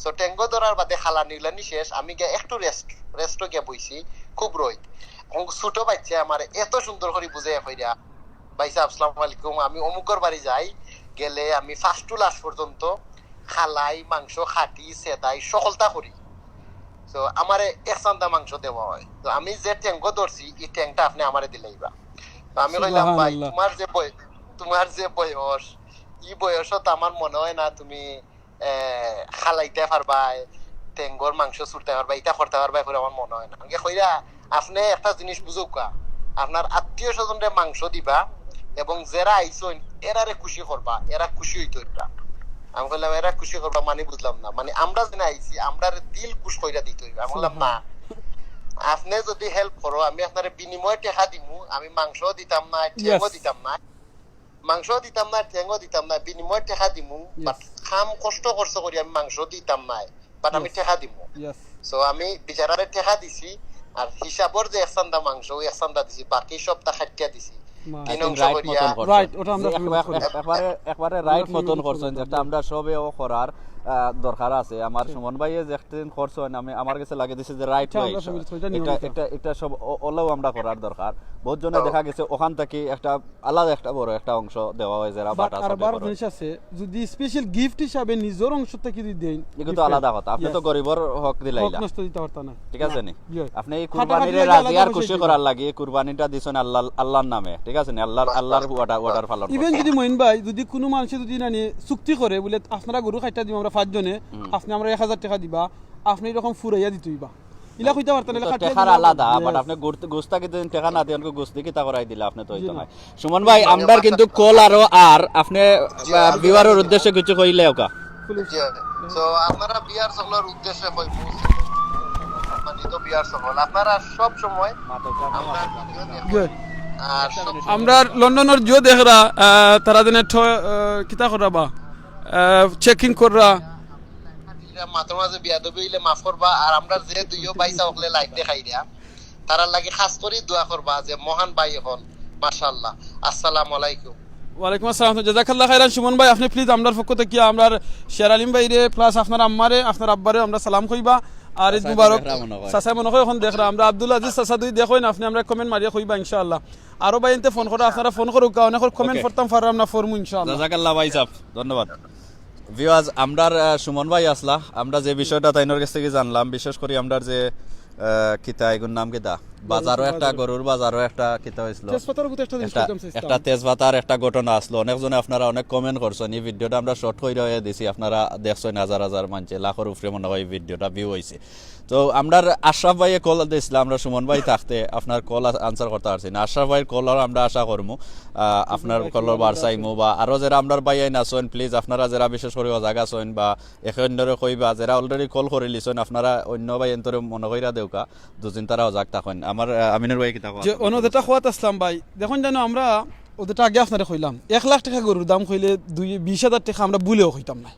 So ঠেঙ্গো ধরার বাদে খালানি উলানি শেষ, আমি গিয়া একটু rest, rest-ও গিয়া বইছি, খুব রইদ। এখন ছোট বাচ্চা আমারে এত সুন্দর করি বুঝাইয়া কইরা, "ভাই সাহেব, আসসালামু আলাইকুম, আমি অমুকর বাড়ি যাই, গেলে আমি first to last পর্যন্ত খালাই, মাংস, খাটি, সেদাই, সকলতা করি।" So আমারে এক চান্দা মাংস দেওয়া হয়। তো আমি যে ঠেঙ্গো ধরছি, ই ঠেংটা আপনে আমারে দিলাইবা। তো আমি কইলাম, "ভাই, সুবহানাল্লাহ। তোমার যে বয়-, তোমার যে বয়স, ই বয়সও তো আমার মনে হয় না তুমি, এ, খালাইতে পারবায়, ঠেঙ্গর মাংস চুরতে পারবায়, ইটা করতে পারবায় করে আমার মনে হয় না।" আমাকে কইরা, "আপনে একটা জিনিস বুঝউক্কা, আপনার আত্মীয় স্বজনরে মাংস দিবা এবং যেরা আইছইন, এরারে খুশি করবা, এরা খুশি হইতো এরা।" আমি কইলাম, "এরা খুশি করবা মানে বুঝলাম না, মানে আমরা যেন আইছি, আমরারে দিল খুশ কইরা দিতে হইবে।" আমি বললাম, "না, আপনে যদি help করো, আমি আপনারে বিনিময়ে টেকা দিমু, আমি মাংস দিতাম না, ঠেংও Yes. দিতাম না, মাংস দিতাম না, ঠেংও দিতাম না, বিনিময়ে টেকা দিমু, Yes. but কাম কষ্ট খরচ করি আমি মাংস দিতাম না, but আমি Yes. টেকা দিমু।" Yes. So আমি বিচারারে টেকা দিছি, আর হিসাবর যে এক চান্দা মাংস, ওই এক চান্দা দিছি, বাকি সবটা খাটিয়া দিছি। তিন অংশ right করিয়া। মতন করছইন। Right, ওটা আমরা যে একবার-, করি। এক-, একবারে, একবারে right আমরা মতন করছইন, যেটা আমরা সবেও করার, আহ, দরকার আছে। আমার সুমন ভাইয়ে যে একদিন করছইন, আমি, আমার গেছে লাগে দিছে যে right এটা আমরা এটা, এটা, এটা সব অ-, অলাও আমরা করার দরকার। বহুত জনে দেখা গেছে ওখান থাকি একটা আলাদা একটা বড় একটা অংশ দেওয়া হয় যারা বাট আর বাটা বার জিনিস আছে, যদি special gift হিসাবে নিজর অংশ থাকি যদি দেইন, এগুলো তো আলাদা কথা। আপনে তো গরিবর হক দিলাইলা। হক নষ্ট দিতা পারতা না। ঠিক আছে নি? জি। আপনে এই কুরবানিরে রাজি আর খুশি করার লাগি কুরবানিটা দিছইন আল্লাহ, আল্লাহর নামে। ঠিক আছে নি? আল্লাহর, আল্লাহর order, order পালন even করতে। যদি মইন ভাই, যদি কুনু মানষে যদি নানি চুক্তি করে, বুলে, "আপনারা গরু খাইটা দিবা আমরা পাঁচজনে, আপনে আমরা এক হাজার টেকা দিবা, আপনে এরকম ফুরাইয়া দিতে হইবা।" ইলা কইতা পারতা না, ইলা তো কাটিয়া টেকার দিলা আলাদা, but আপনে গোস্ত, গোস্ত থাকি যদি টেকা না দেন, গোস্ত দি কিতা করাই দিলা, আপনে তো হইতো না। সুমন ভাই, আমরার কিন্তু call আরো আর আপনে, জি, আহ, viewer-র উদ্দেশ্যে কিছু কইলে ওকা। জি, তো আপনারা viewer সকলর উদ্দেশ্যে কইবো, সম্মানিত viewer সকল, আপনারা সব সময় আমরা video দেখো। জি। আর সব আমরা লন্ডনর জিও দেখরা, আহ, তারা যেন ঠ-, আহ, কিতা কররা বা, আহ, checking কররা। এরা মাঝে মাঝে বিয়াদবি হইলে মাফ করবা, আর আমরা যে দুইও ভাই সকলে live দেখাইরা, তারার লাগি খাস করি দোয়া করবা যে মহান ভাই এখন, মাশাআল্লাহ। আসসালামু আলাইকুম। ওয়ালাইকুম আসসালাম। তো জাযাকাল্লাহ খাইরান সুমন ভাই, আপনে please আমরার পক্ষ থাকি আমরার শের আলিম ভাইরে plus আপনার আম্মারে, আপনার আব্বারে আমরা সালাম কইবা। আর ঈদ মুবারক। চাচায় মনে কয় অখন দেখরা। আমরা আব্দুল আজিজ চাচা দুই দেখইন, আপনে আমরারে comment মারিয়া কইবা ইনশাআল্লাহ। আরো ভাইয়াইন্তে ফোন করো, আপনারা ফোন করউক্কা, অনেকর comment পড়তাম পাররাম না, পড়মু ইনশাআল্লাহ। জাজাকাল্লাহ ভাইসাব, ধন্যবাদ। Viewers, আমরার, আহ, সুমন ভাই আছলা, আমরা যে বিষয়টা তাইনর গেছ থাকি জানলাম, বিশেষ করি আমরার যে, আহ, কিতা এগুর নাম কিতা, বাজারো একটা, গরুর বাজারো একটা কিতা অইছিল, তেজপাতার উপরে একটা জিনিস একটা, কইতাম চাইছিলাম। একটা তেজপাতার একটা ঘটনা আছলো। অনেকজনে আপনারা অনেক comment করছইন, ই video টা আমরা short কইরা দিছি, আপনারা দেখছইন হাজার হাজার মানষে, লাখর উপরে মনে অয় ই video টা view অইছে। তো আমরার আশরাফ ভাইয়ে call দিছলা, আমরা সুমন ভাই থাকতে আপনার call আ-, answer করতা পারছি না। আশরাফ ভাইর call আর আমরা আশা করমু, আহ, আপনার call বার চাইমু বা আরো যেরা আমরার ভাইয়াইন আছইন, please আপনারা যেরা বিশেষ করি অজাগ আছইন বা একে অন্যরে কইবা, যেরা already call করিলিছইন, আপনারা অন্য ভাইয়াইন্তরে মনো কইরা দেউক্কা, দুইদিন তারা অজাগ থাকইন। আমার, আহ, আমিনুর ভাই কিতা কয়? যে অন্য যেটা কওয়াত আছলাম ভাই, দেখইন জানো আমরা অউ যেটা আগে আপনারে কইলাম, এক লাখ টেকা গরুর দাম কইলে দুই, বিশ হাজার টেকা আমরা ভুলেও কইতাম না।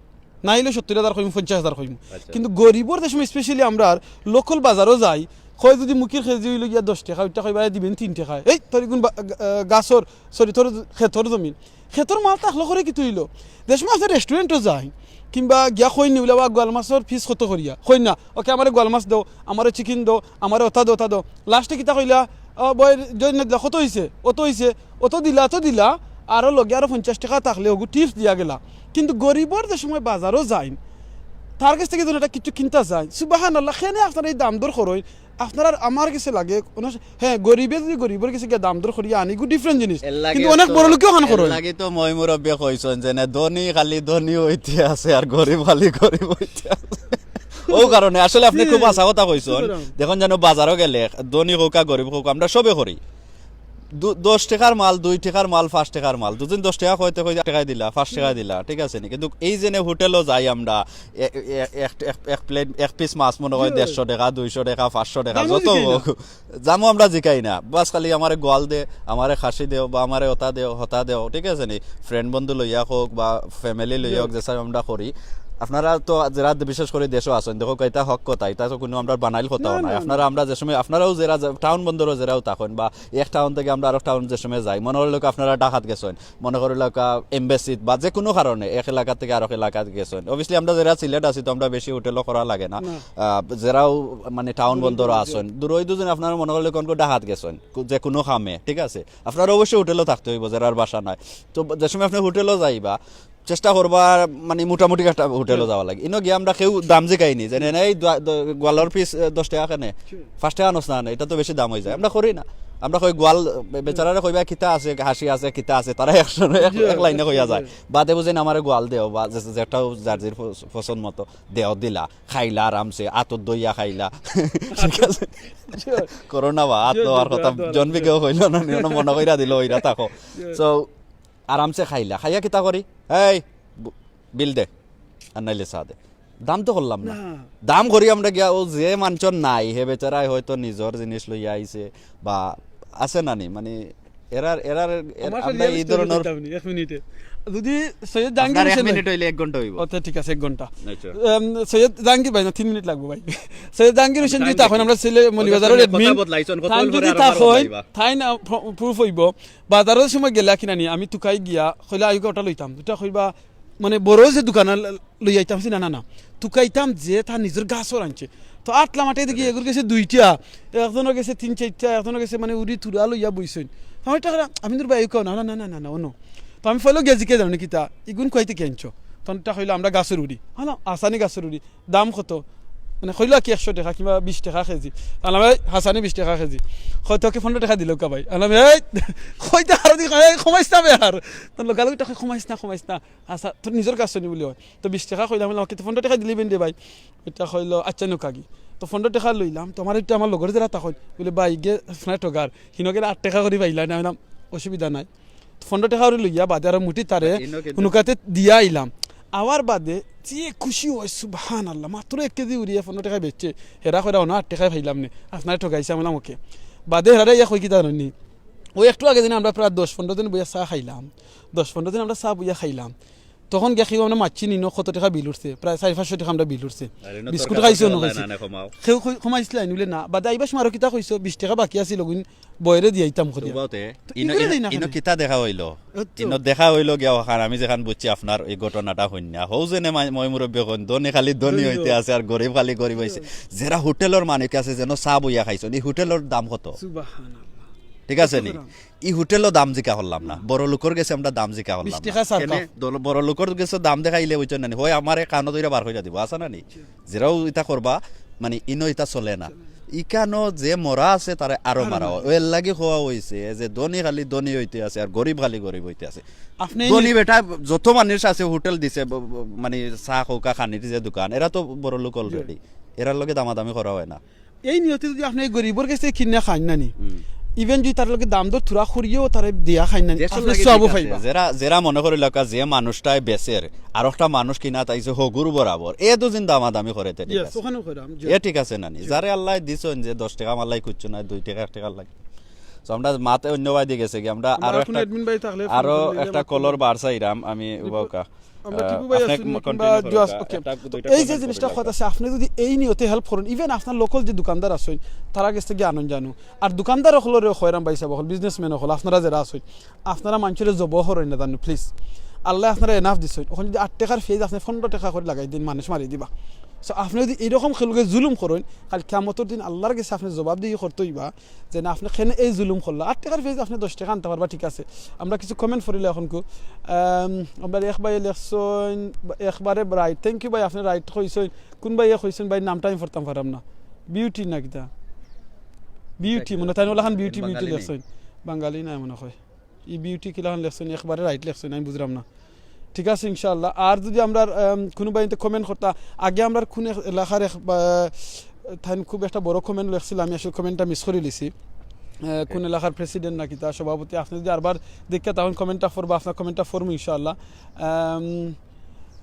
নাইলে সত্তইর হাজার কইমু, পঞ্চাশ হাজার কইমু। আচ্ছা। কিন্তু গরিবর যে সময় specially আমরার local বাজারো যাই, কয় যুদি মুখির কেজি অইলো গিয়া দশ টেকা, ওইটা কইবা, "এ দিবেন তিন টেকায়।" এই তোর ইগুন বা-, গা-, গাছর, sorry, তোর খেতর জমিন। খেতর মাল থাকলো করে কিতা অইলো? যে সময় আপনে restaurant ও যাইন, কিংবা গিয়া কইন নি, "বুলে, বা গোয়াল মাছর piece কত করিয়া?" কইন না, "ওকে, আমারে গোয়াল মাছ দেও, আমারে chicken দেও, আমারে অতা দেও, অতা দেও।" Last এ কিতা কইলা? "ও বয়, জয় না দিলা, কত অইছে?" "অত অইছে।" অত দিলা, অত দিলা, আরো লগে আরো পঞ্চাশ টেকা থাকলে ওগু tips দিয়া গেলা। কিন্তু গরিবর যে সময় বাজারো যাইন, তার গেছ থাকি যখন একটা কিছু কিনতা যায়, সুবহানাল্লাহ, কেনে আপনারা ই দাম দর করইন, আপনারার আমার গেছে লাগে, হ্যাঁ, গরিবে যুদি গরিবর গেছে গিয়া দাম দর করিয়া আনে, ইগু different জিনিস। কিন্তু অনেক বড় লোকেও অখান করইন। এর লাগি তো ময় মুরব্বিয়ে কইছইন যে, "না, ধনী খালি ধনী অইতে আছে, আর গরিব খালি গরিব অইতে আছে।" অউ কারণে আসলে আপনে খুব হাছা কথা কইছইন। সুতরাং দেখইন জানো বাজারো গেলে, ধনী অউক আর গরিব অউক, আমরা সবে করি। দু-, দশ টেকার মাল, দুই টেকার মাল, পাঁচ টেকার মাল, দুইদিন দশ টেকা কইতে কইতে আট টেকায় দিলা, পাঁচ টেকায় দিলা, ঠিক আছে নি? কিন্তু এই যে নে হোটেলো যাই আমরা, এ-, এ-, এক, এক, এক plate, এক piece মাছ মনে অয় দেড়শো টেকা, দুইশো টেকা, পাঁচশো টেকা, দামও যত জিকাই না। অউক, দামও আমরা জিকাই না। বাস খালি আমারে গোয়াল দে, আমারে খাসি দেও, বা আমারে অতা দেও, হতা দেও, ঠিক আছে নি? Friend বন্ধু লইয়া অউক বা family লইয়া অউক, যে সময় আমরা করি। আপনারা তো যেরা বিশেষ করি দেশো আছইন, দেখউক্কা, ইটা হক কথা, ইটা তো কুনু আমরার বানাইল কথাও না, নায়। না, আপনারা, না। আমরা যে সময়, আপনারাও যেরা যে-, টাউন বন্দরো যেরাও থাকইন বা এক টাউন থাকি আমরা আরক টাউন যে সময় যাই, মনে করিলউক্কা আপনারা ঢাকাত গেছইন, মনে করিলউক্কা embassy ত বা যে কুনু কারণে এক এলাকা থাকি আরক এলাকাত গেছইন। Obviously আমরা যেরা সিলেট আছি তো আমরা বেশি হোটেলো করা লাগে না। না। আহ, যেরাও মানে টাউন বন্দরো আছইন, দূরই দুজন আপনারা মনে করিলউক্কা ঢাকাত গেছইন, কু-, যে কুনু কামে, ঠিক আছে? আপনারা অবশ্যই হোটেলো থাকতে অইবো, যেরার বাসা নাই। তো যে সময় আপনে হোটেলো যাইবা, চেষ্টা করবা মানে মোটামুটি একটা হোটেলো যাওয়া লাগে। ইনো গিয়া আমরা কেউ দাম জিকাই নি, যে, "না, এই দোয়া-, দ-, গোয়ালর piece, এ, দশ টেকা কেনে? পাঁচ টেকা আনস না, না, ইটা তো বেশি দাম অইযায়।" আমরা করি না। আমরা কই গোয়াল, বে-, বেচারারে কইবা, "কিতা আছে, খাসি আছে, কিতা আছে?" তারা একশো, এক, এক লাইনে কইয়া যায়। বাদে বুঝইন আমারে গোয়াল দেও, বা যে, যেটাও যার যার পছ-, পছন্দ মতো দেও, দিলা, খাইলা আরামসে, আতর দইয়া খাইলা। ঠিক আছে? করো না বা, আত দেওয়ার কথা জন্মে কেউ কইলো না, নি, মনে কইরা দিলো, ওইরা থাকো। So, আরামসে খাইলা, খাইয়া কিতা করি, "এই, বু-, বিল দে, আর নাইলে চা দে।" দাম তো করলাম না। না। দাম করি আমরা গিয়া, ও যে মানষর নাই, হে বেচারায় হয়তো নিজর জিনিস লইয়া আইছে, বা আছে না নি, মানে, এরার, এরার, এর-, আমরা এই ধরনর কইতাম নি, এক মিনিটে। যদি সৈয়দ জাহাঙ্গীর আপনার এক হোসেন ভাই মিনিট অইলে এক ঘন্টা অইবো। আচ্ছা, ঠিক আছে, এক ঘন্টা। আচ্ছা। এম, সৈয়দ জাহাঙ্গীর ভাই, না, তিন মিনিট লাগবো ভাই। সৈয়দ জাহাঙ্গীর হোসেন যদি তখন আমরা সিলেট মৌলভীবাজারের কথা admin, বদলাইছন, কথা তাইন বলবো যদি আরো বার তখন, বদলাইবা। তাইন না, প্র-, proof অইবো। বাজারর সময় গেলা কিনা নি, আমি তুকাই গিয়া, কইলা, "আইগো ওটা লইতাম।" দুটা কইবা, মানে, বড় যে দোকান ল-, লইয়া আইতাম, না, না, না। তুকাইতাম যে তার নিজর গাছর আনছে। তো আটলা মাঠে দেখি এগুর গেছে দুইটা, একজনর গেছে তিন চাইরটা, একজনর গেছে, মানে, উড়ি তুরা লইয়া বইছইন। তো আমি একটা কইলাম, "আমি তোর ভাই কও না।" "না, না, না, না, না, অন্য।" তো আমি ফলো গেছি কে জানো কিতা, "ইগুন কইতে কে আনছো?" তখন একটা কইলো, "আমরা গাছর উড়ি।" হ্যাঁ, আসানি গাছর উড়ি। "দাম কত?" মানে, কইলো কি একশো টেকা কিংবা বিশ টেকা কেজি। আলাম, "এই, হাসানি বিশ টেকা কেজি।" কইতে কি পনেরো টেকা দিল কা ভাই? আলাম, "এই, কইতে আরো দি, এই, কমাইস না বে আর।" তো লগালগি টাকা কমাইস না, কমাইস না। আচ্ছা, তোর নিজর গাছ নি বুলি হয়। তো বিশ টেকা কইলাম, বলে, "আমাকে তো পনেরো টেকা দিলি বেন দে ভাই।" এটা কইলো, "আচ্ছা, নো কাগি।" তো পনেরো টেকা লইলাম, তো আমার একটা আমার লগর যেরা তখন বলে, "ভাই, গে আপনার ঠগার, হিনো গেলে আট টেকা করে পাইলা না।" বললাম, "অসুবিধা নাই।" তো পনেরো টেকা করে লইয়া বাদে আরো মুঠি তারে হুনুকাতে দিয়া আইলাম। আওয়ার বাদে যে খুশি হয়, সুবহানাল্লাহ, মাত্র এক কেজি উড়িয়ে পনেরো টেকায় বেচছে, হেরা কইরা অন্য আট টেকায় পাইলাম নে, আপনারে ঠগাইছে, আমি বললাম, "ওকে।" বাদে হেরারে ইয়া কই কি জানো নি? ওই একটু আগে দিন আমরা প্রায় দশ পনেরো দিন বইয়া চা খাইলাম, দশ পনেরো দিন আমরা চা বইয়া খাইলাম। তখন গিয়া কেউ আমরা মাতছি নি, ইনো কত টেকা বিল উঠছে, প্রায় চাইর পাঁচশো টেকা আমরা বিল উঠছে। আর ইনো বিস্কুট তরকারি খাইছো, মশলা অনো নাই খাইছে। না, না, কমাও। কেউ কই-, কমাইছিলা নি? বলে, "না, বাদে আইবার সময় আরো কিতা কইছো, বিশ টেকা বাকি আছিল, ওগুন বয়রে দিয়া আইতাম," করিয়া। তো উবাও তে, তো ইনো, ইগুলা ইনো, দেই না ইনো কেনে? কিতা দেখা অইলো? অত। ইনো দেখা অইলো গিয়া অখান, আমি যেখান বুঝছি আপনার এই ঘটনাটা হইন না। হউ যেনে মাই-, ময় মুরব্বী কইন, "ধনী খালি ধনী ধনী অইতে অইলো। আছে আর গরিব খালি গরিব অইছে।" যেরা হোটেলর মালিক আছে, যেন চা বইয়া খাইছইন, এই হোটেলর দাম কত? সুবহানাল্লাহ। ঠিক আছে নি? কত দাম? ই হোটেলও দাম জিকা করলাম না, না। বড় লোকর গেছে আমরা দাম জিকা করলাম বিশ না। টেকা সার কেনে? কাপ। দল-, বড় লোকর গেছে দাম দেখাইলে বুঝছো না নি? হয় আমারে কানো ধইরা বার কইরা দিব, আছে না নি? জি। যেরাও ইতা করবা, মানে, ইনো ইতা চলে না। চলে না। ইকানো যে মরা আছে, তারে আরো আরো মারা মারা। হয়। এর লাগি কওয়া অইছে যে ধনী খালি ধনী অইতে আছে, আর গরিব খালি গরিব অইতে আছে। আপনি ধনী বেটা যত মানুষ আছে, হোটেল দিছে, ব-, ব-, মানে, চা খৌকা খানির যে দোকান, এরা তো বড় লোক জি। Already। এরার লগে দামাদামি করা হয় না। এই নিয়তে যদি আপনি এই গরিবর গেছে কিনা খাইন না নি, হুম। Even যদি তার লগে দাম দর থুড়া করিও তারে দিয়া খাইন না নি, দেশর আপনি লাগি সওয়াবও ঠিক আছে। পাইবা। যেরা, যেরা মনে করি লাগা যে মানুষটায় বেচের, আর একটা মানুষ কিনা তাইছে হগুর বরাবর, এ দুজন দামাদামি করে তে ঠিক Yes, আছে। ওখানেও কইরাম, জি। এ ঠিক আছে না নি? জি। যারে আল্লায় দিছইন যে দশ টেকা আমার লাগি খুঁজছো না, দুই টেকা, এক টেকা লাগে। So আমরা মাতে অন্য বায়দি গেছে কি, আমরা আমরা আরো এখন একটা, admin ভাই থাকলে ফোন আরো করলে একটা আমরা কলর বার চাইরাম আমি রিপোর্ট উবাউকা। আমরা আহ, টিপু ভাই আপনি আছেন নি? কিংবা continue করো, জুয়াস, আহ, ওকে। একটা, তো দুইটা এই যে জিনিসটা কথা আছে, আপনি যদি এই নিয়তে help করেন, even আপনার local যে দোকানদার আছইন, তারা গেছে গিয়া আনইন জানো। আর দোকানদার অকলরে কইরাম ভাই সাহেব অকল, businessman অকল, আপনারা যেরা আছইন, আপনারা মানষরে জবো করইন না জানো, please। আল্লায় আপনারা enough দিছইন। অখন যদি আট টেকার পেঁয়াজ আপনি পনেরো টেকা করি লাগাই দিন, মানুষ মারি দিবা। So আপনি যদি এইরকম কেউর লগে জুলুম করইন, কাইল কিয়ামতর দিন আল্লার গেছে আপনি জবাবদিহি করতে অইবা। যে না, আপনি কেনে এই জুলুম করলা? আট টেকার পেঁয়াজ আপনি দশ টেকা আনতা পারবা, ঠিক আছে। আমরা কিছু comment পড়িলে অখনকু। আম, আমরা এক ভাইয়ে লেখছইন, একবারে right। Thank you ভাই, আপনি right কইছইন। কোন ভাইয়ে কইছইন, ভাইর নামটা আমি পড়তাম পারলাম না। বিউটি না কিতা? বিউটি, মনে তাইন ওলাখান বিউটি, বিউটি বাঙালি নি? লেখছইন। বাঙালি নায় মনে হয়। ই বিউটি কিলাখান লেখছইন, একবারে right লেখছইন, আমি বুঝলাম না। ঠিক আছে, ইনশাআল্লাহ। আর যদি আমরা, আম, কোনো বাড়িতে comment করতা, আগে আমরা কোন এক এলাকার এক, বা, তাইন খুব একটা বড় comment লেখছিল, আমি আসলে comment টা miss করি লিছি। আহ, কোন এলাকার president নাকি তার সভাপতি, আপনি যদি আরবার দেখে তখন comment টা পড়বা, আপনার comment টা পড়বো ইনশাআল্লাহ। আম,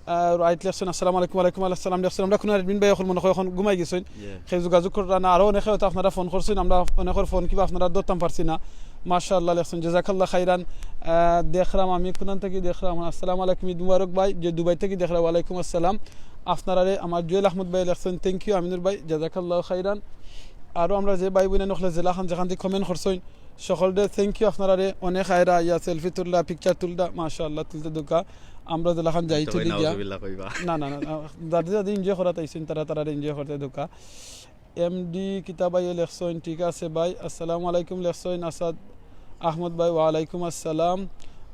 আহ, right লেখছইন, আসসালামু আলাইকুম, ওয়ালাইকুম আসসালাম লেখছইন। আমরা কোনো admin ভাই অকল মনে হয় অখন ঘুমাই গেছইন। Yeah। কেউ যোগাযোগ কররা না, আরো অনেকে হয়তো আপনারা ফোন করছইন, আমরা অনেকের ফোন কিবা আপনারা ধরতাম পারছি না। মাশাআল্লাহ লেখছইন, জাযাকাল্লাহ খাইরান। আহ, দেখরাম আমি কোনান থাকি দেখরাম। আসসালামু আলাইকুম, ঈদ মুবারক ভাই, যে দুবাই থাকি দেখরা, ওয়ালাইকুম আসসালাম। আপনারারে আমার জুয়েল আহমদ ভাই লেখছইন, thank you আমিনুর ভাই, জাযাকাল্লাহ খাইরান। আরো আমরা যে ভাই বইন অকলে জেলাখান যেখান থাকি comment করছইন, সকলরে thank you আপনারারে, অনেক আইরা ইয়া selfie তুললা, picture তুললা, মাশাআল্লাহ তুলতে দুকা। আমরা জেলাখান যাই তো তুলি গিয়া। নাউজুবিল্লাহ কইবা। না, না, না, না, দাদি দাদি enjoy করাত আইছইন, তারা তারারে enjoy করতে দুকা। এমডি কিতা ভাইয়ে লেখছইন, ঠিক আছে ভাই। আসসালামু আলাইকুম লেখছইন আসাদ আহমদ ভাই, ওয়ালাইকুম আসসালাম।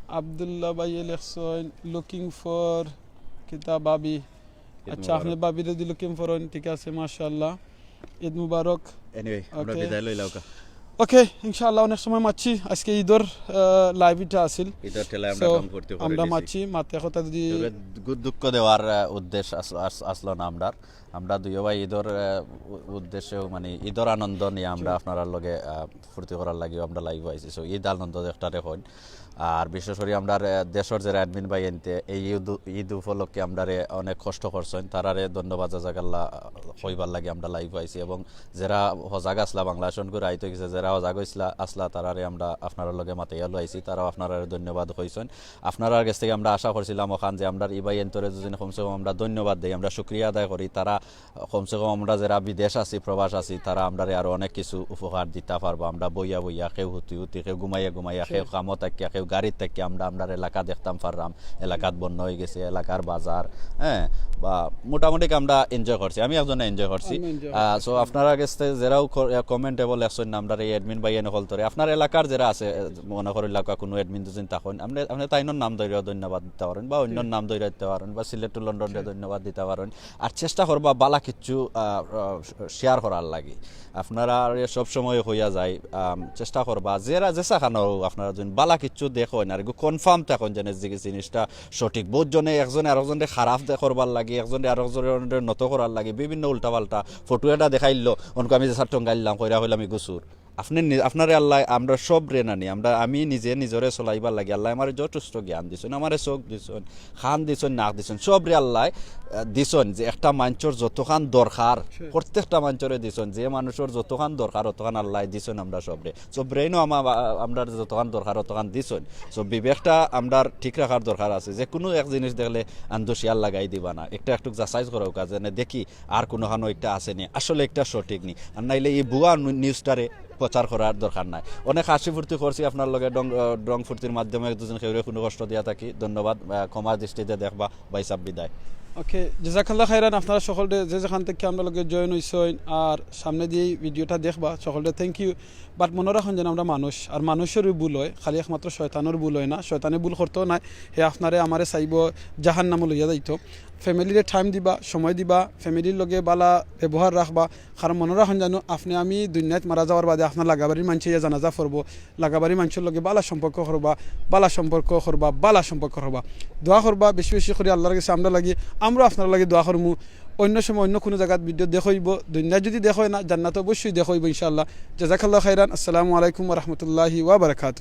আব্দুল্লাহ ভাইয়ে লেখছইন, looking for কিতা ভাবি। ঈদ আচ্ছা, আপনি মুবারক। ভাবিরে যদি looking for অইন, ঠিক আছে, মাশাআল্লাহ। ঈদ মুবারক। Anyway, আমরা OK। বিদায় লইলাউকা। OK, ইনশাআল্লাহ অনেক সময় মাতছি। আজকে ঈদর, আহ, live ইটা আছিল। ঈদর ঠেলায় আমরা So, কাম করতে করে আমরা নিছি। মাতছি, মাতে কথা যদি তবে দু-, দুঃখ দেওয়ার, আহ, উদ্দেশ্য আস-, আস-, আসলো না আমরার। আমরা দুইও ভাই ঈদর, আহ, উ-, উদ্দেশ্যেও মানে ঈদর আনন্দ নিয়া আমরা জি। আপনারার লগে, আহ, ফুর্তি করার লাগিও আমরা live আইছি। So, ঈদ আনন্দ একটারে কইন। আর বিশেষ করি আমরার, আহ, দেশর যেরা admin ভাইয়াইন্তে এই ঈদ, ঈদ উপলক্ষে আমরারে অনেক কষ্ট করছইন, তারারে ধন্যবাদ জাযাকাল্লাহ, আহ, কইবার লাগি আমরা live আইছি। এবং যেরা হজাগ আছলা, বাংলাদেশ অনকু রাইত অই গেছে, যেরা হজাগ অইছলা, আছলা, তারারে আমরা আপনারার লগে মাতাইয়া লইয়া আইছি, তারাও আপনারারে ধন্যবাদ কইছইন। আপনারার গেছ থাকি আমরা আশা করছিলাম অখান যে আমরার ই ভাইয়াইন্তরে যদি কমসে কম আমরা ধন্যবাদ দেই, আমরা শুকরিয়া আদায় করি, তারা কমসে কম আমরা যেরা বিদেশ আছি, প্রবাস আছি, তারা আমরারে আরো অনেক কিছু উপহার দিতা পারবা। আমরা বইয়া বইয়া, কেউ হুতি হুতি, কেউ ঘুমাইয়া ঘুমাইয়া, কেউ কামো থাকিয়া, কেউ গাড়িত থাকিয়া, আমরা আমরার এলাকা দেখতাম পাররাম। এলাকাত বন্যা অই গেছে, এলাকার বাজার, হ্যাঁ, বা মোটামুটি আমরা enjoy করছি। আমি একজনে enjoy করছি। আমি enjoy আহ, করছি। So আপনারার গেছ থাকি যেরাও ক-, আহ, comment এ লেখছইন না, আমরার এই admin ভাইয়াইন অকলতরে, আপনার এলাকার যেরা আছে, আহ, মনে করি এলাকা কোনো admin দুজন থাকইন, আপনে, আপনে তাইনর নাম ধরিয়া ধন্যবাদ দিতা পারইন, বা অন্যর জি। নাম ধরিয়া দিতা পারইন, বা সিলেট to লন্ডনরে জি। ধন্যবাদ দিতা পারইন। আর চেষ্টা করবা বালা কিচ্ছু, আহ, আহ, share করার লাগি। আপনারারে সব সময় কইয়া যাই, আম, চেষ্টা করবা, যেরা যেছা খানো আপনারা যদি বালা কিচ্ছু দেখইন আর এগু confirm থাকইন যেন জি জিনিসটা সঠিক। বহুত জনে একজনে আরকজনরে খারাপ দে-, করবার লাগি, একজনরে আরকজনরে নত করার লাগি বিভিন্ন উল্টাপাল্টা ফটো এটা দেখাইলো, অনকু আমি যেছা টঙ্গাইলাম, কইরা কইলাম ইগু চুর। আপনে নি-, আপনারে আল্লায় আমরা সবরে নানি, আমরা, আমি নিজে নিজরে চলাইবার লাগি আল্লায় আমারে যথেষ্ট জ্ঞান দিছইন, আমারে চোখ দিছইন, কান দিছইন, নাক দিছইন, সবরে আল্লায়, আহ, দিছইন যে একটা মানষর যতখান দরকার, প্রত্যেকটা মানষরে দিছইন, যে মানুষর যতখান দরকার অতখান আল্লায় দিছইন আমরা সবরে। So brain-ও আমা-, আমরার যতখান দরকার অতখান দিছইন। So বিবেকটা আমরার ঠিক রাখার দরকার আছে। যে কুনু এক জিনিস দেখলে আন্দোশিয়াল লাগাই দিবা না, একটা একটু যাচাই করা হোক, যেন দেখি আর কুনুখানো একটা আছে নি, আসলে একটা সঠিক নি, আর নাইলে এই ভুয়া নু-, নিউজটারে প্রচার করার দরকার নাই। অনেক হাসি ফুর্তি করছি আপনার লগে, ডং, আহ, ডং ফুর্তির মাধ্যমে এক দুজন কেউরে কুনু কষ্ট দিয়া থাকি, ধন্যবাদ, আহ, ক্ষমা দৃষ্টিতে দেখবা, ভাই সাহেব বিদায়। ওকে, জাজাকাল্লাহ খাইরান, আপনারা সকলরে যে যেখান থাকি আমরার লগে join অইছইন আর সামনেদি এই ভিডিওটা দেখবা, সকলরে thank you। But মনো রাখইন যেন আমরা মানুষ, আর মানুষরও ভুল অয়, খালি একমাত্র শয়তানর ভুল অয় না, শয়তানে ভুল করতো নায়, হে আপনারে আমারে চাইবো জাহান্নামো লইয়া যাইতো। Family-রে time দিবা, সময় দিবা, family-র লগে বালা ব্যবহার রাখবা, কারণ মনো রাখইন জানো, আপনে আমি দুনিয়াত মারা যাওয়ার বাদে আপনার লাগাবাড়ির মানষে ইয়া জানাজা পড়বো, লাগাবাড়ির মানষর লগে বালা সম্পর্ক করবা, বালা সম্পর্ক করবা, বালা সম্পর্ক করবা। দোয়া করবা বেশি বেশি করি আল্লার গেছে আমরার লাগি, আমরাও আপনার লাগি দোয়া করমু। অইন্য সময় অইন্য কুনু জাগাত ভিডিও দেখা অইবো, দুনিয়াত যুদি দেখা অয় না, জান্নাতো অবশ্যই দেখা অইবো ইনশাআল্লাহ। জাজাকাল্লাহ খাইরান, আসসালামু আলাইকুম ওয়া রাহমাতুল্লাহি ওয়া বারাকাতুহু।